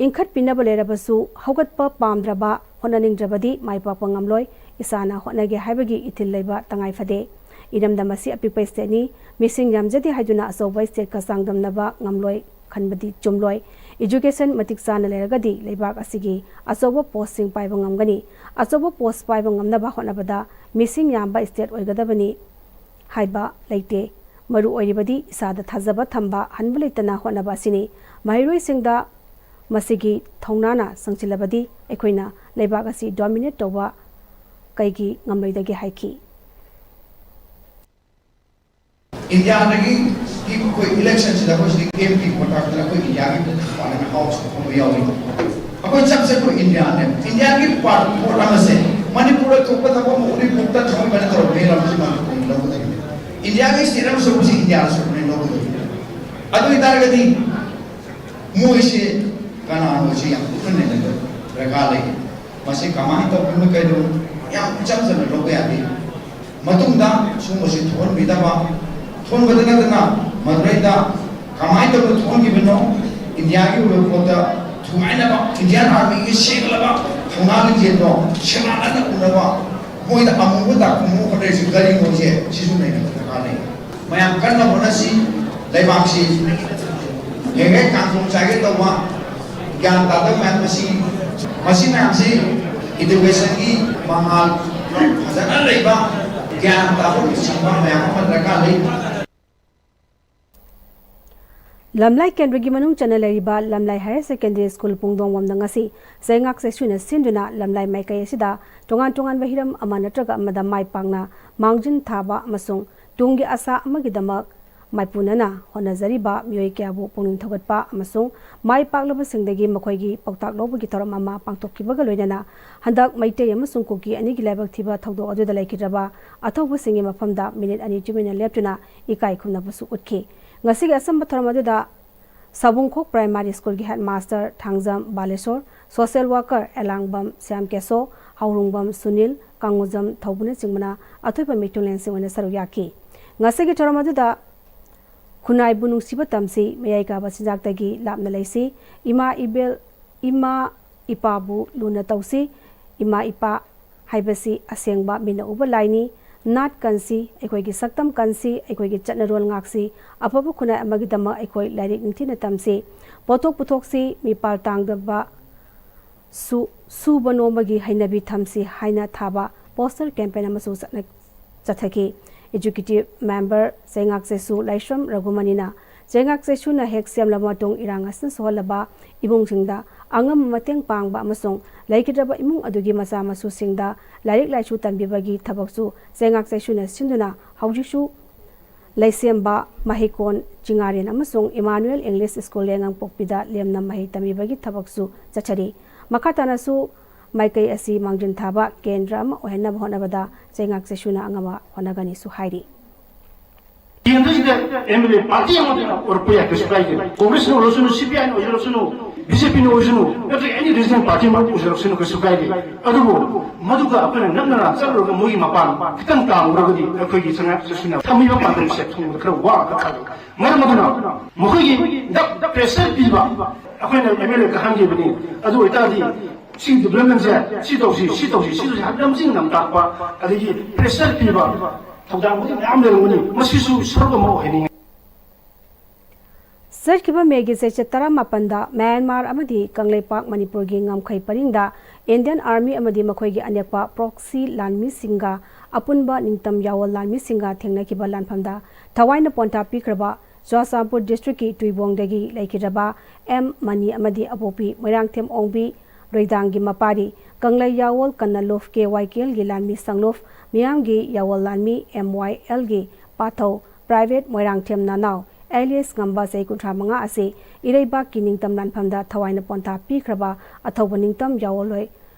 ꯏꯟꯈꯠꯄꯤꯅꯕ ꯂꯩꯔꯕꯁꯨ ꯍꯧꯒꯠꯄ ꯄꯥꯝꯗ꯭ꯔꯕ, ꯍꯣꯠꯅꯅꯤꯡꯗ꯭ꯔꯕꯗꯤ ꯃꯥꯏ ꯄꯥꯛꯄ ꯉꯝꯂꯣꯏ꯫ ꯏꯁꯥꯅ ꯍꯣꯠꯅꯒꯦ ꯍꯥꯏꯕꯒꯤ ꯏꯊꯤꯜ ꯂꯩꯕ ꯇꯉꯥꯏ ꯐꯗꯦ꯫ ꯏꯔꯝꯗꯝ ꯑꯁꯤ ꯑꯄꯤꯛꯄ ꯁ꯭ꯇꯦꯠꯅꯤ꯫ ꯃꯤꯁꯤꯡ ꯌꯥꯝꯖꯗꯦ ꯍꯥꯏꯗꯨꯅ ꯑꯆꯧꯕ ꯁ꯭ꯇꯦꯠꯀ ꯆꯥꯡꯗꯝꯅꯕ ꯉꯝꯂꯣꯏ ꯈꯟꯕꯗꯤ ꯆꯨꯝꯂꯣꯏ꯫ ꯑꯦꯖꯨꯀꯦꯁꯟ ꯃꯇꯤꯛ ꯆꯥꯅ ꯂꯩꯔꯒꯗꯤ ꯂꯩꯕꯥꯛ ꯑꯁꯤꯒꯤ ꯑꯆꯧꯕ ꯄꯣꯁꯁꯤꯡ ꯄꯥꯏꯕ ꯉꯝꯒꯅꯤ꯫ ꯑꯆꯧꯕ ꯄꯣꯁ ꯄꯥꯏꯕ ꯉꯝꯅꯕ ꯍꯣꯠꯅꯕꯗ ꯃꯤꯁꯤꯡ ꯌꯥꯝꯕ ꯁ꯭ꯇꯦꯠ ꯑꯣꯏꯒꯗꯕꯅꯤ ꯍꯥꯏꯕ ꯂꯩꯇꯦ꯫ ꯃꯔꯨ ꯑꯣꯏꯔꯤꯕꯗꯤ ꯏꯁꯥꯗ ꯊꯥꯖꯕ ꯊꯝꯕ, ꯍꯟꯕ ꯂꯩꯇꯅ ꯍꯣꯠꯅꯕ ꯑꯁꯤꯅꯤ꯫ ꯃꯍꯩꯔꯣꯏꯁꯤꯡꯗ ꯃꯁꯤꯒꯤ ꯊꯧꯅꯥꯅ ꯆꯪꯁꯤꯜꯂꯕꯗꯤ ꯑꯩꯈꯣꯏꯅ ꯂꯩꯕꯥꯛ ꯑꯁꯤ ꯗꯣꯃꯤꯅꯦꯠ ꯇꯧꯕ ꯀꯩꯒꯤ ꯉꯝꯂꯣꯏꯗꯒꯦ ꯍꯥꯏꯈꯤ꯫ ꯏꯟꯗꯤꯌꯥꯗꯒꯤ ꯑꯩꯈꯣꯏ ꯏꯂꯦꯛꯁꯟꯁꯤꯗ ꯑꯩꯈꯣꯏ ꯁꯤꯗ ꯀꯦꯝ ꯄꯤ ꯃꯇꯥꯡꯗ ꯑꯩꯈꯣꯏ ꯏꯟꯗꯤꯌꯥꯒꯤ ꯄꯥꯔꯂꯤꯌꯥꯃꯦꯟꯠ ꯍꯥꯎꯁ ꯐꯝꯕ ꯌꯥꯎꯔꯤ꯫ ꯑꯩꯈꯣꯏ ꯆꯞꯁꯦ ꯑꯩꯈꯣꯏ ꯏꯟꯗꯤꯌꯥꯅꯦ꯫ ꯏꯟꯗꯤꯌꯥꯒꯤ ꯄꯥꯔ-, ꯄꯣꯠ ꯑꯃꯁꯦ ꯃꯅꯤꯄꯨꯔꯗ ꯊꯣꯛꯄ ꯊꯕꯛ ꯑꯃ ꯎꯔꯤꯄꯣꯛꯇ ꯊꯣꯛꯏꯕꯅ ꯇꯧꯔꯝꯃꯦ ꯂꯧꯒꯗꯕꯅꯤ꯫ ꯏꯟꯗꯤꯌꯥꯒꯤ ꯁ꯭ꯇꯦꯠ ꯑꯃ ꯁꯣꯛꯄꯁꯤ ꯏꯟꯗꯤꯌꯥꯗ ꯁꯣꯛꯄꯅꯦ ꯂꯧꯒꯗꯕꯅꯤ꯫ ꯑꯗꯨ ꯑꯣꯏꯇꯥꯔꯒꯗꯤ ꯃꯣꯏꯁꯦ ꯀꯅꯥꯅꯣꯁꯤ ꯌꯥꯝ ꯀꯨꯞꯅ ꯅꯩꯅꯕ ꯗꯔꯀꯥꯔ ꯂꯩ꯫ ꯃꯁꯤ ꯀꯃꯥꯏꯅ ꯇꯧꯕꯅꯣ ꯀꯩꯅꯣ ꯌꯥꯝ ꯏꯆꯝ ꯆꯝꯅ ꯂꯧꯕ ꯌꯥꯗꯦ꯫ ꯃꯇꯨꯡꯗ ꯁꯨꯝꯕꯁꯤ ꯊꯣꯛꯍꯟꯕꯤꯗꯕ, ꯊꯣꯛꯍꯟꯕꯗ ꯅꯠꯇꯅ ꯃꯗꯨꯗꯩꯗ ꯀꯃꯥꯏꯅ ꯇꯧꯗꯅ ꯊꯣꯛꯍꯟꯈꯤꯕꯅꯣ, ꯏꯟꯗꯤꯌꯥꯒꯤ ꯑꯣꯏꯕ ꯄꯣꯠꯇ ꯊꯨꯒꯥꯏꯅꯕ, ꯏꯟꯗꯤꯌꯥꯟ ꯑꯥꯔꯃꯤꯒꯤ ꯁꯦꯡꯂꯕ ꯊꯧꯅꯥ ꯂꯤꯡꯖꯦꯜꯗꯣ ꯁꯦꯡꯅ ꯎꯅꯕ, ꯃꯣꯏꯗ ꯑꯃꯨꯕ ꯗꯥꯛ ꯑꯃꯨꯕ ꯍꯣꯠꯅꯔꯤꯁꯤ ꯀꯔꯤꯅꯣꯁꯦ ꯁꯤꯁꯨ ꯅꯩꯅꯕ ꯗꯔꯀꯥꯔ ꯂꯩ꯫ ꯃꯌꯥꯝ ꯀꯟꯅ ꯍꯣꯠꯅꯁꯤ꯫ ꯂꯩꯕꯥꯛꯁꯤ ꯍꯦꯛ ꯍꯦꯛ ꯀꯥꯡꯈꯣꯡ ꯆꯥꯏꯒꯦ ꯇꯧꯕ ꯒ꯭ꯌꯥꯟ ꯇꯥꯗꯕ ꯃꯌꯥꯝ ꯑꯁꯤ, ꯃꯁꯤ ꯃꯌꯥꯝꯁꯤ ꯏꯗꯨꯀꯦꯁꯟꯒꯤ ꯃꯉꯥꯜ ꯐꯖꯅ ꯂꯩꯕ, ꯒ꯭ꯌꯥꯟ ꯇꯥꯕ ꯂꯨꯆꯤꯡꯕ ꯃꯌꯥꯝ ꯑꯃ ꯗꯔꯀꯥꯔ ꯂꯩ꯫ ꯂꯝꯂꯥꯏ ꯀꯦꯟꯗ꯭ꯔꯒꯤ ꯃꯅꯨꯡ ꯆꯟꯅ ꯂꯩꯔꯤꯕ ꯂꯝꯂꯥꯏ ꯍꯥꯌꯔ ꯁꯦꯀꯦꯟꯗꯔꯤ ꯁ꯭ꯀꯨꯜ ꯄꯨꯡꯗꯣꯡꯕꯝꯗ ꯉꯁꯤ ꯆꯩꯉꯥꯛ ꯆꯩꯁꯨꯅ ꯁꯤꯟꯗꯨꯅ ꯂꯝꯂꯥꯏ ꯃꯥꯏꯀꯩ ꯑꯁꯤꯗ ꯇꯣꯉꯥꯟ ꯇꯣꯉꯥꯟꯕ ꯍꯤꯔꯝ ꯑꯃ ꯅꯠꯇ꯭ꯔꯒ ꯑꯃꯗ ꯃꯥꯏ ꯄꯥꯛꯅ ꯃꯥꯡꯖꯤꯟ ꯊꯥꯕ ꯑꯃꯁꯨꯡ ꯇꯨꯡꯒꯤ ꯑꯁꯥ ꯑꯃꯒꯤꯗꯃꯛ ꯃꯥꯏꯄꯨꯅꯅ ꯍꯣꯠꯅꯖꯔꯤꯕ ꯃꯤꯑꯣꯏ ꯀꯌꯥꯕꯨ ꯄꯨꯛꯅꯤꯡ ꯊꯧꯒꯠꯄ ꯑꯃꯁꯨꯡ ꯃꯥꯏ ꯄꯥꯛꯂꯕꯁꯤꯡꯗꯒꯤ ꯃꯈꯣꯏꯒꯤ ꯄꯥꯎꯇꯥꯛ ꯂꯧꯕꯒꯤ ꯊꯧꯔꯝ ꯑꯃ ꯄꯥꯡꯊꯣꯛꯈꯤꯕꯒ ꯂꯣꯏꯅꯅ ꯍꯟꯗꯛ ꯃꯩꯇꯩ ꯑꯃꯁꯨꯡ ꯀꯨꯀꯤ ꯑꯅꯤꯒꯤ ꯂꯥꯏꯕꯛ ꯊꯤꯕ ꯊꯧꯗꯣꯛ ꯑꯗꯨꯗ ꯂꯩꯈꯤꯗ꯭ꯔꯕ ꯑꯊꯧꯕꯁꯤꯡꯒꯤ ꯃꯐꯝꯗ ꯃꯤꯅꯤꯠ ꯑꯅꯤ ꯇꯨꯃꯤꯟꯅ ꯂꯦꯞꯇꯨꯅ ꯏꯀꯥꯏ ꯈꯨꯝꯅꯕꯁꯨ ꯎꯠꯈꯤ꯫ ꯉꯁꯤꯒꯤ ꯑꯆꯝꯕ ꯊꯧꯔꯝ ꯑꯗꯨꯗ ꯁꯥꯕꯨꯡꯈꯣꯛ ꯄ꯭ꯔꯥꯏꯃꯥꯔꯤ ꯁ꯭ꯀꯨꯜꯒꯤ headmaster Thangjam Balasore, social worker ꯑꯦꯂꯥꯡꯕꯝ ꯁ꯭ꯌꯥꯝ ꯀꯦꯁꯣ, ꯍꯥꯎꯔꯨꯡꯕꯝ ꯁꯨꯅꯤꯜ, ꯀꯥꯡꯉꯨꯖꯝ ꯊꯧꯕꯅꯆꯤꯡꯕꯅ ꯑꯊꯣꯏꯕ ꯃꯤꯊꯨꯡꯂꯦꯟꯁꯤꯡ ꯑꯣꯏꯅ ꯁꯔꯨꯛ ꯌꯥꯈꯤ꯫ ꯉꯁꯤꯒꯤ ꯊꯧꯔꯝ ꯑꯗꯨꯗ ꯈꯨꯟꯅꯥꯏꯕꯨ ꯅꯨꯡꯁꯤꯕ ꯇꯝꯁꯤ, ꯃꯌꯥꯏ ꯀꯥꯕ ꯆꯤꯟꯖꯥꯛꯇꯒꯤ ꯂꯥꯞꯅ ꯂꯩꯁꯤ, ꯏꯃꯥ ꯏꯕꯦꯜ, ꯏꯃꯥ ꯏꯄꯥꯕꯨ ꯂꯨꯅ ꯇꯧꯁꯤ, ꯏꯃꯥ ꯏꯄꯥ ꯍꯥꯏꯕꯁꯤ ꯑꯁꯦꯡꯕ ꯃꯤꯠꯅ ꯎꯕ ꯂꯥꯏꯅꯤ, ꯅꯥꯠ ꯀꯟꯁꯤ, ꯑꯩꯈꯣꯏꯒꯤ ꯁꯛꯇꯝ ꯀꯟꯁꯤ, ꯑꯩꯈꯣꯏꯒꯤ ꯆꯠꯅꯔꯣꯜ ꯉꯥꯛꯁꯤ, ꯑꯐꯕ ꯈꯨꯟꯅꯥꯏ ꯑꯃꯒꯤꯗꯃꯛ ꯑꯩꯈꯣꯏ ꯂꯥꯏꯔꯤꯛ ꯅꯤꯡꯊꯤꯅ ꯇꯝꯁꯤ, ꯄꯣꯠꯊꯣꯛ ꯄꯨꯊꯣꯛꯁꯤ, ꯃꯤꯄꯥꯜ ꯇꯥꯡꯗꯕ ꯁꯨ-, ꯁꯨꯕ ꯅꯣꯝꯕꯒꯤ ꯍꯩꯅꯕꯤ ꯊꯝꯁꯤ ꯍꯥꯏꯅ ꯊꯥꯕ ꯄꯣꯁꯇꯔ ꯀꯦꯝꯄꯦꯟ ꯑꯃꯁꯨ ꯆꯠꯅ-, ꯆꯠꯊꯈꯤ꯫ ꯑꯦꯛꯖꯤꯀ꯭ꯌꯨꯇꯤꯚ ꯃꯦꯝꯕꯔ ꯆꯩꯉꯥꯛ ꯆꯩꯁꯨ ꯂꯥꯏꯁ꯭ꯔꯝ ꯔꯘꯨꯃꯅꯤꯅ ꯆꯩꯉꯥꯛ ꯆꯩꯁꯨꯅ ꯍꯦꯛ ꯁꯦꯝꯂꯕ ꯃꯇꯨꯡ ꯏꯔꯥꯡ ꯑꯁꯤꯅ ꯁꯣꯛꯍꯜꯂꯕ ꯏꯃꯨꯡꯁꯤꯡꯗ ꯑꯉꯝꯕ ꯃꯇꯦꯡ ꯄꯥꯡꯕ ꯑꯃꯁꯨꯡ ꯂꯩꯈꯤꯗ꯭ꯔꯕ ꯏꯃꯨꯡ ꯑꯗꯨꯒꯤ ꯃꯆꯥ ꯃꯁꯨꯁꯤꯡꯗ ꯂꯥꯏꯔꯤꯛ ꯂꯥꯏꯁꯨ ꯇꯝꯕꯤꯕꯒꯤ ꯊꯕꯛꯁꯨ ꯆꯩꯉꯥꯛ ꯆꯩꯁꯨꯅ ꯁꯤꯟꯗꯨꯅ ꯍꯧꯖꯤꯛꯁꯨ ꯂꯩꯁꯦꯝꯕ ꯃꯍꯩꯀꯣꯟ ꯆꯤꯡꯉꯥꯔꯦꯟ ꯑꯃꯁꯨꯡ ꯏꯃꯥꯅꯨꯑꯦꯜ ꯏꯪꯂꯤꯁ ꯁ꯭ꯀꯨꯜ ꯂꯩꯉꯥꯡꯄꯣꯛꯄꯤꯗ ꯂꯦꯝꯅ ꯃꯍꯩ ꯇꯝꯕꯤꯕꯒꯤ ꯊꯕꯛꯁꯨ ꯆꯠꯊꯔꯤ꯫ ꯃꯈꯥ ꯇꯥꯅꯁꯨ ꯃꯥꯏꯀꯩ ꯑꯁꯤ ꯃꯥꯡꯖꯤꯟ ꯊꯥꯕ ꯀꯦꯟꯗ꯭ꯔ ꯑꯃ ꯑꯣꯏꯍꯟꯅꯕ ꯍꯣꯠꯅꯕꯗ ꯆꯩꯉꯥꯛ ꯆꯩꯁꯨꯅ ꯑꯉꯝꯕ ꯍꯣꯠꯅꯒꯅꯤꯁꯨ ꯍꯥꯏꯔꯤ꯫ ꯀꯦꯟꯗ꯭ꯔꯁꯤꯗ ꯑꯦꯝ ꯑꯦꯜ ꯑꯦ ꯄꯥꯔꯇꯤ ꯑꯃꯗꯨꯅ ꯑꯣꯏꯔꯛꯄ ꯌꯥꯏ, ꯀꯩꯁꯨ ꯀꯥꯏꯗꯦ꯫ ꯀꯣꯡꯒ꯭ꯔꯦꯁꯅ ꯑꯣꯏꯔꯁꯅꯨ, ꯁꯤ ꯄꯤ ꯑꯥꯏꯅ ꯑꯣꯏꯖꯔꯛꯁꯅꯨ, ꯕꯤ ꯖꯦ ꯄꯤꯅ ꯑꯣꯏꯔꯁꯅꯨ, ꯅꯠꯇ꯭ꯔꯒ ꯑꯦꯅꯤ ꯔꯤꯖꯅꯦꯜ ꯄꯥꯔꯇꯤ ꯑꯃ ꯑꯣꯏꯖꯔꯛꯁꯅꯨ, ꯀꯩꯁꯨ ꯀꯥꯏꯗꯦ꯫ ꯑꯗꯨꯕꯨ ꯃꯗꯨꯒ ꯑꯩꯈꯣꯏꯅ ꯅꯛꯅꯅ ꯆꯠꯂꯨꯔꯒ ꯃꯣꯏꯒꯤ ꯃꯄꯥꯟ ꯈꯤꯇꯪ ꯇꯥꯡꯉꯨꯔꯒꯗꯤ ꯑꯩꯈꯣꯏꯒꯤ ꯆꯩꯉꯥꯛ ꯆꯩꯁꯨꯅ ꯊꯝꯃꯤꯕ ꯄꯥꯟꯗꯝꯁꯦ ꯊꯨꯡꯕꯗ ꯈꯔ ꯋꯥꯒꯗ꯭ꯔꯥ ꯈꯜꯂꯤ꯫ ꯃꯔꯝ ꯑꯗꯨꯅ ꯃꯈꯣꯏꯒꯤ ꯗ ꯄ꯭ꯔꯦꯁꯔ ꯄꯤꯕ, ꯑꯩꯈꯣꯏꯅ ꯑꯦꯝ ꯑꯦꯜ ꯑꯦ ꯀꯥꯍꯟꯈꯤꯕꯅꯤ, ꯑꯗꯨ ꯑꯣꯏꯇꯥꯔꯗꯤ ꯁꯤ ꯗꯤꯕ꯭ꯂꯞꯃꯦꯟꯁꯦ ꯁꯤ ꯇꯧꯁꯤ, ꯁꯤ ꯇꯧꯁꯤ, ꯁꯤ ꯇꯧꯁꯤ ꯍꯥꯏꯕ ꯂꯝꯖꯤꯡ ꯂꯝꯇꯥꯛꯄ, ꯑꯗꯒꯤ ꯄ꯭ꯔꯦꯁꯔ ꯄꯤꯕ ꯊꯧꯗꯥꯡꯕꯨꯗꯤ ꯃꯌꯥꯝ ꯂꯩꯔꯝꯒꯅꯤ, ꯃꯁꯤꯁꯨ ꯁꯔꯨꯛ ꯑꯃ ꯑꯣꯏꯍꯟꯅꯤꯡꯉꯤ꯫ ꯆꯠꯈꯤꯕ ꯃꯦꯒꯤ ꯆꯩꯆꯠ ꯇꯔꯥꯃꯥꯄꯟꯗ ꯃ꯭ꯌꯥꯟꯃꯥꯔ ꯑꯃꯗꯤ ꯀꯪꯂꯩꯄꯥꯛ ꯃꯅꯤꯄꯨꯔꯒꯤ ꯉꯝꯈꯩ ꯄꯔꯤꯡꯗ ꯏꯟꯗꯤꯌꯟ ꯑꯥꯔꯃꯤ ꯑꯃꯗꯤ ꯃꯈꯣꯏꯒꯤ ꯑꯅꯦꯛꯄ ꯄ꯭ꯔꯣꯛꯁꯤ ꯂꯥꯟꯃꯤꯁꯤꯡꯒ ꯑꯄꯨꯟꯕ ꯅꯤꯡꯇꯝ ꯌꯥꯋꯜ ꯂꯥꯟꯃꯤꯁꯤꯡꯒ ꯊꯦꯡꯅꯈꯤꯕ ꯂꯥꯟꯐꯝꯗ ꯊꯋꯥꯏꯅ ꯄꯣꯟꯊꯥ ꯄꯤꯈ꯭ꯔꯕ ꯆꯨꯔꯥꯆꯥꯟꯄꯨꯔ ꯗꯤꯁꯇ꯭ꯔꯤꯛꯀꯤ ꯇꯨꯏꯕꯣꯡꯗꯒꯤ ꯂꯩꯈꯤꯗ꯭ꯔꯕ ꯑꯦꯝ ꯃꯅꯤ ꯑꯃꯗꯤ ꯑꯄꯣꯛꯄꯤ ꯃꯣꯏꯔꯥꯡꯊꯦꯝ ꯑꯣꯡꯕꯤ ꯔꯣꯏꯗꯥꯡꯒꯤ ꯃꯄꯥꯔꯤ ꯀꯪꯂꯩ ꯌꯥꯋꯜ ꯀꯟꯅ ꯂꯨꯞ ꯀꯦ ꯋꯥꯏ ꯀꯦ ꯑꯦꯜꯒꯤ ꯂꯥꯟꯃꯤ ꯁꯪꯂꯨꯞ ꯃꯤꯌꯥꯝꯒꯤ ꯌꯥꯋꯜ ꯂꯥꯟꯃꯤ ꯑꯦꯝ ꯋꯥꯏ ꯑꯦꯜꯒꯤ ꯄꯥꯊꯧ, private ꯃꯣꯏꯔꯥꯡꯊꯦꯝ ꯅꯅꯥꯎ ꯑꯦꯂꯤꯌꯁ ꯉꯝꯕ, ꯆꯍꯤ ꯀꯨꯟꯊ꯭ꯔꯥ ꯃꯉꯥ ꯑꯁꯤ ꯏꯔꯩꯕꯥꯛꯀꯤ ꯅꯤꯡꯇꯝ ꯂꯥꯟꯐꯝꯗ ꯊꯋꯥꯏꯅ ꯄꯣꯟꯊꯥ ꯄꯤꯈ꯭ꯔꯕ ꯑꯊꯧꯕ ꯅꯤꯡꯇꯝ ꯌꯥꯑꯣꯜꯂꯣꯏ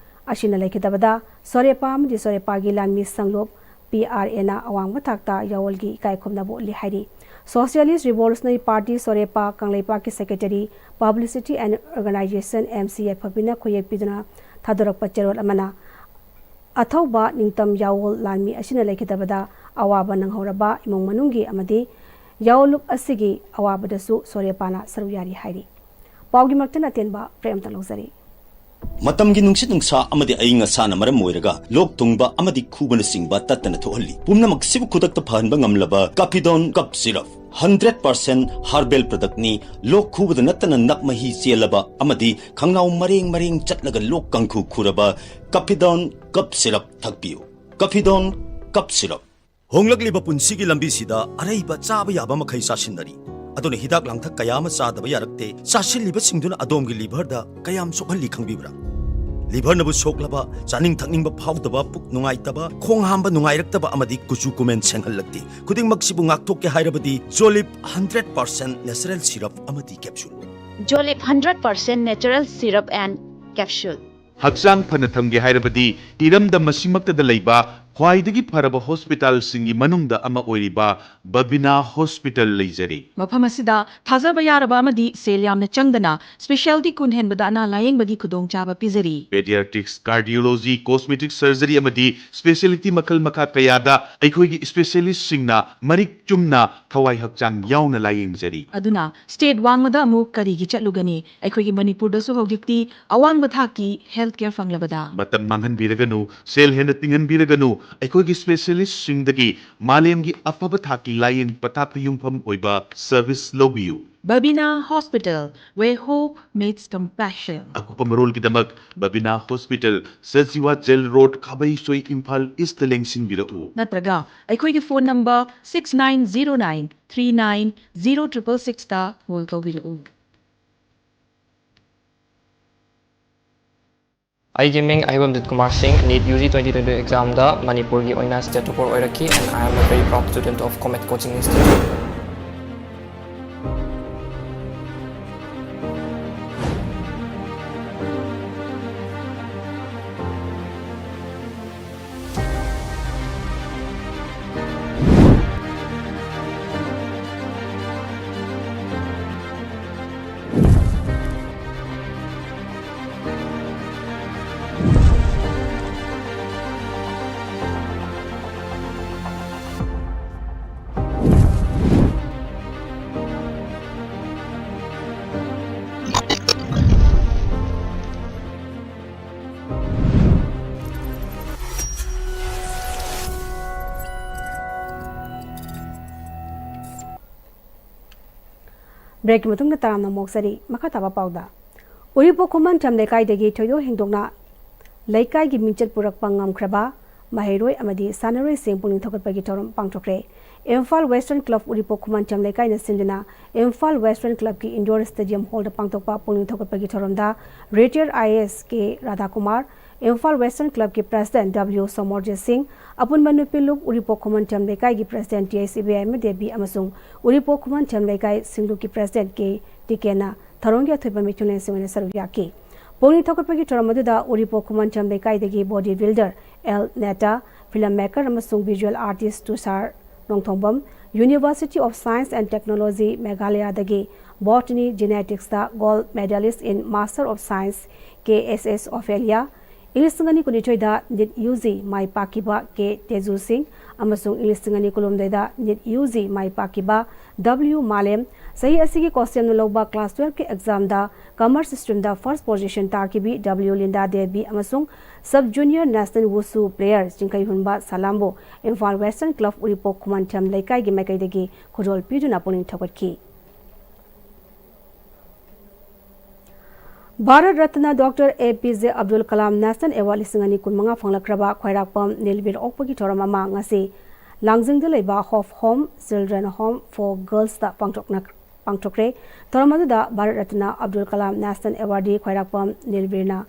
ꯑꯁꯤꯅ ꯂꯩꯈꯤꯗꯕꯗ ꯁꯣꯔꯦꯄꯥ ꯑꯃꯗꯤ ꯁꯣꯔꯦꯄꯥꯒꯤ ꯂꯥꯟꯃꯤ ꯁꯪꯂꯨꯞ ꯄꯤ ꯑꯥꯔ ꯑꯦꯅ ꯑꯋꯥꯡꯕ ꯊꯥꯛꯇ ꯌꯥꯑꯣꯜꯒꯤ ꯏꯀꯥꯏ ꯈꯨꯝꯅꯕ ꯎꯠꯂꯤ ꯍꯥꯏꯔꯤ꯫ Socialist Revolutionary Party ꯁꯣꯔꯦꯄꯥ ꯀꯪꯂꯩꯄꯥꯛꯀꯤ secretary, Publicity and Organization, M C ꯌꯥꯏꯐꯕꯤꯅ ꯈꯨꯌꯦꯛ ꯄꯤꯗꯨꯅ ꯊꯥꯗꯣꯔꯛꯄ ꯆꯦꯔꯣꯜ ꯑꯃꯅ, ꯑꯊꯧꯕ ꯅꯤꯡꯇꯝ ꯌꯥꯑꯣꯜ ꯂꯥꯟꯃꯤ ꯑꯁꯤꯅ ꯂꯩꯈꯤꯗꯕꯗ ꯑꯋꯥꯕ ꯅꯪꯍꯧꯔꯕ ꯏꯃꯨꯡ ꯃꯅꯨꯡꯒꯤ ꯑꯃꯗꯤ ꯌꯥꯑꯣꯜꯂꯨꯞ ꯑꯁꯤꯒꯤ ꯑꯋꯥꯕꯗꯁꯨ ꯁꯣꯔꯦꯄꯥꯅ ꯁꯔꯨꯛ ꯌꯥꯔꯤ ꯍꯥꯏꯔꯤ꯫ ꯄꯥꯎꯒꯤ ꯃꯔꯛꯇꯅ ꯑꯇꯦꯟꯕ ꯄ꯭ꯔꯦꯝꯇ ꯂꯧꯖꯔꯤ꯫ ꯃꯇꯝꯒꯤ ꯅꯨꯡꯁꯤꯠ ꯅꯨꯡꯁꯥ ꯑꯃꯗꯤ ꯑꯏꯪ ꯑꯁꯥꯅ ꯃꯔꯝ ꯑꯣꯏꯔꯒ ꯂꯣꯛ ꯊꯨꯡꯕ ꯑꯃꯗꯤ ꯈꯨꯕꯅꯆꯤꯡꯕ ꯇꯠꯇꯅ ꯊꯣꯛꯍꯜꯂꯤ꯫ ꯄꯨꯝꯅꯃꯛꯁꯤꯕꯨ ꯈꯨꯗꯛꯇ ꯐꯍꯟꯕ ꯉꯝꯂꯕ ꯀꯥꯐꯤꯗꯣꯟ ꯀꯞ syrup, hundred percent herbal product ꯅꯤ꯫ ꯂꯣꯛ ꯈꯨꯕꯗ ꯅꯠꯇꯅ ꯅꯞ ꯃꯍꯤ ꯆꯦꯜꯂꯕ ꯑꯃꯗꯤ ꯈꯪꯅꯥꯎ ꯃꯔꯦꯡ ꯃꯔꯦꯡ ꯆꯠꯂꯒ ꯂꯣꯛ ꯀꯥꯡꯈꯨ ꯈꯨꯔꯕ ꯀꯥꯐꯤꯗꯣꯟ ꯀꯞ ꯁꯤꯔꯞ ꯊꯛꯄꯤꯌꯨ꯫ ꯀꯥꯐꯤꯗꯣꯟ ꯀꯞ ꯁꯤꯔꯞ꯫ ꯍꯣꯡꯂꯛꯂꯤꯕ ꯄꯨꯟꯁꯤꯒꯤ ꯂꯝꯕꯤꯁꯤꯗ ꯑꯔꯩꯕ ꯆꯥꯕ ꯌꯥꯕ ꯃꯈꯩ ꯆꯥꯁꯤꯟꯅꯔꯤ꯫ ꯑꯗꯨꯅ ꯍꯤꯗꯥꯛ ꯂꯥꯡꯊꯛ ꯀꯌꯥ ꯑꯃ ꯆꯥꯗꯕ ꯌꯥꯔꯛꯇꯦ꯫ ꯆꯥꯁꯤꯜꯂꯤꯕꯁꯤꯡꯗꯨꯅ ꯑꯗꯣꯝꯒꯤ liver ꯗ ꯀꯌꯥꯝ ꯁꯣꯛꯍꯜꯂꯤ ꯈꯪꯕꯤꯕ꯭ꯔꯥ? Liver ꯅꯕꯨ ꯁꯣꯛꯂꯕ, ꯆꯥꯅꯤꯡ ꯊꯛꯅꯤꯡꯕ ꯐꯥꯎꯗꯕ, ꯄꯨꯛ ꯅꯨꯡꯉꯥꯏꯇꯕ, ꯈꯣꯡ ꯍꯥꯝꯕ ꯅꯨꯡꯉꯥꯏꯔꯛꯇꯕ ꯑꯃꯗꯤ ꯀꯨꯆꯨ ꯀꯨꯃꯦꯟ ꯁꯦꯡꯍꯜꯂꯛꯇꯦ꯫ ꯈꯨꯗꯤꯡꯃꯛꯁꯤꯕꯨ ꯉꯥꯛꯊꯣꯛꯀꯦ ꯍꯥꯏꯔꯕꯗꯤ ꯖꯣꯂꯤꯞ hundred percent natural syrup ꯑꯃꯗꯤ capsule꯫ Jolip hundred percent natural syrup and capsule. ꯍꯛꯆꯥꯡ ꯐꯅ ꯊꯝꯒꯦ ꯍꯥꯏꯔꯕꯗꯤ ꯏꯔꯝꯗꯝ ꯑꯁꯤꯃꯛꯇꯗ ꯂꯩꯕ ꯈ꯭ꯋꯥꯏꯗꯒꯤ ꯐꯔꯕ ꯍꯣꯁꯄꯤꯇꯥꯜꯁꯤꯡꯒꯤ ꯃꯅꯨꯡꯗ ꯑꯃ ꯑꯣꯏꯔꯤꯕ ꯕꯕꯤꯅꯥ ꯍꯣꯁꯄꯤꯇꯥꯜ ꯂꯩꯖꯔꯤ꯫ ꯃꯐꯝ ꯑꯁꯤꯗ ꯊꯥꯖꯕ ꯌꯥꯔꯕ ꯑꯃꯗꯤ ꯁꯦꯜ ꯌꯥꯝꯅ ꯆꯪꯗꯅ specialty ꯀꯨꯟ ꯍꯦꯟꯕꯗ ꯑꯅꯥ ꯂꯥꯌꯦꯡꯕꯒꯤ ꯈꯨꯗꯣꯡꯆꯥꯕ ꯄꯤꯖꯔꯤ꯫ Pediatrics, cardiology, cosmetic surgery ꯑꯃꯗꯤ specialty ꯃꯈꯜ ꯃꯈꯥ ꯀꯌꯥꯗ ꯑꯩꯈꯣꯏꯒꯤ specialistꯁꯤꯡꯅ ꯃꯔꯤꯛ ꯆꯨꯝꯅ ꯊꯋꯥꯏ ꯍꯛꯆꯥꯡ ꯌꯥꯎꯅ ꯂꯥꯌꯦꯡꯖꯔꯤ꯫ ꯑꯗꯨꯅ state ꯋꯥꯡꯃꯗ ꯑꯃꯨꯛ ꯀꯔꯤꯒꯤ ꯆꯠꯂꯨꯒꯅꯤ? ꯑꯩꯈꯣꯏꯒꯤ ꯃꯅꯤꯄꯨꯔꯗꯁꯨ ꯍꯧꯖꯤꯛꯇꯤ ꯑꯋꯥꯡꯕ ꯊꯥꯛꯀꯤ health care ꯐꯪꯂꯕꯗ꯫ ꯃꯇꯝ ꯃꯥꯡꯍꯟꯕꯤꯔꯒꯅꯨ, ꯁꯦꯜ ꯍꯦꯟꯅ ꯇꯤꯡꯍꯟꯕꯤꯔꯒꯅꯨ, ꯑꯩꯈꯣꯏꯒꯤ specialistꯁꯤꯡꯗꯒꯤ ꯃꯥꯂꯦꯝꯒꯤ ꯑꯐꯕ ꯊꯥꯛꯀꯤ ꯂꯥꯌꯦꯡ ꯄꯊꯥꯞꯇ ꯌꯨꯝꯐꯝ ꯑꯣꯏꯕ service ꯂꯧꯕꯤꯌꯨ꯫ Babina Hospital, where hope meets compassion. ꯑꯀꯨꯞꯄ ꯃꯔꯣꯜꯒꯤꯗꯃꯛ Babina hospital, Sajiwa jail road, Khabeisoi, Imphal east ꯂꯦꯡꯁꯤꯟꯕꯤꯔꯛꯎ꯫ ꯅꯠꯇ꯭ꯔꯒ ꯑꯩꯈꯣꯏꯒꯤ phone number six nine zero nine three nine zero triple six ꯇ call ꯇꯧꯕꯤꯔꯛꯎ꯫ ꯑꯩꯒꯤ ꯃꯤꯡ ꯑꯍꯩꯕꯝ Jit Kumar Singh. NEET U G twenty twenty examꯗ ꯃꯅꯤꯄꯨꯔꯒꯤ ꯑꯣꯏꯅ state topper ꯑꯣꯏꯔꯛꯈꯤ, and I am a very proud student of Comet Coaching Institute. Breakꯀꯤ ꯃꯇꯨꯡꯗ ꯇꯔꯥꯝꯅ ꯑꯃꯨꯛ ꯆꯔꯤ꯫ ꯃꯈꯥ ꯇꯥꯕ ꯄꯥꯎꯗ, ꯎꯔꯤꯄꯣꯛ ꯈꯨꯃꯟꯊꯦꯝ ꯂꯩꯀꯥꯏꯗꯒꯤ ꯊꯣꯏꯗꯣꯛ ꯍꯦꯟꯗꯣꯛꯅ ꯂꯩꯀꯥꯏꯒꯤ ꯃꯤꯡꯆꯠ ꯄꯨꯔꯛꯄ ꯉꯝꯈ꯭ꯔꯕ ꯃꯍꯩꯔꯣꯏ ꯑꯃꯗꯤ ꯁꯥꯟꯅꯔꯣꯏꯁꯤꯡ ꯄꯨꯛꯅꯤꯡ ꯊꯧꯒꯠꯄꯒꯤ ꯊꯧꯔꯝ ꯄꯥꯡꯊꯣꯛꯈ꯭ꯔꯦ꯫ ꯏꯝꯐꯥꯜ Western Club ꯎꯔꯤꯄꯣꯛ ꯈꯨꯃꯟꯊꯦꯝ ꯂꯩꯀꯥꯏꯅ ꯁꯤꯟꯗꯨꯅ ꯏꯝꯐꯥꯜ Western Clubꯀꯤ indoor stadium hallꯗ ꯄꯥꯡꯊꯣꯛꯄ ꯄꯨꯛꯅꯤꯡ ꯊꯧꯒꯠꯄꯒꯤ ꯊꯧꯔꯝꯗ retired I A S K ꯔꯥꯙꯥꯀꯨꯃꯥꯔ, Imphal Western Clubꯀꯤ president W Somorjit ꯁꯤꯡ, ꯑꯄꯨꯟꯕ ꯅꯨꯄꯤ ꯂꯨꯞ ꯎꯔꯤꯄꯣꯛ ꯈꯨꯃꯟꯊꯦꯝ ꯂꯩꯀꯥꯏꯒꯤ president T H ꯏꯕꯦꯝꯃ ꯗꯦꯕꯤ ꯑꯃꯁꯨꯡ ꯎꯔꯤꯄꯣꯛ ꯈꯨꯃꯟꯊꯦꯝ ꯂꯩꯀꯥꯏ ꯁꯤꯡꯂꯨꯞꯀꯤ president K ꯇꯤꯀꯦꯟꯅ ꯊꯧꯔꯝꯒꯤ ꯑꯊꯣꯏꯕ ꯃꯤꯊꯨꯡꯂꯦꯟꯁꯤꯡ ꯑꯣꯏꯅ ꯁꯔꯨꯛ ꯌꯥꯈꯤ꯫ ꯄꯨꯛꯅꯤꯡ ꯊꯧꯒꯠꯄꯒꯤ ꯊꯧꯔꯝ ꯑꯗꯨꯗ ꯎꯔꯤꯄꯣꯛ ꯈꯨꯃꯟꯊꯦꯝ ꯂꯩꯀꯥꯏꯗꯒꯤ body builder L ꯅꯦꯇꯥ, film maker ꯑꯃꯁꯨꯡ visual artist ꯇꯨꯁꯥꯔ Nongthongbam, University of Science and Technology ꯃꯦꯘꯥꯂꯌꯥꯗꯒꯤ botany geneticsꯇ gold medalist in Master of Science K S S Ophelia, ꯏꯪ ꯂꯤꯁꯤꯡ ꯑꯅꯤ ꯀꯨꯟꯅꯤꯊꯣꯏꯗ ꯅꯤꯠ ꯌꯨ ꯖꯤ ꯃꯥꯏ ꯄꯥꯛꯈꯤꯕ ꯀꯦ ꯇꯦꯖꯨ ꯁꯤꯡ ꯑꯃꯁꯨꯡ ꯏꯪ ꯂꯤꯁꯤꯡ ꯑꯅꯤ ꯀꯨꯟꯍꯨꯝꯗꯣꯏꯗ ꯅꯤꯠ ꯌꯨ ꯖꯤ ꯃꯥꯏ ꯄꯥꯛꯈꯤꯕ ꯗꯕ꯭ꯂꯤꯌꯨ ꯃꯥꯂꯦꯝ, ꯆꯍꯤ ꯑꯁꯤꯒꯤ COHSEMꯅ ꯂꯧꯕ class twelveꯀꯤ examꯗ commerce streamꯗ first position ꯇꯥꯈꯤꯕꯤ ꯗꯕ꯭ꯂꯤꯌꯨ Linda Devi ꯑꯃꯁꯨꯡ sub junior national wushu player ꯆꯤꯡꯈꯩꯍꯨꯟꯕ ꯁꯂꯥꯝꯕꯨ Imphal Western Club ꯎꯔꯤꯄꯣꯛ ꯈꯨꯃꯟꯊꯦꯝ ꯂꯩꯀꯥꯏꯒꯤ ꯃꯥꯏꯀꯩꯗꯒꯤ ꯈꯨꯗꯣꯜ ꯄꯤꯗꯨꯅ ꯄꯨꯛꯅꯤꯡ ꯊꯧꯒꯠꯈꯤ꯫ Bharat Ratna doctor A P J Abdul Kalam National Award ꯂꯤꯁꯤꯡ ꯑꯅꯤ ꯀꯨꯟꯃꯉꯥ ꯐꯪꯂꯛꯈ꯭ꯔꯕ ꯈ꯭ꯋꯥꯏꯔꯥꯛꯄꯝ ꯅꯤꯜꯕꯤꯔ ꯑꯣꯛꯄꯒꯤ ꯊꯧꯔꯝ ꯑꯃ ꯉꯁꯤ ꯂꯥꯡꯖꯤꯡꯗ ꯂꯩꯕ Hope Home Children Home for Girlsꯇ ꯄꯥꯡꯊꯣꯛꯅ-, ꯄꯥꯡꯊꯣꯛꯈ꯭ꯔꯦ꯫ ꯊꯧꯔꯝ ꯑꯗꯨꯗ ꯚꯥꯔꯠ ꯔꯠꯅ ꯑꯕꯗꯨꯜ ꯀꯂꯥꯝ National Awardee ꯈ꯭ꯋꯥꯏꯔꯥꯛꯄꯝ ꯅꯤꯜꯕꯤꯔꯅ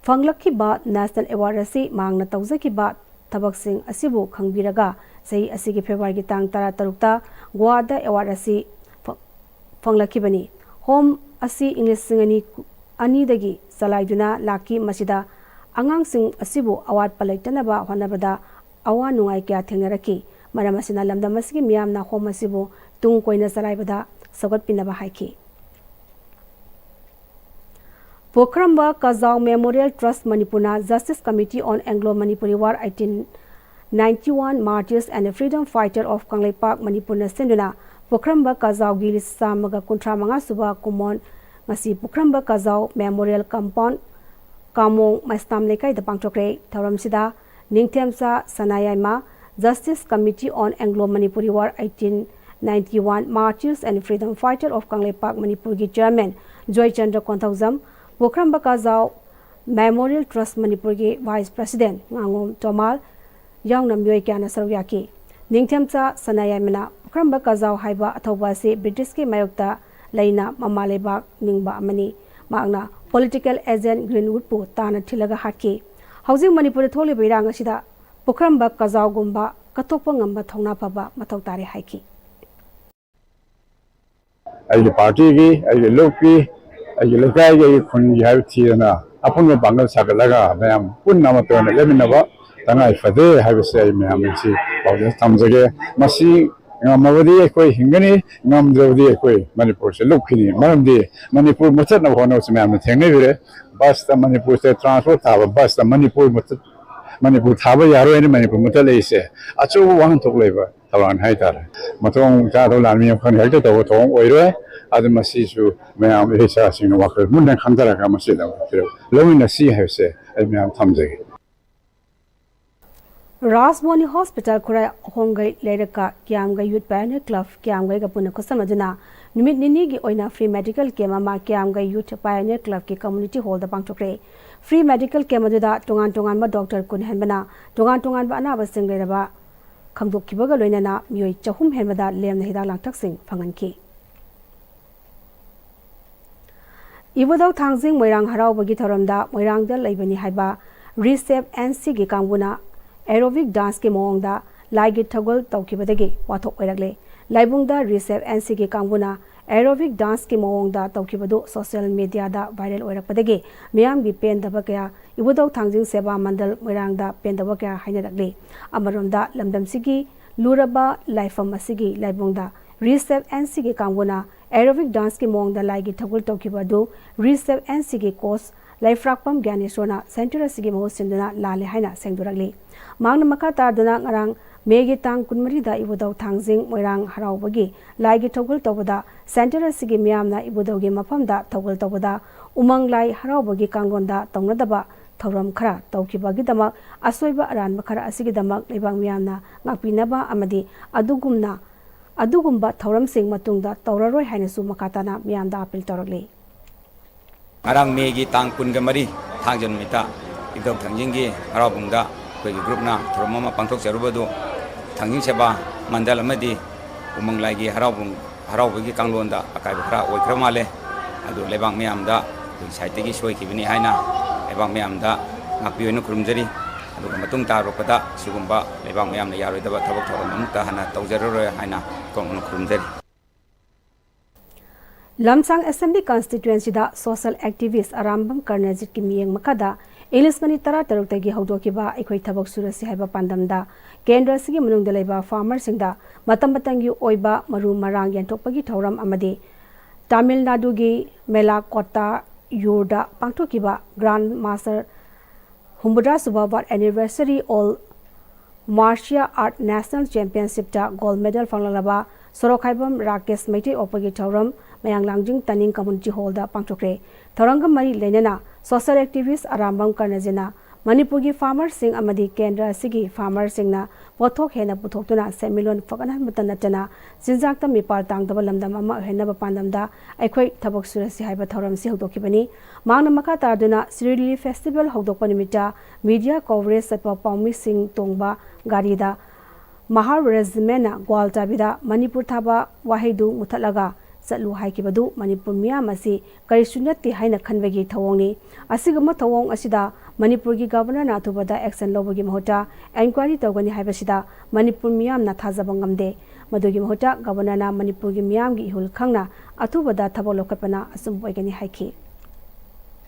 ꯐꯪꯂꯛꯈꯤꯕ National Award ꯑꯁꯤ ꯃꯍꯥꯛꯅ ꯇꯧꯖꯈꯤꯕ ꯊꯕꯛꯁꯤꯡ ꯑꯁꯤꯕꯨ ꯈꯪꯕꯤꯔꯒ ꯆꯍꯤ ꯑꯁꯤꯒꯤ Februaryꯒꯤ ꯇꯥꯡ ꯇꯔꯥ ꯇꯔꯨꯛꯇ ꯒꯣꯋꯥꯗ award ꯑꯁꯤ ꯐ-, ꯐꯪꯂꯛꯈꯤꯕꯅꯤ꯫ Home ꯑꯁꯤ ꯏꯪ ꯂꯤꯁꯤꯡ ꯑꯅꯤ, ꯑꯅꯤꯗꯒꯤ ꯆꯂꯥꯏꯗꯨꯅ ꯂꯥꯛꯈꯤ꯫ ꯃꯁꯤꯗ ꯑꯉꯥꯡꯁꯤꯡ ꯑꯁꯤꯕꯨ ꯑꯋꯥꯠꯄ ꯂꯩꯇꯅꯕ ꯍꯣꯠꯅꯕꯗ ꯑꯋꯥ ꯅꯨꯡꯉꯥꯏ ꯀꯌꯥ ꯊꯦꯡꯅꯔꯛꯈꯤ꯫ ꯃꯔꯝ ꯑꯁꯤꯅ ꯂꯝꯗꯝ ꯑꯁꯤꯒꯤ ꯃꯤꯌꯥꯝꯅ Home ꯑꯁꯤꯕꯨ ꯇꯨꯡ ꯀꯣꯏꯅ ꯆꯂꯥꯏꯕꯗ ꯁꯧꯒꯠꯄꯤꯅꯕ ꯍꯥꯏꯈꯤ꯫ ꯄꯣꯈ꯭ꯔꯝꯕ ꯀꯖꯥꯎ Memorial Trust ꯃꯅꯤꯄꯨꯔꯅ Justice Committee on Anglo Manipur War eighteen ninety-one Martyrs and Freedom Fighter of Kangleipak ꯃꯅꯤꯄꯨꯔꯅ ꯁꯤꯟꯗꯨꯅ ꯄꯣꯈ꯭ꯔꯝꯕ ꯀꯖꯥꯎꯒꯤ ꯂꯤꯁꯤꯡ ꯆꯥꯝꯃꯒ ꯀꯨꯟꯊ꯭ꯔꯥ ꯃꯉꯥ ꯁꯨꯕ ꯀꯨꯝꯑꯣꯟ ꯉꯁꯤ ꯄꯣꯈ꯭ꯔꯝꯕ ꯀꯖꯥꯎ Memorial Compound, ꯀꯥꯃꯣꯡ ꯃꯩꯁꯅꯥꯝ ꯂꯩꯀꯥꯏꯗ ꯄꯥꯡꯊꯣꯛꯈ꯭ꯔꯦ꯫ ꯊꯧꯔꯝꯁꯤꯗ ꯅꯤꯡꯊꯦꯝꯆꯥ ꯁꯅꯥꯌꯥꯏꯃ, Justice Committee on Anglo Manipuri War eighteen ninety-one Martyrs and Freedom Fighter of Kangleipak ꯃꯅꯤꯄꯨꯔꯒꯤ Chairman Joychandra Konthoujam, ꯄꯣꯈ꯭ꯔꯝꯕ ꯀꯖꯥꯎ Memorial Trust ꯃꯅꯤꯄꯨꯔꯒꯤ Vice President ꯉꯥꯉꯣꯝ ꯇꯣꯃꯥꯜ ꯌꯥꯎꯅ ꯃꯤꯑꯣꯏ ꯀꯌꯥꯅ ꯁꯔꯨꯛ ꯌꯥꯈꯤ꯫ ꯅꯤꯡꯊꯦꯝꯆꯥ ꯁꯅꯥꯌꯥꯏꯃꯅ ꯄꯣꯈ꯭ꯔꯝꯕ ꯀꯖꯥꯎ ꯍꯥꯏꯕ ꯑꯊꯧꯕ ꯑꯁꯤ British ꯀꯤ ꯃꯥꯌꯣꯛꯇ ꯂꯩꯅ ꯃꯃꯥ ꯂꯩꯕꯥꯛ ꯅꯤꯡꯕ ꯑꯃꯅꯤ꯫ ꯃꯍꯥꯛꯅ political agent Greenwood ꯄꯨ ꯇꯥꯅ ꯊꯤꯜꯂꯒ ꯍꯥꯠꯈꯤ꯫ ꯍꯧꯖꯤꯛ ꯃꯅꯤꯄꯨꯔꯗ ꯊꯣꯛꯂꯤꯕ ꯏꯔꯥꯡ ꯑꯁꯤꯗ ꯄꯣꯈ꯭ꯔꯝꯕ ꯀꯖꯥꯎꯒꯨꯝꯕ ꯀꯠꯊꯣꯛꯄ ꯉꯝꯕ ꯊꯧꯅꯥ ꯐꯕ ꯃꯊꯧ ꯇꯥꯔꯦ ꯍꯥꯏꯈꯤ꯫ ꯑꯩꯒꯤ party ꯒꯤ, ꯑꯩꯒꯤ ꯂꯨꯞꯀꯤ, ꯑꯩꯒꯤ ꯂꯩꯀꯥꯏꯒꯤ, ꯑꯩꯒꯤ ꯈꯨꯟꯒꯤ ꯍꯥꯏꯕ ꯊꯤꯗꯅ ꯑꯄꯨꯟꯕ ꯄꯥꯡꯒꯜ ꯁꯥꯒꯠꯂꯒ ꯃꯌꯥꯝ ꯄꯨꯟꯅ ꯑꯃꯠꯇ ꯑꯣꯏꯅ ꯂꯦꯞꯃꯤꯟꯅꯕ ꯇꯉꯥꯏ ꯐꯗꯦ ꯍꯥꯏꯕꯁꯦ ꯑꯩ ꯃꯌꯥꯝꯗ ꯁꯤ ꯄꯥꯎꯖꯦꯜ ꯊꯝꯖꯒꯦ꯫ ꯃꯁꯤ ꯉꯝꯃꯕꯗꯤ ꯑꯩꯈꯣꯏ ꯍꯤꯡꯒꯅꯤ, ꯉꯝꯗ꯭ꯔꯕꯗꯤ ꯑꯩꯈꯣꯏ ꯃꯅꯤꯄꯨꯔꯁꯦ ꯂꯨꯞꯈꯤꯅꯤ꯫ ꯃꯔꯝꯗꯤ ꯃꯅꯤꯄꯨꯔ ꯃꯨꯠꯊꯠꯅꯕ ꯍꯣꯠꯅꯕꯁꯤ ꯃꯌꯥꯝꯅ ꯊꯦꯡꯅꯕꯤꯔꯦ꯫ Bus ꯇ ꯃꯅꯤꯄꯨꯔꯁꯦ transfer ꯊꯥꯕ, bus ꯇ ꯃꯅꯤꯄꯨꯔ ꯃꯨꯠꯊꯠ-, ꯃꯅꯤꯄꯨꯔ ꯊꯥꯕ ꯌꯥꯔꯣꯏ ꯍꯥꯏꯅ ꯃꯅꯤꯄꯨꯔ ꯃꯨꯠꯊꯠꯂꯛꯏꯁꯦ ꯑꯆꯧꯕ ꯋꯥꯍꯟꯊꯣꯛ ꯂꯩꯕ ꯊꯧꯔꯥꯡ ꯍꯥꯏꯇꯥꯔꯦ꯫ ꯃꯊꯣꯡ ꯆꯥꯗꯕ ꯂꯥꯟꯃꯤ ꯑꯃꯈꯛꯅ ꯍꯦꯛꯇ ꯇꯧꯕ ꯊꯧꯑꯣꯡ ꯑꯣꯏꯔꯣꯏ꯫ ꯑꯗꯨ ꯃꯁꯤꯁꯨ ꯃꯌꯥꯝ ꯏꯍꯩ ꯏꯆꯥꯁꯤꯡꯅ ꯋꯥꯈꯜ ꯃꯨꯟꯅ ꯈꯟꯊꯔꯒ ꯃꯁꯤꯗ ꯂꯧꯃꯤꯟꯅꯁꯤ ꯍꯥꯏꯕꯁꯦ ꯑꯩ ꯃꯌꯥꯝ ꯊꯝꯖꯒꯦ꯫ ꯔꯥꯖꯃꯣꯍꯅꯤ Hospital ꯈꯨꯔꯥꯏ ꯑꯍꯣꯡꯒꯩ ꯂꯩꯔꯛꯀ ꯀꯤꯌꯥꯝꯒꯩ Youth Pioneer Club ꯀꯤꯌꯥꯝꯒꯩꯒ ꯄꯨꯟꯅ ꯈꯨꯠꯁꯝꯅꯗꯨꯅ ꯅꯨꯃꯤꯠ ꯅꯤꯅꯤꯒꯤ ꯑꯣꯏꯅ free medical camp ꯑꯃ ꯀꯤꯌꯥꯝꯒꯩ Youth Pioneer Club ꯀꯤ community hall ꯗ ꯄꯥꯡꯊꯣꯛꯈ꯭ꯔꯦ꯫ Free medical camp ꯑꯗꯨꯗ ꯇꯣꯉꯥꯟ ꯇꯣꯉꯥꯟꯕ doctor ꯀꯨꯟ ꯍꯦꯟꯕꯅ ꯇꯣꯉꯥꯟ ꯇꯣꯉꯥꯟꯕ ꯑꯅꯥꯕꯁꯤꯡ ꯂꯩꯔꯕ ꯈꯪꯗꯣꯛꯈꯤꯕꯒ ꯂꯣꯏꯅꯅ ꯃꯤꯑꯣꯏ ꯆꯍꯨꯝ ꯍꯦꯟꯕꯗ ꯂꯦꯝꯅ ꯍꯤꯗꯥꯛ ꯂꯥꯡꯊꯛꯁꯤꯡ ꯐꯪꯍꯟꯈꯤ꯫ ꯏꯕꯨꯙꯧ ꯊꯥꯡꯖꯤꯡ ꯃꯣꯏꯔꯥꯡ ꯍꯔꯥꯎꯕꯒꯤ ꯊꯧꯔꯝꯗ ꯃꯣꯏꯔꯥꯡꯗ ꯂꯩꯕꯅꯤ ꯍꯥꯏꯕ ꯔꯤꯁꯦꯞ ꯑꯦꯟ ꯁꯤꯒꯤ ꯀꯥꯡꯕꯨꯅ aerobic danceꯀꯤ ꯃꯑꯣꯡꯗ ꯂꯥꯏꯒꯤ ꯊꯧꯒꯜ ꯇꯧꯈꯤꯕꯗꯒꯤ ꯋꯥꯊꯣꯛ ꯑꯣꯏꯔꯛꯂꯦ꯫ ꯂꯥꯏꯕꯨꯡꯗ ꯔꯤꯁꯦꯞ ꯑꯦꯟ ꯁꯤꯒꯤ ꯀꯥꯡꯕꯨꯅ aerobic danceꯀꯤ ꯃꯑꯣꯡꯗ ꯇꯧꯈꯤꯕꯗꯨ social mediaꯗ viral ꯑꯣꯏꯔꯛꯄꯗꯒꯤ ꯃꯤꯌꯥꯝꯒꯤ ꯄꯦꯟꯗꯕ ꯀꯌꯥ ꯏꯕꯨꯙꯧ ꯊꯥꯡꯖꯤꯡ ꯁꯦꯕꯥ ꯃꯟꯗꯜ ꯃꯣꯏꯔꯥꯡꯗ ꯄꯦꯟꯗꯕ ꯀꯌꯥ ꯍꯥꯏꯅꯔꯛꯂꯤ꯫ ꯑꯃꯔꯣꯝꯗ ꯂꯝꯗꯝꯁꯤꯒꯤ ꯂꯨꯔꯕ ꯂꯥꯏꯐꯝ ꯑꯁꯤꯒꯤ ꯂꯥꯏꯕꯨꯡꯗ ꯔꯤꯁꯦꯞ ꯑꯦꯟ ꯁꯤꯒꯤ ꯀꯥꯡꯕꯨꯅ aerobic danceꯀꯤ ꯃꯑꯣꯡꯗ ꯂꯥꯏꯒꯤ ꯊꯧꯒꯜ ꯇꯧꯈꯤꯕ ꯑꯗꯨ ꯔꯤꯁꯦꯞ ꯑꯦꯟ ꯁꯤꯒꯤ coach ꯂꯩꯐ꯭ꯔꯥꯛꯄꯝ ꯒ꯭ꯌꯥꯅꯦꯁꯣꯔꯅ center ꯑꯁꯤꯒꯤ ꯃꯍꯨꯠ ꯁꯤꯟꯗꯨꯅ ꯂꯥꯜꯂꯦ ꯍꯥꯏꯅ ꯁꯦꯡꯗꯣꯔꯛꯂꯤ꯫ ꯃꯍꯥꯛꯅ ꯃꯈꯥ ꯇꯥꯗꯨꯅ ꯉꯔꯥꯡ ꯃꯦꯒꯤ ꯇꯥꯡ ꯀꯨꯟꯃꯔꯤꯗ ꯏꯕꯨꯙꯧ ꯊꯥꯡꯖꯤꯡ ꯃꯣꯏꯔꯥꯡ ꯍꯔꯥꯎꯕꯒꯤ ꯂꯥꯏꯒꯤ ꯊꯧꯒꯜ ꯇꯧꯕꯗ center ꯑꯁꯤꯒꯤ ꯃꯤꯌꯥꯝꯅ ꯏꯕꯨꯙꯧꯒꯤ ꯃꯐꯝꯗ ꯊꯧꯒꯜ ꯇꯧꯕꯗ ꯎꯃꯪ ꯂꯥꯏ ꯍꯔꯥꯎꯕꯒꯤ ꯀꯥꯡꯂꯣꯟꯗ ꯇꯧꯅꯗꯕ ꯊꯧꯔꯝ ꯈꯔ ꯇꯧꯈꯤꯕꯒꯤꯗꯃꯛ ꯑꯁꯣꯏꯕ ꯑꯔꯥꯟꯕ ꯈꯔ ꯑꯁꯤꯒꯤꯗꯃꯛ ꯂꯩꯕꯥꯛ ꯃꯤꯌꯥꯝꯅ ꯉꯥꯛꯄꯤꯅꯕ ꯑꯃꯗꯤ ꯑꯗꯨꯒꯨꯝꯅ ꯑꯗꯨꯒꯨꯝꯕ ꯊꯧꯔꯝꯁꯤꯡ ꯃꯇꯨꯡꯗ ꯇꯧꯔꯔꯣꯏ ꯍꯥꯏꯅꯁꯨ ꯃꯈꯥ ꯇꯥꯅ ꯃꯤꯌꯥꯝꯗ appeal ꯇꯧꯔꯛꯂꯤ꯫ ꯉꯔꯥꯡ ꯃꯦꯒꯤ ꯇꯥꯡ ꯀꯨꯟꯒ ꯃꯔꯤ ꯊꯥꯡꯖ ꯅꯨꯃꯤꯠꯇ ꯏꯕꯨꯙꯧ ꯊꯥꯡꯖꯤꯡꯒꯤ ꯍꯔꯥꯎꯕꯨꯡꯗ ꯑꯩꯈꯣꯏꯒꯤ groupꯅ ꯊꯧꯔꯝ ꯑꯃ ꯄꯥꯡꯊꯣꯛꯆꯔꯨꯕꯗꯨ ꯊꯥꯡꯖꯤꯡ ꯁꯦꯕꯥ ꯃꯟꯗꯜ ꯑꯃꯗꯤ ꯎꯃꯪ ꯂꯥꯏꯒꯤ ꯍꯔꯥꯎꯕꯨꯡ ꯍꯔꯥꯎꯕꯒꯤ ꯀꯥꯡꯂꯣꯟꯗ ꯑꯀꯥꯏꯕ ꯈꯔ ꯑꯣꯏꯈ꯭ꯔ ꯃꯥꯜꯂꯦ꯫ ꯑꯗꯨ ꯂꯩꯕꯥꯛ ꯃꯤꯌꯥꯝꯗ ꯑꯩꯈꯣꯏꯒꯤ sideꯇꯒꯤ ꯁꯣꯏꯈꯤꯕꯅꯤ ꯍꯥꯏꯅ ꯂꯩꯕꯥꯛ ꯃꯤꯌꯥꯝꯗ ꯉꯥꯛꯄꯤꯌꯣꯅ ꯈꯨꯔꯨꯝꯖꯔꯤ꯫ ꯑꯗꯨꯒ ꯃꯇꯨꯡ ꯇꯥꯔꯛꯄꯗ ꯁꯤꯒꯨꯝꯕ ꯂꯩꯕꯥꯛ ꯃꯤꯌꯥꯝꯅ ꯌꯥꯔꯣꯏꯗꯕ ꯊꯕꯛ ꯊꯧꯔꯝ ꯑꯃꯨꯛꯇ ꯍꯟꯅ ꯇꯧꯖꯔꯔꯣꯏ ꯍꯥꯏꯅ ꯏꯀꯣꯛꯅꯅ ꯈꯨꯔꯨꯝꯖꯔꯤ꯫ ꯂꯝꯁꯥꯡ assembly constituencyꯗ social activist ꯑꯔꯥꯝꯕꯝ ꯀꯔꯅꯖꯤꯠꯀꯤ ꯃꯤꯠꯌꯦꯡ ꯃꯈꯥꯗ ꯏꯪꯂꯤꯁ ꯃꯅꯤ ꯇꯔꯥꯇꯔꯨꯛꯇꯒꯤ ꯍꯧꯗꯣꯛꯈꯤꯕ ꯑꯩꯈꯣꯏ ꯊꯕꯛ ꯁꯨꯔꯁꯤ ꯍꯥꯏꯕ ꯄꯥꯟꯗꯝꯗ ꯀꯦꯟꯗ꯭ꯔ ꯑꯁꯤꯒꯤ ꯃꯅꯨꯡꯗ ꯂꯩꯕ farmerꯁꯤꯡꯗ ꯃꯇꯝ ꯃꯇꯝꯒꯤ ꯑꯣꯏꯕ ꯃꯔꯨ ꯃꯔꯥꯡ ꯌꯦꯟꯊꯣꯛꯄꯒꯤ ꯊꯧꯔꯝ ꯑꯃꯗꯤ ꯇꯥꯃꯤꯜ ꯅꯥꯗꯨꯒꯤ ꯃꯦꯂꯥꯀꯣꯠꯇꯥ ꯌꯨꯔꯗ ꯄꯥꯡꯊꯣꯛꯈꯤꯕ Grand Master ꯍꯨꯝꯐꯨꯇꯔꯥ ꯁꯨꯕ World Anniversary All Martial Art National Championshipꯇ gold medal ꯐꯪꯂꯛꯂꯕ ꯁꯣꯔꯣꯛꯈꯥꯏꯕꯝ ꯔꯥꯀꯦꯁ ꯃꯩꯇꯩ ꯑꯣꯛꯄꯒꯤ ꯊꯧꯔꯝ ꯃꯌꯥꯡ ꯂꯥꯡꯖꯤꯡ ꯇꯥꯅꯤꯡ community hallꯗ ꯄꯥꯡꯊꯣꯛꯈ꯭ꯔꯦ꯫ ꯊꯧꯔꯝꯒ ꯃꯔꯤ ꯂꯩꯅꯅ social activist ꯑꯔꯥꯝꯕꯝ ꯀꯔꯅꯖꯤꯠꯅ ꯃꯅꯤꯄꯨꯔꯒꯤ farmerꯁꯤꯡ ꯑꯃꯗꯤ ꯀꯦꯟꯗ꯭ꯔ ꯑꯁꯤꯒꯤ farmerꯁꯤꯡꯅ ꯄꯣꯠꯊꯣꯛ ꯍꯦꯟꯅ ꯄꯨꯊꯣꯛꯇꯨꯅ ꯁꯦꯟꯃꯤꯠꯂꯣꯟ ꯐꯒꯠꯍꯟꯕꯇ ꯅꯠꯇꯅ ꯆꯤꯟꯖꯥꯛꯇ ꯃꯤꯄꯥꯜ ꯇꯥꯡꯗꯕ ꯂꯝꯗꯝ ꯑꯃ ꯑꯣꯏꯍꯟꯅꯕ ꯄꯥꯟꯗꯝꯗ ꯑꯩꯈꯣꯏ ꯊꯕꯛ ꯁꯨꯔꯁꯤ ꯍꯥꯏꯕ ꯊꯧꯔꯝꯁꯤ ꯍꯧꯗꯣꯛꯈꯤꯕꯅꯤ꯫ ꯃꯍꯥꯛꯅ ꯃꯈꯥ ꯇꯥꯗꯨꯅ ꯁꯤꯔꯣꯏ ꯂꯤꯂꯤ festival ꯍꯧꯗꯣꯛꯄ ꯅꯨꯃꯤꯠꯇ media coverage ꯆꯠꯄ ꯄꯥꯎꯃꯤꯁꯤꯡ ꯇꯣꯡꯕ ꯒꯥꯔꯤꯗ ꯃꯍꯥꯔ regimentꯅ ꯒ꯭ꯋꯥꯜ ꯆꯥꯕꯤꯗ ꯃꯅꯤꯄꯨꯔ ꯊꯥꯕ ꯋꯥꯍꯩꯗꯨ ꯃꯨꯊꯠꯂꯒ ꯆꯠꯂꯨ ꯍꯥꯏꯈꯤꯕꯗꯨ ꯃꯅꯤꯄꯨꯔ ꯃꯤꯌꯥꯝ ꯑꯁꯤ ꯀꯔꯤꯁꯨ ꯅꯠꯇꯦ ꯍꯥꯏꯅ ꯈꯟꯕꯒꯤ ꯊꯧꯑꯣꯡꯅꯤ꯫ ꯑꯁꯤꯒꯨꯝꯕ ꯊꯧꯑꯣꯡ ꯑꯁꯤꯗ ꯃꯅꯤꯄꯨꯔꯒꯤ ꯒꯕꯔꯅꯔꯅ ꯑꯊꯨꯕꯗ action ꯂꯧꯕꯒꯤ ꯃꯍꯨꯠꯇ enquiry ꯇꯧꯒꯅꯤ ꯍꯥꯏꯕꯁꯤꯗ ꯃꯅꯤꯄꯨꯔ ꯃꯤꯌꯥꯝꯅ ꯊꯥꯖꯕ ꯉꯝꯗꯦ꯫ ꯃꯗꯨꯒꯤ ꯃꯍꯨꯠꯇ ꯒꯕꯔꯅꯔꯅ ꯃꯅꯤꯄꯨꯔꯒꯤ ꯃꯤꯌꯥꯝꯒꯤ ꯏꯍꯨꯜ ꯈꯪꯅ ꯑꯊꯨꯕꯗ ꯊꯕꯛ ꯂꯧꯈꯠꯄꯅ ꯑꯆꯨꯝꯕ ꯑꯣꯏꯒꯅꯤ ꯍꯥꯏꯈꯤ꯫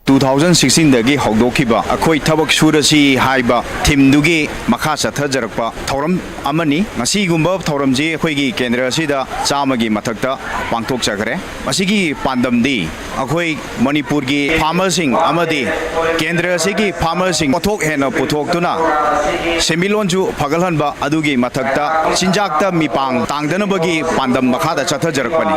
Two thousand sixteen ꯗꯒꯤ ꯍꯧꯗꯣꯛꯈꯤꯕ ꯑꯩꯈꯣꯏ ꯊꯕꯛ ꯁꯨꯔꯁꯤ ꯍꯥꯏꯕ theme ꯗꯨꯒꯤ ꯃꯈꯥ ꯆꯠꯊꯖꯔꯛꯄ ꯊꯧꯔꯝ ꯑꯃꯅꯤ꯫ ꯉꯁꯤꯒꯨꯝꯕ ꯊꯧꯔꯝꯁꯤ ꯑꯩꯈꯣꯏꯒꯤ ꯀꯦꯟꯗ꯭ꯔ ꯑꯁꯤꯗ ꯆꯥꯝꯃꯒꯤ ꯃꯊꯛꯇ ꯄꯥꯡꯊꯣꯛꯆꯈ꯭ꯔꯦ꯫ ꯃꯁꯤꯒꯤ ꯄꯥꯟꯗꯝꯗꯤ ꯑꯩꯈꯣꯏ ꯃꯅꯤꯄꯨꯔꯒꯤ farmer ꯁꯤꯡ ꯑꯃꯗꯤ ꯀꯦꯟꯗ꯭ꯔ ꯑꯁꯤꯒꯤ farmer ꯁꯤꯡ ꯄꯣꯠꯊꯣꯛ ꯍꯦꯟꯅ ꯄꯨꯊꯣꯛꯇꯨꯅ ꯁꯦꯟꯃꯤꯠꯂꯣꯟꯁꯨ ꯐꯒꯠꯍꯟꯕ, ꯑꯗꯨꯒꯤ ꯃꯊꯛꯇ ꯆꯤꯟꯖꯥꯛꯇ ꯃꯤꯄꯥꯡ ꯇꯥꯡꯗꯅꯕꯒꯤ ꯄꯥꯟꯗꯝ ꯃꯈꯥꯗ ꯆꯠꯊꯖꯔꯛꯄꯅꯤ꯫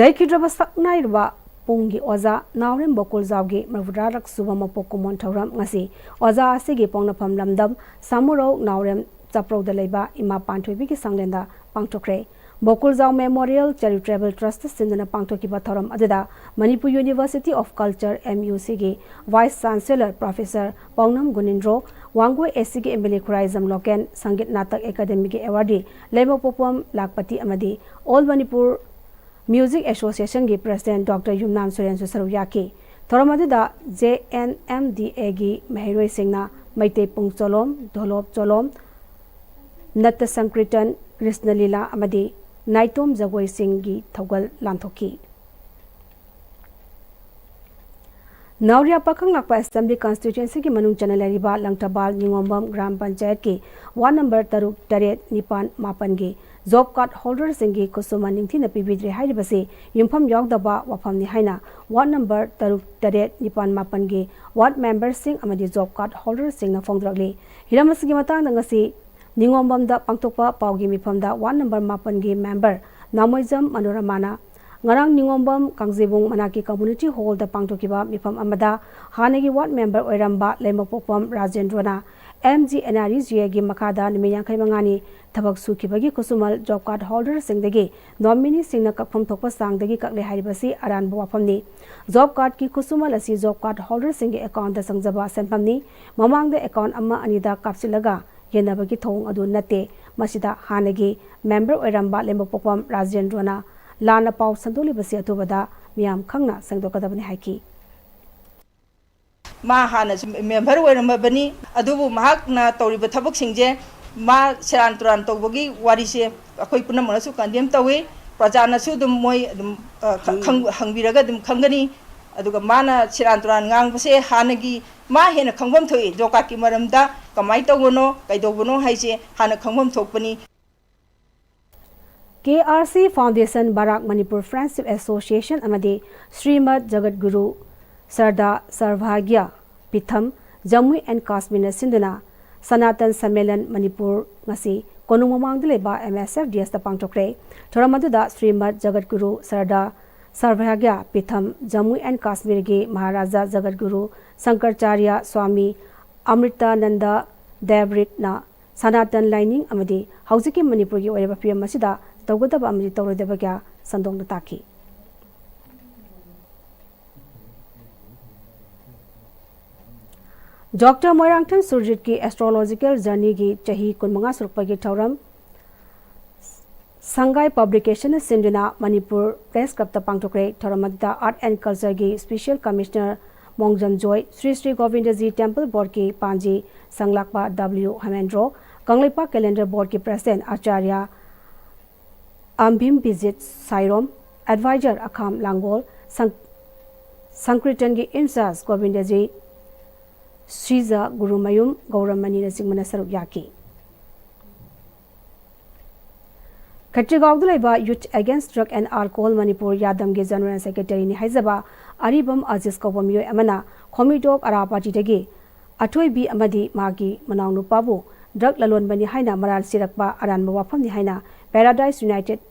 ꯂꯩꯈꯤꯗ꯭ꯔꯕ ꯁꯛꯅꯥꯏꯔꯕ ꯄꯨꯡꯒꯤ ꯑꯣꯖꯥ ꯅꯥꯎꯔꯦꯝ ꯕꯣꯀꯨꯜꯖꯥꯎꯒꯤ ꯃꯔꯤꯐꯨꯇꯔꯥꯔꯛ ꯁꯨꯕ ꯃꯄꯣꯛ ꯀꯨꯝꯑꯣꯟ ꯊꯧꯔꯝ ꯉꯁꯤ ꯑꯣꯖꯥ ꯑꯁꯤꯒꯤ ꯄꯣꯛꯅꯐꯝ ꯂꯝꯗꯝ ꯁꯥꯃꯨꯔꯧ ꯅꯥꯎꯔꯦꯝ ꯆꯥꯄ꯭ꯔꯧꯗ ꯂꯩꯕ ꯏꯃꯥ ꯄꯥꯟꯊꯣꯏꯕꯤꯒꯤ ꯁꯪꯂꯦꯟꯗ ꯄꯥꯡꯊꯣꯛꯈ꯭ꯔꯦ꯫ ꯕꯣꯀꯨꯜꯖꯥꯎ Memorial Charitable Trust ꯁꯤꯟꯗꯨꯅ ꯄꯥꯡꯊꯣꯛꯈꯤꯕ ꯊꯧꯔꯝ ꯑꯗꯨꯗ Manipur University of Culture, M U C ꯒꯤ Vice Chancellor Professor Paonam Gunindro, Wangoi A C ꯒꯤ M L A Khuraijam Loken, Sangeet Natak ꯑꯦꯀꯥꯗꯦꯃꯤꯒꯤ awardee ꯂꯩꯃ ꯄꯣꯛꯄꯝ ꯂꯥꯛꯄꯇꯤ ꯑꯃꯗꯤ All Manipur Music Association ꯒꯤ President Doctor ꯌꯨꯝꯅꯥꯝ ꯁꯨꯔꯦꯟꯁꯨ ꯁꯔꯨꯛ ꯌꯥꯈꯤ꯫ ꯊꯧꯔꯝ ꯑꯗꯨꯗ J N M D A ꯒꯤ ꯃꯍꯩꯔꯣꯏꯁꯤꯡꯅ ꯃꯩꯇꯩ ꯄꯨꯡ ꯆꯣꯂꯣꯝ, ꯙꯣꯂꯣꯞ ꯆꯣꯂꯣꯝ, ꯅꯠꯇ ꯁꯪꯀ꯭ꯔꯤꯇꯟ, ꯀ꯭ꯔꯤꯁꯅ ꯂꯤꯂꯥ ꯑꯃꯗꯤ ꯅꯥꯏꯇꯣꯝ ꯖꯒꯣꯏꯁꯤꯡꯒꯤ ꯊꯧꯒꯜ ꯂꯥꯟꯊꯣꯛꯈꯤ꯫ ꯅꯥꯎꯔꯤꯌꯥ ꯄꯥꯈꯪ ꯂꯥꯛꯄ Assembly Constituency ꯒꯤ ꯃꯅꯨꯡ ꯆꯟꯅ ꯂꯩꯔꯤꯕ ꯂꯪꯊꯕꯥꯜ ꯅꯤꯉꯣꯝꯕꯝ ꯒ꯭ꯔꯥꯝ ꯄꯟꯆꯥꯌꯠꯀꯤ ward number ꯇꯔꯨꯛ, ꯇꯔꯦꯠ, ꯅꯤꯄꯥꯟ, ꯃꯥꯄꯟꯒꯤ job card holder ꯁꯤꯡꯒꯤ ꯈꯨꯠꯁꯨꯃꯟ ꯅꯤꯡꯊꯤꯅ ꯄꯤꯕꯤꯗ꯭ꯔꯦ ꯍꯥꯏꯔꯤꯕꯁꯤ ꯌꯨꯝꯐꯝ ꯌꯥꯎꯗꯕ ꯋꯥꯐꯝꯅꯤ ꯍꯥꯏꯅ ward number ꯇꯔꯨꯛ, ꯇꯔꯦꯠ, ꯅꯤꯄꯥꯟ, ꯃꯥꯄꯟꯒꯤ ward member ꯁꯤꯡ ꯑꯃꯗꯤ job card holder ꯁꯤꯡꯅ ꯐꯣꯡꯗꯣꯔꯛꯂꯤ꯫ ꯍꯤꯔꯝ ꯑꯁꯤꯒꯤ ꯃꯇꯥꯡꯗ ꯉꯁꯤ ꯅꯤꯉꯣꯝꯕꯝꯗ ꯄꯥꯡꯊꯣꯛꯄ ꯄꯥꯎꯒꯤ ꯃꯤꯐꯝꯗ ward number ꯃꯥꯄꯟꯒꯤ member ꯅꯥꯃꯣꯏꯖꯝ ꯃꯅꯣꯔꯃꯥꯅ ꯉꯔꯥꯡ ꯅꯤꯉꯣꯝꯕꯝ ꯀꯥꯡꯖꯩꯕꯨꯡ ꯃꯅꯥꯛꯀꯤ community hall ꯗ ꯄꯥꯡꯊꯣꯛꯈꯤꯕ ꯃꯤꯐꯝ ꯑꯃꯗ ꯍꯥꯟꯅꯒꯤ ward member ꯑꯣꯏꯔꯝꯕ ꯂꯩꯃꯄꯣꯛꯄꯝ ꯔꯥꯖꯦꯟꯗ꯭ꯔꯣꯅ M G N R E G A ꯒꯤ ꯃꯈꯥꯗ ꯅꯨꯃꯤꯠ ꯌꯥꯡꯈꯩ ꯃꯉꯥꯅꯤ ꯊꯕꯛ ꯁꯨꯈꯤꯕꯒꯤ ꯈꯨꯠꯁꯨꯃꯜ job card holder ꯁꯤꯡꯗꯒꯤ nominee ꯁꯤꯡꯅ ꯀꯛꯐꯝ ꯊꯣꯛꯄ ꯆꯥꯡꯗꯒꯤ ꯀꯛꯂꯦ ꯍꯥꯏꯔꯤꯕꯁꯤ ꯑꯔꯥꯟꯕ ꯋꯥꯐꯝꯅꯤ꯫ Job card ꯀꯤ ꯈꯨꯠꯁꯨꯃꯜ ꯑꯁꯤ job card holder ꯁꯤꯡꯒꯤ account ꯇ ꯆꯪꯖꯕ ꯁꯦꯟꯐꯝꯅꯤ꯫ ꯃꯃꯥꯡꯗ account ꯑꯃ ꯑꯅꯤꯗ ꯀꯥꯞꯁꯤꯜꯂꯒ ꯌꯦꯟꯅꯕꯒꯤ ꯊꯧꯑꯣꯡ ꯑꯗꯨ ꯅꯠꯇꯦ꯫ ꯃꯁꯤꯗ ꯍꯥꯟꯅꯒꯤ ꯃꯦꯝꯕꯔ ꯑꯣꯏꯔꯝꯕ ꯂꯦꯝꯕꯄꯣꯛꯄꯝ ꯔꯥꯖꯦꯟꯗ꯭ꯔꯣꯅ ꯂꯥꯟꯅ ꯄꯥꯎ ꯁꯟꯗꯣꯛꯂꯤꯕꯁꯤ ꯑꯊꯨꯕꯗ ꯃꯤꯌꯥꯝ ꯈꯪꯅ ꯁꯦꯡꯗꯣꯛꯀꯗꯕꯅꯤ ꯍꯥꯏꯈꯤ꯫ ꯃꯥ ꯍꯥꯟꯅꯁꯨ ꯃꯦꯝꯕꯔ ꯑꯣꯏꯔꯝꯃꯕꯅꯤ, ꯑꯗꯨꯕꯨ ꯃꯍꯥꯛꯅ ꯇꯧꯔꯤꯕ ꯊꯕꯛꯁꯤꯡꯁꯦ, ꯃꯥ ꯁꯦꯔꯥꯟ ꯇꯨꯔꯥꯟ ꯇꯧꯕꯒꯤ ꯋꯥꯔꯤꯁꯦ ꯑꯩꯈꯣꯏ ꯄꯨꯝꯅꯃꯛꯅꯁꯨ ꯀꯟꯗꯦꯝ ꯇꯧꯏ꯫ ꯄ꯭ꯔꯖꯥꯅꯁꯨ ꯑꯗꯨꯝ ꯃꯣꯏ ꯑꯗꯨꯝ, ꯑ, ꯈ-, ꯈꯪ-, ꯍꯪꯕꯤꯔꯒ ꯑꯗꯨꯝ ꯈꯪꯒꯅꯤ꯫ ꯑꯗꯨꯒ ꯃꯥꯅ ꯁꯦꯔꯥꯟ ꯇꯨꯔꯥꯟ ꯉꯥꯡꯕꯁꯦ ꯍꯥꯟꯅꯒꯤ ꯃꯥ ꯍꯦꯟꯅ ꯈꯪꯐꯝ ꯊꯣꯛꯏ꯫ ꯖꯣꯕ ꯀꯥꯔꯗꯀꯤ ꯃꯔꯝꯗ ꯀꯃꯥꯏꯅ ꯇꯧꯕꯅꯣ, ꯀꯩꯗꯧꯕꯅꯣ ꯍꯥꯏꯁꯦ ꯍꯥꯟꯅ ꯈꯪꯐꯝ ꯊꯣꯛꯄꯅꯤ꯫ ꯀꯦ ꯑꯥꯔ ꯁꯤ ꯐꯥꯎꯟꯗꯦꯁꯟ, ꯕꯔꯥꯛ ꯃꯅꯤꯄꯨꯔ ꯐ꯭ꯔꯦꯟꯗꯁꯤꯞ ꯑꯦꯁꯣꯁꯤꯌꯦꯁꯟ ꯑꯃꯗꯤ ꯁ꯭ꯔꯤꯃꯗ ꯖꯒꯠꯒꯨꯔꯨ ꯁꯔꯗꯥ ꯁꯔꯚꯥꯒ꯭ꯌ ꯄꯤꯊꯝ, ꯖꯝꯃꯨ ꯑꯦꯟ ꯀꯥꯁꯃꯤꯔꯅ ꯁꯤꯟꯗꯨꯅ ꯁꯅꯥꯇꯟ ꯁꯝꯃꯦꯂꯟ ꯃꯅꯤꯄꯨꯔ ꯉꯁꯤ ꯀꯣꯅꯨꯡ ꯃꯃꯥꯡꯗ ꯂꯩꯕ ꯑꯦꯝ ꯑꯦꯁ ꯑꯦꯐ ꯗꯤ ꯑꯦꯁꯇ ꯄꯥꯡꯊꯣꯛꯈ꯭ꯔꯦ꯫ ꯊꯧꯔꯝ ꯑꯗꯨꯗ ꯁ꯭ꯔꯤꯃꯗ ꯖꯒꯠꯒꯨꯔꯨ ꯁꯔꯗꯥ ꯁꯔꯚꯥꯒ꯭ꯌ ꯄꯤꯊꯝ, ꯖꯝꯃꯨ ꯑꯦꯟ ꯀꯥꯁꯃꯤꯔꯒꯤ ꯃꯍꯥꯔꯥꯖꯥ ꯖꯒꯠꯒꯨꯔꯨ ꯁꯪꯀꯔꯆꯥꯔꯌ ꯁ꯭ꯋꯥꯃꯤ ꯑꯃ꯭ꯔꯤꯇꯥꯅꯟꯗ ꯗꯦꯕ꯭ꯔꯤꯠꯅ ꯁꯅꯥꯇꯟ ꯂꯥꯏꯅꯤꯡ ꯑꯃꯗꯤ ꯍꯧꯖꯤꯛꯀꯤ ꯃꯅꯤꯄꯨꯔꯒꯤ ꯑꯣꯏꯔꯤꯕ ꯐꯤꯕꯝ ꯑꯁꯤꯗ ꯇꯧꯒꯗꯕ ꯑꯃꯗꯤ ꯇꯧꯔꯣꯏꯗꯕ ꯀꯌꯥ ꯁꯟꯗꯣꯛꯅ ꯇꯥꯛꯈꯤ꯫ ꯗꯣꯛꯇꯔ ꯃꯣꯏꯔꯥꯡꯊꯦꯝ ꯁꯨꯔꯖꯤꯠꯀꯤ ꯑꯦꯁꯇ꯭ꯔꯣꯂꯣꯖꯤꯀꯦꯜ ꯖꯔꯅꯤꯒꯤ ꯆꯍꯤ ꯀꯨꯟꯃꯉꯥ ꯁꯨꯔꯛꯄꯒꯤ ꯊꯧꯔꯝ ꯁꯪꯒꯥꯏ ꯄꯕ꯭ꯂꯤꯀꯦꯁꯟꯅ ꯁꯤꯟꯗꯨꯅ ꯃꯅꯤꯄꯨꯔ ꯄ꯭ꯔꯦꯁ ꯀ꯭ꯂꯕꯇ ꯄꯥꯡꯊꯣꯛꯈ꯭ꯔꯦ꯫ ꯊꯧꯔꯝ ꯑꯗꯨꯗ ꯑꯥꯔꯠ ꯑꯦꯟ ꯀꯜꯆꯔꯒꯤ special commissioner Mongjamjoy, Shri Shri Govindaji temple ꯕꯣꯔꯗꯀꯤ ꯄꯥꯟꯖꯤ ꯁꯪꯂꯥꯛꯄ ꯗꯕ꯭ꯂꯤꯎ ꯍꯦꯃꯦꯟꯗ꯭ꯔꯣ, ꯀꯪꯂꯩꯄꯥꯛ ꯀꯦꯂꯦꯟꯗꯔ ꯕꯣꯔꯗꯀꯤ ꯄ꯭ꯔꯦꯁꯤꯗꯦꯟꯠ ꯑꯆꯥꯔꯌ ꯑꯝꯚꯤꯝ ꯕꯤꯖꯤꯠ ꯁꯥꯏꯔꯣꯝ, ꯑꯦꯗꯚꯥꯏꯖꯔ ꯑꯈꯥꯝ ꯂꯥꯡꯒꯣꯜ, ꯁꯪ-, ꯁꯪꯀ꯭ꯔꯤꯇꯟꯒꯤ ꯏꯟꯆꯥꯔꯖ ꯒꯣꯕꯤꯟꯗꯖꯤ ꯁ꯭ꯔꯤꯖ ꯒꯨꯔꯨꯃꯌꯨꯝ ꯒꯧꯔꯃꯅꯤꯅꯆꯤꯡꯕꯅ ꯁꯔꯨꯛ ꯌꯥꯈꯤ꯫ ꯈꯦꯇ꯭ꯔꯤꯒꯥꯎꯗ ꯂꯩꯕ Youth Against Drug and Alcohol Manipur ꯌꯥꯗꯝꯒꯤ ꯖꯦꯅꯔꯦꯜ ꯁꯦꯀ꯭ꯔꯦꯇꯔꯤꯅꯤ ꯍꯥꯏꯖꯕ ꯑꯔꯤꯕꯝ ꯑꯖꯤꯁ ꯀꯧꯕ ꯃꯤꯑꯣꯏ ꯑꯃꯅ ꯈꯣꯃꯤꯗꯣꯛ ꯑꯔꯥꯄꯥꯇꯤꯗꯒꯤ ꯑꯊꯣꯏꯕꯤ ꯑꯃꯗꯤ ꯃꯍꯥꯛꯀꯤ ꯃꯅꯥꯎꯅꯨꯄꯥꯕꯨ ꯗ꯭ꯔꯒ ꯂꯂꯣꯟꯕꯅꯤ ꯍꯥꯏꯅ ꯃꯔꯥꯜ ꯁꯤꯔꯛꯄ ꯑꯔꯥꯟꯕ ꯋꯥꯐꯝꯅꯤ ꯍꯥꯏꯅ ꯄꯦꯔꯥꯗꯥꯏꯁ ꯌꯨꯅꯥꯏꯇꯦꯗ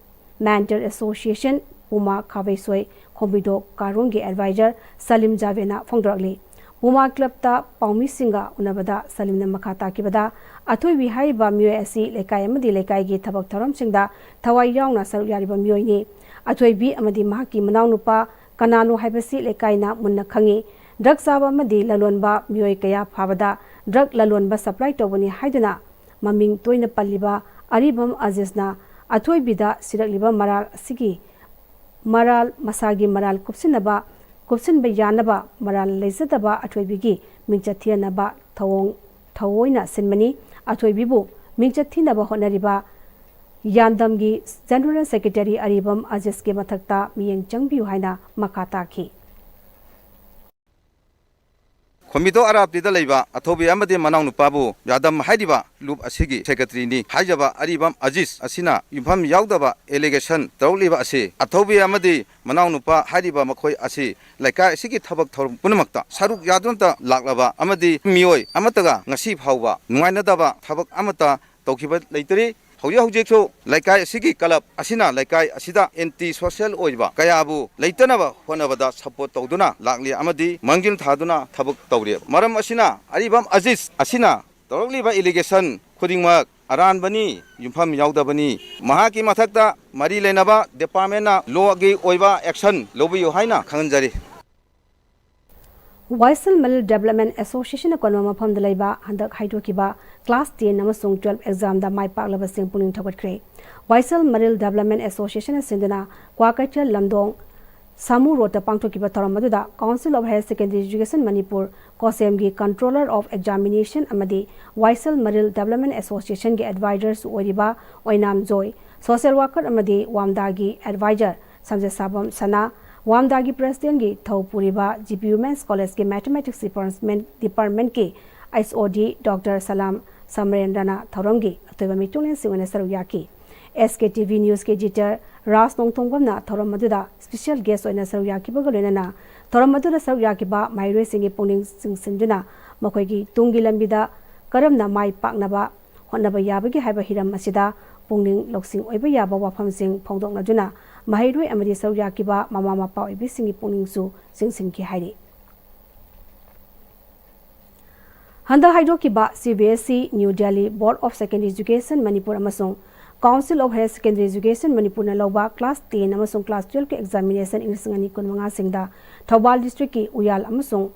ꯃꯦꯟꯇꯔ ꯑꯦꯁꯣꯁꯤꯌꯦꯁꯟ ꯄꯨꯃꯥ ꯈꯥꯕꯩꯁꯣꯏ ꯈꯣꯝꯕꯤꯗꯣꯛ ꯀꯥꯔꯣꯡꯒꯤ ꯑꯦꯗꯚꯥꯏꯖꯔ ꯁꯂꯤꯝ ꯖꯥꯕꯦꯅ ꯐꯣꯡꯗꯣꯔꯛꯂꯤ꯫ ꯄꯨꯃꯥ ꯀ꯭ꯂꯕꯇ ꯄꯥꯎꯃꯤꯁꯤꯡꯒ ꯎꯅꯕꯗ ꯁꯂꯤꯝꯅ ꯃꯈꯥ ꯇꯥꯈꯤꯕꯗ, ꯑꯊꯣꯏꯕꯤ ꯍꯥꯏꯔꯤꯕ ꯃꯤꯑꯣꯏ ꯑꯁꯤ ꯂꯩꯀꯥꯏ ꯑꯃꯗꯤ ꯂꯩꯀꯥꯏꯒꯤ ꯊꯕꯛ ꯊꯧꯔꯝꯁꯤꯡꯗ ꯊꯋꯥꯏ ꯌꯥꯎꯅ ꯁꯔꯨꯛ ꯌꯥꯔꯤꯕ ꯃꯤꯑꯣꯏꯅꯤ꯫ ꯑꯊꯣꯏꯕꯤ ꯑꯃꯗꯤ ꯃꯍꯥꯛꯀꯤ ꯃꯅꯥꯎꯅꯨꯄꯥ ꯀꯅꯥꯅꯣ ꯍꯥꯏꯕꯁꯤ ꯂꯩꯀꯥꯏꯅ ꯃꯨꯟꯅ ꯈꯪꯏ꯫ ꯗ꯭ꯔꯒ ꯆꯥꯕ ꯑꯃꯗꯤ ꯂꯂꯣꯟꯕ ꯃꯤꯑꯣꯏ ꯀꯌꯥ ꯐꯥꯕꯗ ꯗ꯭ꯔꯒ ꯂꯂꯣꯟꯕ ꯁꯄ꯭ꯂꯥꯏ ꯇꯧꯕꯅꯤ ꯍꯥꯏꯗꯨꯅ ꯃꯃꯤꯡ ꯇꯣꯏꯅ ꯄꯜꯂꯤꯕ ꯑꯔꯤꯕꯝ ꯑꯖꯤꯖꯅ ꯑꯊꯣꯏꯕꯤꯗ ꯁꯤꯔꯛꯂꯤꯕ ꯃꯔꯥꯜ ꯑꯁꯤꯒꯤ ꯃꯔꯥꯜ, ꯃꯁꯥꯒꯤ ꯃꯔꯥꯜ ꯀꯨꯞꯁꯤꯟꯅꯕ, ꯀꯨꯞꯁꯤꯟꯕ ꯌꯥꯅꯕ ꯃꯔꯥꯜ ꯂꯩꯖꯗꯕ ꯑꯊꯣꯏꯕꯤꯒꯤ ꯃꯤꯡꯆꯠ ꯊꯤꯅꯅꯕ ꯊꯧꯑꯣꯡ ꯊꯑꯣꯏꯅ ꯁꯤꯟꯕꯅꯤ꯫ ꯑꯊꯣꯏꯕꯤꯕꯨ ꯃꯤꯡꯆꯠ ꯊꯤꯅꯕ ꯍꯣꯠꯅꯔꯤꯕ ꯌꯥꯟꯗꯝꯒꯤ General Secretary ꯑꯔꯤꯕꯝ ꯑꯖꯤꯖꯀꯤ ꯃꯊꯛꯇ ꯃꯤꯠꯌꯦꯡ ꯆꯪꯕꯤꯌꯨ ꯍꯥꯏꯅ ꯃꯈꯥ ꯇꯥꯈꯤ꯫ ꯈꯣꯝꯕꯤꯗꯣ ꯑꯔꯥꯞꯇꯤꯗ ꯂꯩꯕ ꯑꯊꯧꯕꯤ ꯑꯃꯗꯤ ꯃꯅꯥꯎꯅꯨꯄꯥꯕꯨ ꯌꯥꯗꯝ ꯍꯥꯏꯔꯤꯕ ꯂꯨꯞ ꯑꯁꯤꯒꯤ ꯁꯦꯀ꯭ꯔꯦꯇꯔꯤꯅꯤ ꯍꯥꯏꯖꯕ ꯑꯔꯤꯕꯝ ꯑꯖꯤꯖ ꯑꯁꯤꯅ ꯌꯨꯝꯐꯝ ꯌꯥꯎꯗꯕ ꯑꯦꯂꯤꯒꯦꯁꯟ ꯇꯧꯔꯛꯂꯤꯕ ꯑꯁꯤ ꯑꯊꯧꯕꯤ ꯑꯃꯗꯤ ꯃꯅꯥꯎꯅꯨꯄꯥ ꯍꯥꯏꯔꯤꯕ ꯃꯈꯣꯏ ꯑꯁꯤ ꯂꯩꯀꯥꯏ ꯑꯁꯤꯒꯤ ꯊꯕꯛ ꯊꯧꯔꯝ ꯄꯨꯝꯅꯃꯛꯇ ꯁꯔꯨꯛ ꯌꯥꯗꯨꯅꯇ ꯂꯥꯛꯂꯕ ꯑꯃꯗꯤ ꯃꯤꯑꯣꯏ ꯑꯃꯠꯇꯒ ꯉꯁꯤ ꯐꯥꯎꯕ ꯅꯨꯡꯉꯥꯏꯅꯗꯕ ꯊꯕꯛ ꯑꯃꯠꯇ ꯇꯧꯈꯤꯕ ꯂꯩꯇ꯭ꯔꯤ꯫ ꯍꯧꯖꯤꯛ ꯍꯧꯖꯤꯛꯁꯨ ꯂꯩꯀꯥꯏ ꯑꯁꯤꯒꯤ ꯀ꯭ꯂꯕ ꯑꯁꯤꯅ ꯂꯩꯀꯥꯏ ꯑꯁꯤꯗ ꯑꯦꯟꯇꯤ ꯁꯣꯁꯤꯌꯦꯜ ꯑꯣꯏꯕ ꯀꯌꯥꯕꯨ ꯂꯩꯇꯅꯕ ꯍꯣꯠꯅꯕꯗ ꯁꯄꯣꯔꯠ ꯇꯧꯗꯨꯅ ꯂꯥꯛꯂꯤ ꯑꯃꯗꯤ ꯃꯥꯡꯖꯤꯜ ꯊꯥꯗꯨꯅ ꯊꯕꯛ ꯇꯧꯔꯤ꯫ ꯃꯔꯝ ꯑꯁꯤꯅ ꯑꯔꯤꯕꯝ ꯑꯖꯤꯖ ꯑꯁꯤꯅ ꯇꯧꯔꯛꯂꯤꯕ ꯑꯦꯂꯤꯒꯦꯁꯟ ꯈꯨꯗꯤꯡꯃꯛ ꯑꯔꯥꯟꯕꯅꯤ, ꯌꯨꯝꯐꯝ ꯌꯥꯎꯗꯕꯅꯤ꯫ ꯃꯍꯥꯛꯀꯤ ꯃꯊꯛꯇ ꯃꯔꯤ ꯂꯩꯅꯕ ꯗꯤꯄꯥꯔꯠꯃꯦꯟꯅ ꯂꯣꯒꯤ ꯑꯣꯏꯕ ꯑꯦꯛꯁꯟ ꯂꯧꯕꯤꯌꯨ ꯍꯥꯏꯅ ꯈꯪꯍꯟꯖꯔꯤ꯫ ꯋꯥꯏꯁꯦꯜ ꯃꯔꯤꯜ ꯗꯦꯕꯂꯞꯃꯦꯟ ꯑꯦꯁꯣꯁꯤꯌꯦꯁꯟꯅ ꯀꯣꯟꯕ ꯃꯐꯝꯗ ꯂꯩꯕ ꯍꯟꯗꯛ ꯍꯥꯏꯗꯣꯛꯈꯤꯕ ꯀ꯭ꯂꯥꯁ ꯇꯦꯟ ꯑꯃꯁꯨꯡ ꯇꯨꯋꯦꯜꯐ ꯑꯦꯛꯖꯥꯝꯗ ꯃꯥꯏ ꯄꯥꯛꯂꯕꯁꯤꯡ ꯄꯨꯛꯅꯤꯡ ꯊꯧꯒꯠꯈ꯭ꯔꯦ꯫ ꯋꯥꯏꯁꯦꯜ ꯃꯔꯤꯜ ꯗꯦꯕꯂꯞꯃꯦꯟ ꯑꯦꯁꯣꯁꯤꯌꯦꯁꯟꯅ ꯁꯤꯟꯗꯨꯅ ꯀ꯭ꯋꯥꯀꯩꯊꯦꯜ ꯂꯝꯗꯣꯡ ꯁꯥꯃꯨ ꯔꯣꯗꯇ ꯄꯥꯡꯊꯣꯛꯈꯤꯕ ꯊꯧꯔꯝ ꯑꯗꯨꯗ Council of Higher Secondary Education Manipur, ꯀꯣꯁꯦꯝꯒꯤ Controller of Examination ꯑꯃꯗꯤ ꯋꯥꯏꯁꯦꯜ ꯃꯔꯤꯜ ꯗꯦꯕꯂꯞꯃꯦꯟ ꯑꯦꯁꯣꯁꯤꯌꯦꯁꯟꯒꯤ ꯑꯦꯗꯚꯥꯏꯖꯔꯁꯨ ꯑꯣꯏꯔꯤꯕ ꯑꯣꯏꯅꯥꯝ ꯖꯣꯏ, ꯁꯣꯁꯤꯌꯦꯜ ꯋꯥꯔꯀꯔ ꯑꯃꯗꯤ ꯋꯥꯝꯗꯥꯒꯤ ꯑꯦꯗꯚꯥꯏꯖꯔ ꯁꯝꯖꯦꯁꯥꯕꯝ ꯁꯅꯥ, ꯋꯥꯝꯗꯥꯒꯤ ꯄ꯭ꯔꯦꯁꯤꯗꯦꯟꯠꯀꯤ ꯊꯧ ꯄꯨꯔꯤꯕ ꯖꯤ ꯄꯤ ꯋꯨꯃꯦꯟꯁ ꯀꯣꯂꯦꯖꯀꯤ ꯃꯦꯊꯃꯦꯇꯤꯛꯁ ꯗꯤꯄꯥꯔꯠꯃꯦꯟ, ꯗꯤꯄꯥꯔꯠꯃꯦꯟꯠꯀꯤ ꯑꯩꯆ ꯑꯣ ꯗꯤ ꯗꯣꯛꯇꯔ ꯁꯂꯥꯝ ꯁꯃꯔꯦꯟꯗ꯭ꯔꯅ ꯊꯧꯔꯝꯒꯤ ꯑꯊꯣꯏꯕ ꯃꯤꯇꯣꯡꯂꯦꯟꯁꯤꯡ ꯑꯣꯏꯅ ꯁꯔꯨꯛ ꯌꯥꯈꯤ꯫ ꯑꯦꯁ ꯀꯦ ꯇꯤ ꯚꯤ ꯅ꯭ꯌꯨꯁꯀꯤ ꯏꯗꯤꯇꯔ ꯔꯥꯖ ꯅꯣꯡꯊꯣꯡꯕꯝꯅ ꯊꯧꯔꯝ ꯑꯗꯨꯗ ꯁ꯭ꯄꯤꯁꯦꯜ ꯒꯦꯁ ꯑꯣꯏꯅ ꯁꯔꯨꯛ ꯌꯥꯈꯤꯕꯒ ꯂꯣꯏꯅꯅ ꯊꯧꯔꯝ ꯑꯗꯨꯗ ꯁꯔꯨꯛ ꯌꯥꯈꯤꯕ ꯃꯍꯩꯔꯣꯏꯁꯤꯡꯒꯤ ꯄꯨꯛꯅꯤꯡ ꯆꯤꯡꯁꯤꯟꯗꯨꯅ ꯃꯈꯣꯏꯒꯤ ꯇꯨꯡꯒꯤ ꯂꯝꯕꯤꯗ ꯀꯔꯝꯅ ꯃꯥꯏ ꯄꯥꯛꯅꯕ ꯍꯣꯠꯅꯕ ꯌꯥꯕꯒꯦ ꯍꯥꯏꯕ ꯍꯤꯔꯝ ꯑꯁꯤꯗ ꯄꯨꯛꯅꯤꯡ ꯂꯧꯁꯤꯡ ꯑꯣꯏꯕ ꯌꯥꯕ ꯋꯥꯐꯝꯁꯤꯡ ꯐꯣꯡꯗꯣꯛꯅꯗꯨꯅ ꯃꯍꯩꯔꯣꯏ ꯑꯃꯗꯤ ꯁꯔꯨꯛ ꯌꯥꯈꯤꯕ ꯃꯃꯥ ꯃꯄꯥ ꯑꯣꯏꯕꯤꯁꯤꯡꯒꯤ ꯄꯨꯛꯅꯤꯡꯁꯨ ꯆꯤꯡꯁꯤꯟꯈꯤ ꯍꯥꯏꯔꯤ꯫ ꯍꯟꯗꯛ ꯍꯥꯏꯗꯣꯛꯈꯤꯕ C B S E, New Delhi, Board of Secondary Education Manipur ꯑꯃꯁꯨꯡ Council of Higher Secondary Education ꯃꯅꯤꯄꯨꯔꯅ ꯂꯧꯕ ꯀ꯭ꯂꯥꯁ ꯇꯦꯟ ꯑꯃꯁꯨꯡ ꯀ꯭ꯂꯥꯁ ꯇꯨꯋꯦꯜꯐꯀꯤ ꯑꯦꯛꯖꯥꯃꯤꯅꯦꯁꯟ ꯏꯪ ꯂꯤꯁꯤꯡ ꯑꯅꯤ ꯀꯨꯟꯃꯉꯥꯁꯤꯡꯗ ꯊꯧꯕꯥꯜ ꯗꯤꯁꯇ꯭ꯔꯤꯛꯀꯤ ꯎꯌꯥꯜ ꯑꯃꯁꯨꯡ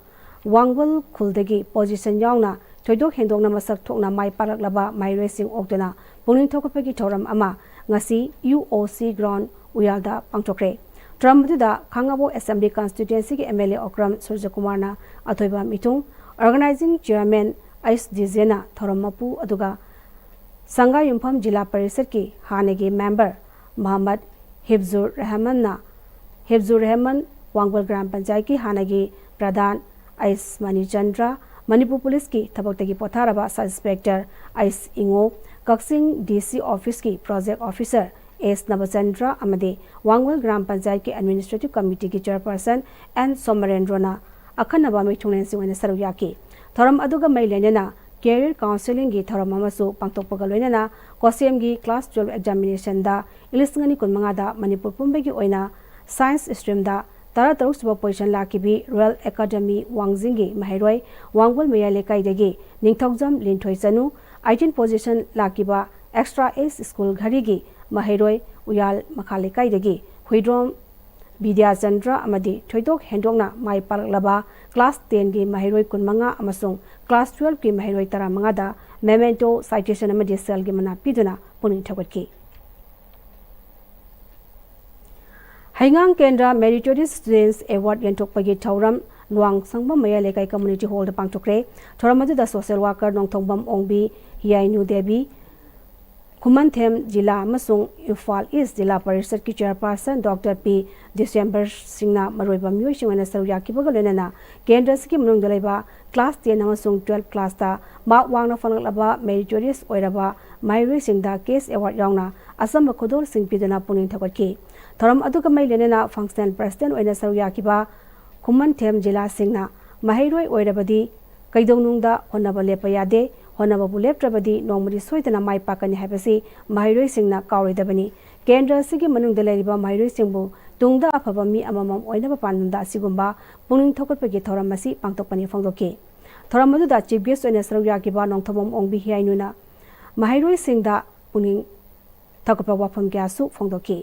ꯋꯥꯡꯕꯜ ꯈꯨꯜꯗꯒꯤ ꯄꯣꯖꯤꯁꯟ ꯌꯥꯎꯅ ꯊꯣꯏꯗꯣꯛ ꯍꯦꯟꯗꯣꯛꯅ ꯃꯁꯛ ꯊꯣꯛꯅ ꯃꯥꯏ ꯄꯥꯛꯂꯛꯂꯕ ꯃꯍꯩꯔꯣꯏꯁꯤꯡ ꯑꯣꯛꯇꯨꯅ ꯄꯨꯛꯅꯤꯡ ꯊꯧꯒꯠꯄꯒꯤ ꯊꯧꯔꯝ ꯑꯃ ꯉꯁꯤ UOC ground ꯎꯌꯥꯜꯗ ꯄꯥꯡꯊꯣꯛꯈ꯭ꯔꯦ꯫ ꯊꯧꯔꯝ ꯑꯗꯨꯗ ꯈꯥꯉꯕꯣꯛ Assembly Constituencyꯒꯤ MLA ꯑꯣꯀ꯭ꯔꯝ ꯁꯨꯔꯖꯀꯨꯃꯥꯔꯅ ꯑꯊꯣꯏꯕ ꯃꯤꯊꯨꯡ, Organizing Chairman ꯑꯩꯁ ꯗꯤꯖꯦꯅ ꯊꯧꯔꯝ ꯃꯄꯨ, ꯑꯗꯨꯒ ꯁꯪꯒꯥꯌꯨꯝꯐꯝ ꯖꯤꯂꯥ ꯄꯔꯤꯁꯠꯀꯤ ꯍꯥꯟꯅꯒꯤ member ꯃꯍꯃꯗ ꯍꯤꯐꯖꯨꯔ ꯔꯍꯃꯟꯅ, ꯍꯤꯐꯖꯨꯔ ꯔꯍꯃꯟ, ꯋꯥꯡꯒꯣꯜ ꯒ꯭ꯔꯥꯝ ꯄꯟꯆꯥꯌꯠꯀꯤ ꯍꯥꯟꯅꯒꯤ ꯄ꯭ꯔꯙꯥꯟ ꯑꯩꯁ ꯃꯅꯤꯆꯟꯗ꯭ꯔ, ꯃꯅꯤꯄꯨꯔ ꯄꯨꯂꯤꯁꯀꯤ ꯊꯕꯛꯇꯒꯤ ꯄꯣꯊꯥꯔꯕ Sub Inspector ꯑꯩꯁ ꯏꯉꯣ, ꯀꯛꯆꯤꯡ DC officeꯀꯤ project officer ꯑꯦꯁ ꯅꯕꯆꯟꯗ꯭ꯔ ꯑꯃꯗꯤ ꯋꯥꯡꯒꯣꯜ ꯒ꯭ꯔꯥꯝ ꯄꯟꯆꯥꯌꯠꯀꯤ Administrative Committeeꯒꯤ chairperson ꯑꯦꯟ ꯁꯣꯃꯔꯦꯟꯗ꯭ꯔꯣꯅ ꯑꯈꯟꯅꯕ ꯃꯤꯊꯨꯡꯂꯦꯟꯁꯤꯡ ꯑꯣꯏꯅ ꯁꯔꯨꯛ ꯌꯥꯈꯤ꯫ ꯊꯧꯔꯝ ꯑꯗꯨꯒ ꯃꯔꯤ ꯂꯩꯅꯅ career counselling ꯒꯤ ꯊꯧꯔꯝ ꯑꯃꯁꯨ ꯄꯥꯡꯊꯣꯛꯄꯒ ꯂꯣꯏꯅꯅ ꯀꯣꯁꯦꯝꯒꯤ class twelve examination ꯗ ꯏꯪ ꯂꯤꯁꯤꯡ ꯑꯅꯤ ꯀꯨꯟꯃꯉꯥꯗ ꯃꯅꯤꯄꯨꯔ ꯄꯨꯝꯕꯒꯤ ꯑꯣꯏꯅ science stream ꯗ ꯇꯔꯥꯇꯔꯨꯛ ꯁꯨꯕ position ꯂꯥꯛꯈꯤꯕꯤ Royal Academy ꯋꯥꯡꯖꯤꯡꯒꯤ ꯃꯍꯩꯔꯣꯏ ꯋꯥꯡꯒꯣꯜ ꯃꯌꯥꯏ ꯂꯩꯀꯥꯏꯗꯒꯤ ꯅꯤꯡꯊꯧꯖꯝ ꯂꯤꯟꯊꯣꯏ ꯆꯅꯨ, eighteen position ꯂꯥꯛꯈꯤꯕ Extra Age School ꯘꯔꯤꯒꯤ ꯃꯍꯩꯔꯣꯏ ꯎꯌꯥꯜ ꯃꯈꯥ ꯂꯩꯀꯥꯏꯗꯒꯤ ꯍꯨꯏꯗ꯭ꯔꯣꯝ ꯕꯤꯗ꯭ꯌꯥꯆꯟꯗ꯭ꯔ ꯑꯃꯗꯤ ꯊꯣꯏꯗꯣꯛ ꯍꯦꯟꯗꯣꯛꯅ ꯃꯥꯏ ꯄꯥꯛꯂꯛꯂꯕ class ten ꯒꯤ ꯃꯍꯩꯔꯣꯏ ꯀꯨꯟꯃꯉꯥ ꯑꯃꯁꯨꯡ class twelve ꯀꯤ ꯃꯍꯩꯔꯣꯏ ꯇꯔꯥꯃꯉꯥꯗ memento, citation ꯑꯃꯗꯤ ꯁꯦꯜꯒꯤ ꯃꯅꯥ ꯄꯤꯗꯨꯅ ꯄꯨꯛꯅꯤꯡ ꯊꯧꯒꯠꯈꯤ꯫ ꯍꯩꯉꯥꯡ ꯀꯦꯟꯗ꯭ꯔ Meritorious Students Award ꯌꯦꯟꯊꯣꯛꯄꯒꯤ ꯊꯧꯔꯝ ꯂꯨꯋꯥꯡ ꯁꯪꯕꯝ ꯃꯌꯥꯏ ꯂꯩꯀꯥꯏ Community Hall ꯗ ꯄꯥꯡꯊꯣꯛꯈ꯭ꯔꯦ꯫ ꯊꯧꯔꯝ ꯑꯗꯨꯗ social worker ꯅꯣꯡꯊꯣꯡꯕꯝ ꯑꯣꯡꯕꯤ, ꯍꯤꯌꯥꯏꯅꯨ ꯗꯦꯕꯤ, ꯈꯨꯃꯟꯊꯦꯝ ꯖꯤꯂꯥ ꯑꯃꯁꯨꯡ ꯏꯝꯐꯥꯜ East ꯖꯤꯂꯥ ꯄꯔꯤꯁꯠꯀꯤ chairperson Doctor ꯄꯤ ꯗꯤꯁꯦꯝꯕꯔ ꯁꯤꯡꯅ ꯃꯔꯨꯑꯣꯏꯕ ꯃꯤꯑꯣꯏꯁꯤꯡ ꯑꯣꯏꯅ ꯁꯔꯨꯛ ꯌꯥꯈꯤꯕꯒ ꯂꯣꯏꯅꯅ ꯀꯦꯟꯗ꯭ꯔ ꯑꯁꯤꯒꯤ ꯃꯅꯨꯡꯗ ꯂꯩꯕ class ten ꯑꯃꯁꯨꯡ twelve class ꯇ mark ꯋꯥꯡꯅ ꯐꯪꯂꯛꯂꯕ meritorious ꯑꯣꯏꯔꯕ ꯃꯍꯩꯔꯣꯏꯁꯤꯡꯗ cash award ꯌꯥꯎꯅ ꯑꯆꯝꯕ ꯈꯨꯗꯣꯜꯁꯤꯡ ꯄꯤꯗꯨꯅ ꯄꯨꯛꯅꯤꯡ ꯊꯧꯒꯠꯈꯤ꯫ ꯊꯧꯔꯝ ꯑꯗꯨꯒ ꯃꯔꯤ ꯂꯩꯅꯅ functional president ꯑꯣꯏꯅ ꯁꯔꯨꯛ ꯌꯥꯈꯤꯕ ꯈꯨꯃꯟꯊꯦꯝ ꯖꯤꯂꯥꯁꯤꯡꯅ ꯃꯍꯩꯔꯣꯏ ꯑꯣꯏꯔꯕꯗꯤ ꯀꯩꯗꯧꯅꯨꯡꯗ ꯍꯣꯠꯅꯕ ꯂꯦꯞꯄ ꯌꯥꯗꯦ, ꯍꯣꯠꯅꯕꯕꯨ ꯂꯦꯞꯇ꯭ꯔꯕꯗꯤ ꯅꯣꯡꯃꯗꯤ ꯁꯣꯏꯗꯅ ꯃꯥꯏ ꯄꯥꯛꯀꯅꯤ ꯍꯥꯏꯕꯁꯤ ꯃꯍꯩꯔꯣꯏꯁꯤꯡꯅ ꯀꯥꯎꯔꯣꯏꯗꯕꯅꯤ꯫ ꯀꯦꯟꯗ꯭ꯔ ꯑꯁꯤꯒꯤ ꯃꯅꯨꯡꯗ ꯂꯩꯔꯤꯕ ꯃꯍꯩꯔꯣꯏꯁꯤꯡꯕꯨ ꯇꯨꯡꯗ ꯑꯐꯕ ꯃꯤ ꯑꯃꯃꯝ ꯑꯣꯏꯅꯕ ꯄꯥꯟꯗꯝꯗ ꯑꯁꯤꯒꯨꯝꯕ ꯄꯨꯛꯅꯤꯡ ꯊꯧꯒꯠꯄꯒꯤ ꯊꯧꯔꯝ ꯑꯁꯤ ꯄꯥꯡꯊꯣꯛꯄꯅꯤ ꯐꯣꯡꯗꯣꯛꯈꯤ꯫ ꯊꯧꯔꯝ ꯑꯗꯨꯗ chief guest ꯑꯣꯏꯅ ꯁꯔꯨꯛ ꯌꯥꯈꯤꯕ ꯅꯣꯡꯊꯣꯝꯕꯝ ꯑꯣꯡꯕꯤ ꯍꯤꯌꯥꯏꯅꯨꯅ ꯃꯍꯩꯔꯣꯏꯁꯤꯡꯗ ꯄꯨꯛꯅꯤꯡ ꯊꯧꯒꯠꯄ ꯋꯥꯐꯝ ꯀꯌꯥꯁꯨ ꯐꯣꯡꯗꯣꯛꯈꯤ꯫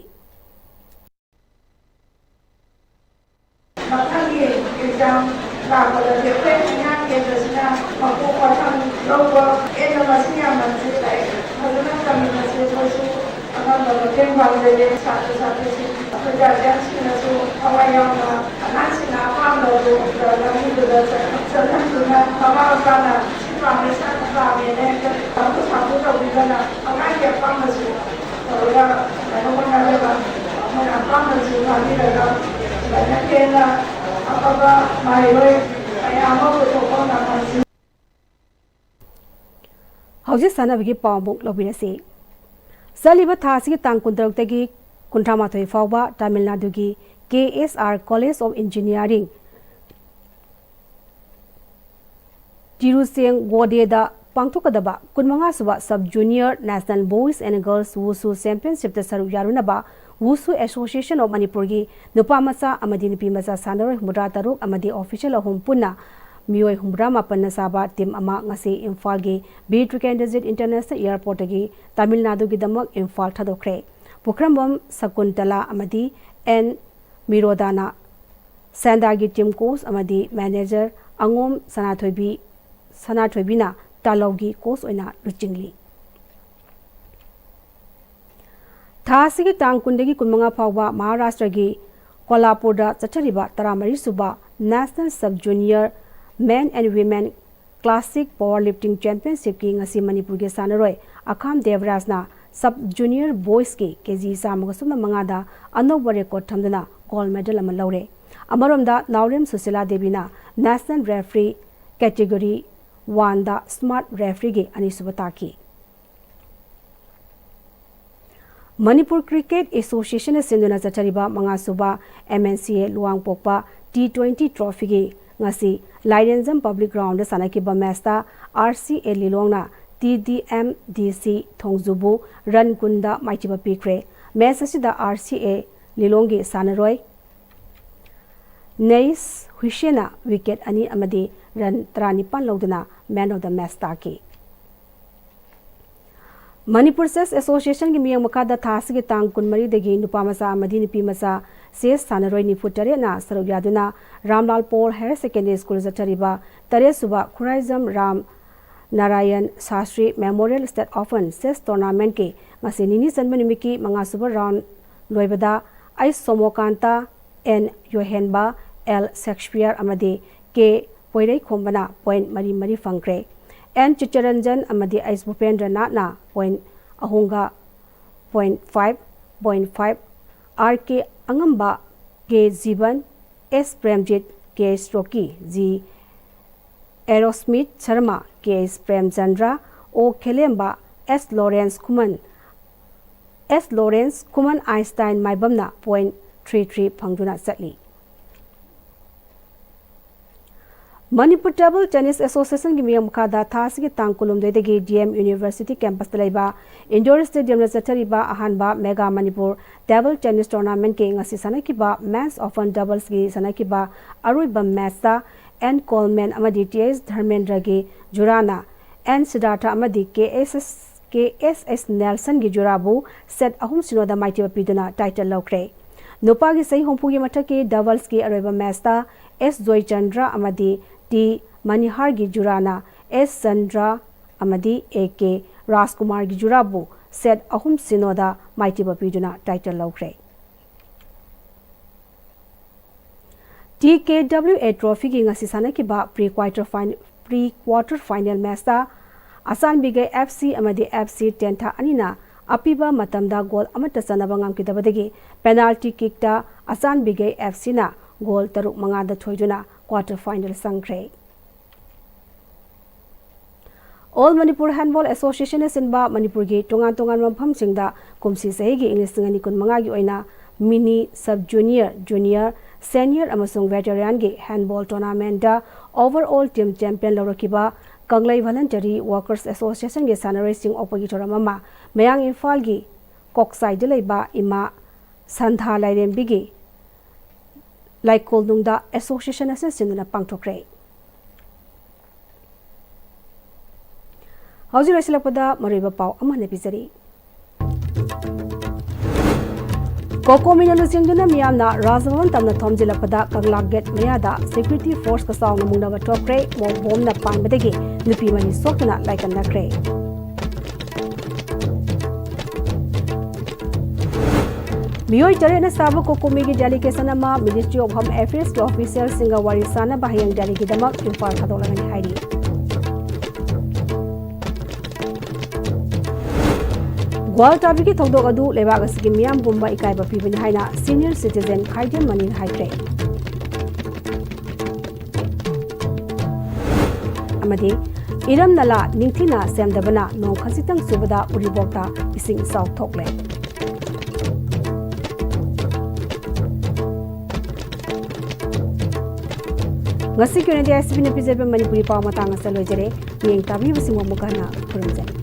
ꯃꯊꯪꯒꯤ exam ꯂꯥꯛꯄꯗ ꯑꯩꯈꯣꯏ ꯍꯩꯉꯥꯡ ꯀꯦꯟꯗ꯭ꯔꯁꯤꯅ ꯃꯄꯨꯡ ꯃꯊꯪ ꯂꯧꯕ ꯍꯦꯟꯅ ꯃꯁꯤꯡ ꯌꯥꯝꯅ ꯂꯥꯛꯑꯦ꯫ ꯐꯖꯅ ꯇꯝꯃꯤꯟꯅꯁꯦ꯫ ꯑꯩꯈꯣꯏꯁꯨ ꯑꯉꯝꯕ ꯃꯇꯦꯡ ꯄꯥꯡꯖꯒꯦ꯫ ꯁꯥꯇ꯭ꯔ ꯁꯥꯇ꯭ꯔꯤꯁꯤꯡ ꯑꯩꯈꯣꯏ ꯒꯥꯔꯖꯤꯌꯥꯟꯁꯤꯡꯅꯁꯨ ꯊꯋꯥꯏ ꯌꯥꯎꯅ ꯑꯉꯥꯡꯁꯤꯡꯅ ꯑꯄꯥꯝꯕꯗꯨ ꯂꯝꯕꯤꯗꯨꯗ ꯆꯠꯍꯟꯗꯨꯅ ꯃꯃꯥ ꯃꯄꯥꯅ ꯁꯤ ꯄꯥꯝꯃꯦ, ꯁꯥ ꯄꯥꯝꯃꯦꯅ ꯍꯦꯛꯇ ꯇꯥꯊꯣꯛ ꯇꯥꯊꯣꯛ ꯇꯧꯕꯤꯗꯅ ꯑꯉꯥꯡꯒꯤ ꯑꯄꯥꯝꯕꯁꯨ ꯇꯧꯔꯒ ꯁꯨꯃꯥꯏꯅ ꯍꯣꯠꯅꯔꯒ ꯃꯣꯏꯅ ꯑꯄꯥꯝꯕꯁꯨ ꯐꯥꯕꯤꯔꯒ ꯁꯨꯃꯥꯏꯅ ꯍꯦꯟꯅ ꯑꯐꯕ ꯃꯍꯩꯔꯣꯏ ꯀꯌꯥ ꯑꯃ ꯄꯨꯊꯣꯛꯄ ꯉꯝꯍꯟꯁꯤ꯫ ꯍꯧꯖꯤꯛ ꯁꯥꯟꯅꯕꯒꯤ ꯄꯥꯎ ꯑꯃꯨꯛ ꯂꯧꯕꯤꯔꯁꯤ꯫ ꯆꯠꯂꯤꯕ ꯊꯥ ꯑꯁꯤꯒꯤ ꯇꯥꯡ ꯀꯨꯟꯇꯔꯨꯛꯇꯒꯤ ꯀꯨꯟꯊ꯭ꯔꯥ ꯃꯥꯊꯣꯏ ꯐꯥꯎꯕ ꯇꯥꯃꯤꯜ ꯅꯥꯗꯨꯒꯤ ꯀꯦ ꯑꯦꯁ ꯑꯥꯔ College of Engineering ꯇꯤꯔꯨꯆꯦꯡꯒꯣꯗꯦꯗ ꯄꯥꯡꯊꯣꯛꯀꯗꯕ ꯀꯨꯟꯃꯉꯥ ꯁꯨꯕ Sub Junior National Boys and Girls Wushu Championshipꯇ ꯁꯔꯨꯛ ꯌꯥꯔꯨꯅꯕ Wushu Association of ꯃꯅꯤꯄꯨꯔꯒꯤ ꯅꯨꯄꯥ ꯃꯆꯥ ꯑꯃꯗꯤ ꯅꯨꯄꯤ ꯃꯆꯥ ꯁꯥꯟꯅꯔꯣꯏ ꯍꯨꯝꯐꯨꯇꯔꯥ ꯇꯔꯨꯛ ꯑꯃꯗꯤ official ꯑꯍꯨꯝ ꯄꯨꯟꯅ ꯃꯤꯑꯣꯏ ꯍꯨꯝꯐꯨꯇꯔꯥ ꯃꯥꯄꯟꯅ ꯁꯥꯕ team ꯑꯃ ꯉꯁꯤ ꯏꯝꯐꯥꯜꯒꯤ ꯕꯤꯔ ꯇ꯭ꯔꯤꯀꯦꯟꯗ꯭ꯔꯖꯤꯠ International Airportꯇꯒꯤ ꯇꯥꯃꯤꯜ ꯅꯥꯗꯨꯒꯤꯗꯃꯛ ꯏꯝꯐꯥꯜ ꯊꯥꯗꯣꯛꯈ꯭ꯔꯦ꯫ ꯄꯨꯈ꯭ꯔꯝꯕꯝ ꯁꯀꯨꯟꯇꯂꯥ ꯑꯃꯗꯤ ꯑꯦꯟ ꯃꯤꯔꯣꯗꯥꯅ ꯁꯦꯟꯗꯥꯒꯤ team coach ꯑꯃꯗꯤ manager ꯑꯉꯣꯝ ꯁꯅꯥꯊꯣꯏꯕꯤ, ꯁꯅꯥꯊꯣꯏꯕꯤꯅ ꯇꯥꯂꯧꯒꯤ coach ꯑꯣꯏꯅ ꯂꯨꯆꯤꯡꯂꯤ꯫ ꯊꯥ ꯑꯁꯤꯒꯤ ꯇꯥꯡ ꯀꯨꯟꯗꯒꯤ ꯀꯨꯟꯃꯉꯥ ꯐꯥꯎꯕ ꯃꯍꯥꯔꯥꯁꯇ꯭ꯔꯒꯤ ꯀꯣꯂꯥꯄꯨꯔꯗ ꯆꯠꯊꯔꯤꯕ ꯇꯔꯥꯃꯔꯤ ꯁꯨꯕ National Sub Junior Men and Women Classic Powerlifting Championshipꯀꯤ ꯉꯁꯤ ꯃꯅꯤꯄꯨꯔꯒꯤ ꯁꯥꯟꯅꯔꯣꯏ ꯑꯈꯥꯝ ꯗꯦꯕꯔꯥꯖꯅ Sub Junior Boysꯀꯤ ꯀꯦ ꯖꯤ ꯆꯥꯝꯃꯒ ꯁꯨꯞꯅ ꯃꯉꯥꯗ ꯑꯅꯧꯕ record ꯊꯝꯗꯨꯅ gold medal ꯑꯃ ꯂꯧꯔꯦ꯫ ꯑꯃꯔꯣꯝꯗ ꯅꯥꯎꯔꯦꯝ Sushila ꯗꯦꯕꯤꯅ National Referee Category Oneꯗ Smart Refereeꯒꯤ ꯑꯅꯤꯁꯨꯕ ꯇꯥꯈꯤ꯫ ꯃꯅꯤꯄꯨꯔ Cricket Associationꯅ ꯁꯤꯟꯗꯨꯅ ꯆꯠꯊꯔꯤꯕ ꯃꯉꯥꯁꯨꯕ M N C A ꯂꯨꯋꯥꯡꯄꯣꯛꯄ T twenty trophyꯒꯤ ꯉꯁꯤ ꯂꯥꯏꯔꯦꯟꯖꯝ public groundꯗ ꯁꯥꯟꯅꯈꯤꯕ matchꯇ R C A ꯂꯤꯂꯣꯡꯅ T D M D C ꯊꯣꯡꯖꯨꯕꯨ run ꯀꯨꯟꯗ ꯃꯥꯏꯊꯤꯕ ꯄꯤꯈ꯭ꯔꯦ꯫ Match ꯑꯁꯤꯗ R C A ꯂꯤꯂꯣꯡꯒꯤ ꯁꯥꯟꯅꯔꯣꯏ ꯅꯩꯁ ꯍꯨꯏꯁꯦꯟꯅ wicket ꯑꯅꯤ ꯑꯃꯗꯤ run ꯇꯔꯥꯅꯤꯄꯥꯟ ꯂꯧꯗꯨꯅ man of the match ꯇꯥꯈꯤ꯫ ꯃꯅꯤꯄꯨꯔ Chess Associationꯒꯤ ꯃꯤꯠꯌꯦꯡ ꯃꯈꯥꯗ ꯊꯥ ꯑꯁꯤꯒꯤ ꯇꯥꯡ ꯀꯨꯟꯃꯔꯤꯗꯒꯤ ꯅꯨꯄꯥ ꯃꯆꯥ ꯑꯃꯗꯤ ꯅꯨꯄꯤ ꯃꯆꯥ chess ꯁꯥꯟꯅꯔꯣꯏ ꯅꯤꯐꯨ ꯇꯔꯦꯠꯅ ꯁꯔꯨꯛ ꯌꯥꯗꯨꯅ Ramlal Paul Higher Secondary School ꯆꯠꯊꯔꯤꯕ ꯇꯔꯦꯠ ꯁꯨꯕ Khuraijam Ram Narayan Shastri memorial state open chess ꯇꯣꯔꯅꯥꯃꯦꯟꯠꯀꯤ ꯉꯁꯤ ꯅꯤꯅꯤ ꯆꯟꯕ ꯅꯨꯃꯤꯠꯀꯤ ꯃꯉꯥꯁꯨꯕ ꯔꯥꯎꯟ ꯂꯣꯏꯕꯗ ꯑꯩꯁ Somokanta, N Yohenba, L Shakespeare ꯑꯃꯗꯤ ꯀꯦ ꯄꯣꯏꯔꯩꯈꯣꯝꯕꯅ ꯄꯣꯏꯟꯠ ꯃꯔꯤ ꯃꯔꯤ ꯐꯪꯈ꯭ꯔꯦ꯫ ꯑꯦꯟ ꯆꯤꯠꯇꯔꯟꯖꯟ ꯑꯃꯗꯤ ꯑꯩꯁ ꯚꯨꯄꯦꯟꯗ꯭ꯔꯅꯥꯊꯅ ꯄꯣꯏꯟꯠ ꯑꯍꯨꯝꯒ point five, point five, R K ꯑꯉꯝꯕ, ꯀꯦ ꯖꯤꯕꯟ, ꯑꯦꯁ ꯄ꯭ꯔꯦꯝꯖꯤꯠ, ꯀꯦ ꯑꯦꯁ ꯔꯣꯀꯤ, ꯖꯤ ꯑꯦꯔꯣꯁ꯭ꯃꯤꯠ ꯁꯔꯃ, ꯀꯦ ꯑꯦꯁ ꯄ꯭ꯔꯦꯝꯆꯟꯗ꯭ꯔ, ꯑꯣ ꯈꯦꯂꯦꯝꯕ, ꯑꯦꯁ ꯂꯣꯔꯦꯟꯁ ꯈꯨꯃꯟ, ꯑꯦꯁ ꯂꯣꯔꯦꯟꯁ ꯈꯨꯃꯟ ꯑꯥꯏꯟꯁꯇꯥꯏꯟ ꯃꯥꯏꯕꯝꯅ ꯄꯣꯏꯟꯠ ꯊ꯭ꯔꯤ ꯊ꯭ꯔꯤ ꯐꯪꯗꯨꯅ ꯆꯠꯂꯤ꯫ ꯃꯅꯤꯄꯨꯔ ꯇꯦꯕꯜ ꯇꯦꯅꯤꯁ ꯑꯦꯁꯣꯁꯤꯌꯦꯁꯟꯒꯤ ꯃꯤꯠꯌꯦꯡ ꯃꯈꯥꯗ ꯊꯥ ꯑꯁꯤꯒꯤ ꯇꯥꯡ ꯀꯨꯟꯍꯨꯝꯗꯣꯏꯗꯒꯤ ꯗꯤ ꯑꯦꯝ ꯌꯨꯅꯤꯚꯔꯁꯤꯇꯤ ꯀꯦꯝꯄꯁꯇ ꯂꯩꯕ ꯏꯟꯗꯣꯔ ꯁ꯭ꯇꯦꯗꯤꯌꯝꯗ ꯆꯠꯊꯔꯤꯕ ꯑꯍꯥꯟꯕ ꯃꯦꯒꯥ ꯃꯅꯤꯄꯨꯔ ꯇꯦꯕꯜ ꯇꯦꯅꯤꯁ ꯇꯣꯔꯅꯥꯃꯦꯟꯠꯀꯤ ꯉꯁꯤ ꯁꯥꯟꯅꯈꯤꯕ ꯃꯦꯟꯁ ꯑꯣꯄꯟ ꯗꯕꯜꯁꯀꯤ ꯁꯥꯟꯅꯈꯤꯕ ꯑꯔꯣꯏꯕ ꯃꯦꯆꯇ ꯑꯦꯟ ꯀꯣꯜꯃꯦꯟ ꯑꯃꯗꯤ ꯇꯤ ꯑꯦꯁ ꯙꯔꯃꯦꯟꯗ꯭ꯔꯒꯤ ꯖꯨꯔꯥꯅ ꯑꯦꯟ ꯁꯤꯗꯥꯔꯊ ꯑꯃꯗꯤ ꯀꯦ ꯑꯦꯁ ꯑꯦꯁ, ꯀꯦ ꯑꯦꯁ ꯑꯦꯁ ꯅꯦꯜꯁꯟꯒꯤ ꯖꯨꯔꯥꯕꯨ ꯁꯦꯠ ꯑꯍꯨꯝ ꯁꯤꯅꯣꯗ ꯃꯥꯏꯊꯤꯕ ꯄꯤꯗꯨꯅ ꯇꯥꯏꯇꯜ ꯂꯧꯈ꯭ꯔꯦ꯫ ꯅꯨꯄꯥꯒꯤ ꯆꯍꯤ ꯍꯨꯝꯐꯨꯒꯤ ꯃꯊꯛꯀꯤ ꯗꯕꯜꯁꯀꯤ ꯑꯔꯣꯏꯕ ꯃꯦꯆꯇ ꯑꯦꯁ ꯖꯣꯏꯆꯟꯗ꯭ꯔ ꯑꯃꯗꯤ ꯇꯤ ꯃꯅꯤꯍꯥꯔꯒꯤ ꯖꯨꯔꯥꯅ ꯑꯦꯁ ꯆꯟꯗ꯭ꯔ ꯑꯃꯗꯤ ꯑꯦ ꯀꯦ ꯔꯥꯖꯀꯨꯃꯥꯔꯒꯤ ꯖꯨꯔꯥꯕꯨ ꯁꯦꯠ ꯑꯍꯨꯝ ꯁꯤꯅꯣꯗ ꯃꯥꯏꯊꯤꯕ ꯄꯤꯗꯨꯅ ꯇꯥꯏꯇꯜ ꯂꯧꯈ꯭ꯔꯦ꯫ ꯇꯤ ꯀꯦ ꯗꯕ꯭ꯂꯤꯎ ꯑꯦ ꯇ꯭ꯔꯣꯐꯤꯒꯤ ꯉꯁꯤ ꯁꯥꯟꯅꯈꯤꯕ pre quarter final, pre quarter final ꯃꯦꯆꯇ ꯑꯆꯥꯟꯕꯤꯒꯩ ꯑꯦꯐ ꯁꯤ ꯑꯃꯗꯤ ꯑꯦꯐ ꯁꯤ ꯇꯦꯟꯊꯥ ꯑꯅꯤꯅ ꯑꯄꯤꯕ ꯃꯇꯝꯗ ꯒꯣꯜ ꯑꯃꯠꯇ ꯆꯟꯅꯕ ꯉꯝꯈꯤꯗꯕꯗꯒꯤ ꯄꯦꯅꯥꯜꯇꯤ ꯀꯤꯛꯇ ꯑꯆꯥꯟꯕꯤꯒꯩ ꯑꯦꯐ ꯁꯤꯅ ꯒꯣꯜ ꯇꯔꯨꯛ ꯃꯉꯥꯗ ꯊꯣꯏꯗꯨꯅ ꯀ꯭ꯋꯥꯔꯇꯔ ꯐꯥꯏꯅꯦꯜ ꯆꯪꯈ꯭ꯔꯦ꯫ ꯑꯣꯜ ꯃꯅꯤꯄꯨꯔ ꯍꯦꯟꯗꯕꯣꯜ ꯑꯦꯁꯣꯁꯤꯌꯦꯁꯟꯅ ꯁꯤꯟꯕ ꯃꯅꯤꯄꯨꯔꯒꯤ ꯇꯣꯉꯥꯟ ꯇꯣꯉꯥꯟꯕ ꯃꯐꯝꯁꯤꯡꯗ ꯀꯨꯝꯁꯤ ꯆꯍꯤꯒꯤ ꯏꯪ ꯂꯤꯁꯤꯡ ꯑꯅꯤ ꯀꯨꯟꯃꯉꯥꯒꯤ ꯑꯣꯏꯅ mini, sub junior, junior, senior ꯑꯃꯁꯨꯡ ꯚꯦꯇꯔꯤꯌꯥꯟꯒꯤ ꯍꯦꯟꯗꯕꯣꯜ ꯇꯣꯔꯅꯥꯃꯦꯟꯠꯇ ꯑꯣꯚꯔ ꯑꯣꯜ ꯇꯤꯝ ꯆꯦꯝꯄꯤꯌꯟ ꯂꯧꯔꯛꯈꯤꯕ ꯀꯪꯂꯩ ꯚꯣꯂꯟꯇꯔꯤ ꯋꯥꯔꯀꯔꯁ ꯑꯦꯁꯣꯁꯤꯌꯦꯁꯟꯒꯤ ꯁꯥꯟꯅꯔꯣꯏꯁꯤꯡ ꯑꯣꯛꯄꯒꯤ ꯊꯧꯔꯝ ꯑꯃ ꯃꯌꯥꯡ ꯏꯝꯐꯥꯜꯒꯤ ꯀꯣꯛꯆꯥꯏꯗ ꯂꯩꯕ ꯏꯃꯥ ꯁꯟꯙꯥ ꯂꯥꯏꯔꯦꯝꯕꯤꯒꯤ ꯂꯥꯏꯀꯣꯜꯅꯨꯡꯗ ꯑꯦꯁꯣꯁꯤꯌꯦꯁꯟ ꯑꯁꯤꯅ ꯁꯤꯟꯗꯨꯅ ꯄꯥꯡꯊꯣꯛꯈ꯭ꯔꯦ꯫ ꯍꯧꯖꯤꯛ ꯂꯣꯏꯁꯤꯜꯂꯛꯄꯗ ꯃꯔꯨꯑꯣꯏꯕ ꯄꯥꯎ ꯑꯃ ꯍꯟꯅ ꯄꯤꯖꯔꯤ꯫ ꯀꯣꯀꯣꯃꯤꯅ ꯂꯨꯆꯤꯡꯗꯨꯅ ꯃꯤꯌꯥꯝꯅ ꯔꯥꯖꯚꯕꯟ ꯇꯝꯅ ꯊꯣꯝꯖꯤꯜꯂꯛꯄꯗ ꯀꯪꯂꯥ ꯒꯦꯠ ꯃꯌꯥꯗ ꯁꯦꯀ꯭ꯌꯨꯔꯤꯇꯤ ꯐꯣꯔꯁꯀ ꯆꯥꯎꯅ ꯃꯨꯛꯅꯕ ꯊꯣꯛꯈ꯭ꯔꯦ꯫ ꯃꯣꯛ ꯕꯣꯝꯅ ꯄꯥꯟꯕꯗꯒꯤ ꯅꯨꯄꯤ ꯃꯔꯤ ꯁꯣꯛꯇꯨꯅ ꯂꯥꯏꯀꯠꯅꯈ꯭ꯔꯦ꯫ ꯃꯤꯑꯣꯏ ꯇꯔꯦꯠꯅ ꯁꯥꯕ ꯀꯣꯀꯣꯃꯤꯒꯤ delegation ꯑꯃ Ministry of Home Affairsꯀꯤ officialꯁꯤꯡꯒ ꯋꯥꯔꯤ ꯁꯥꯅꯕ ꯍꯌꯦꯡ ꯗꯦꯜꯂꯤꯒꯤꯗꯃꯛ ꯏꯝꯐꯥꯜ ꯊꯥꯗꯣꯛꯂꯒꯅꯤ ꯍꯥꯏꯔꯤ꯫ ꯒ꯭ꯋꯥꯜ ꯇꯥꯕꯤꯒꯤ ꯊꯧꯗꯣꯛ ꯑꯗꯨ ꯂꯩꯕꯥꯛ ꯑꯁꯤꯒꯤ ꯃꯤꯌꯥꯝ ꯄꯨꯝꯕ ꯏꯀꯥꯏꯕ ꯄꯤꯕꯅꯤ ꯍꯥꯏꯅ senior citizen ꯈꯥꯏꯗꯦꯝ ꯃꯅꯤꯅ ꯍꯥꯏꯈ꯭ꯔꯦ꯫ ꯑꯃꯗꯤ ꯏꯔꯝ ꯅꯂꯥ ꯅꯤꯡꯊꯤꯅ ꯁꯦꯝꯗꯕꯅ ꯅꯣꯡ ꯈꯖꯤꯛꯇꯪ ꯆꯨꯕꯗ ꯎꯔꯤꯄꯣꯛꯇ ꯏꯁꯤꯡ ꯏꯆꯥꯎ ꯊꯣꯛꯂꯦ꯫ ꯉꯁꯤꯒꯤ ꯑꯣꯏꯅꯗꯤ ICBꯅ ꯄꯤꯖꯔꯤꯕ ꯃꯅꯤꯄꯨꯔꯤ ꯄꯥꯎ ꯃꯇꯥꯡ ꯑꯁꯤꯗ ꯂꯣꯏꯖꯔꯦ꯫ ꯃꯤꯠꯌꯦꯡ ꯇꯥꯕꯤꯕꯁꯤꯡꯕꯨ ꯑꯃꯨꯛ ꯍꯟꯅ ꯈꯨꯔꯨꯝꯖꯔꯤ꯫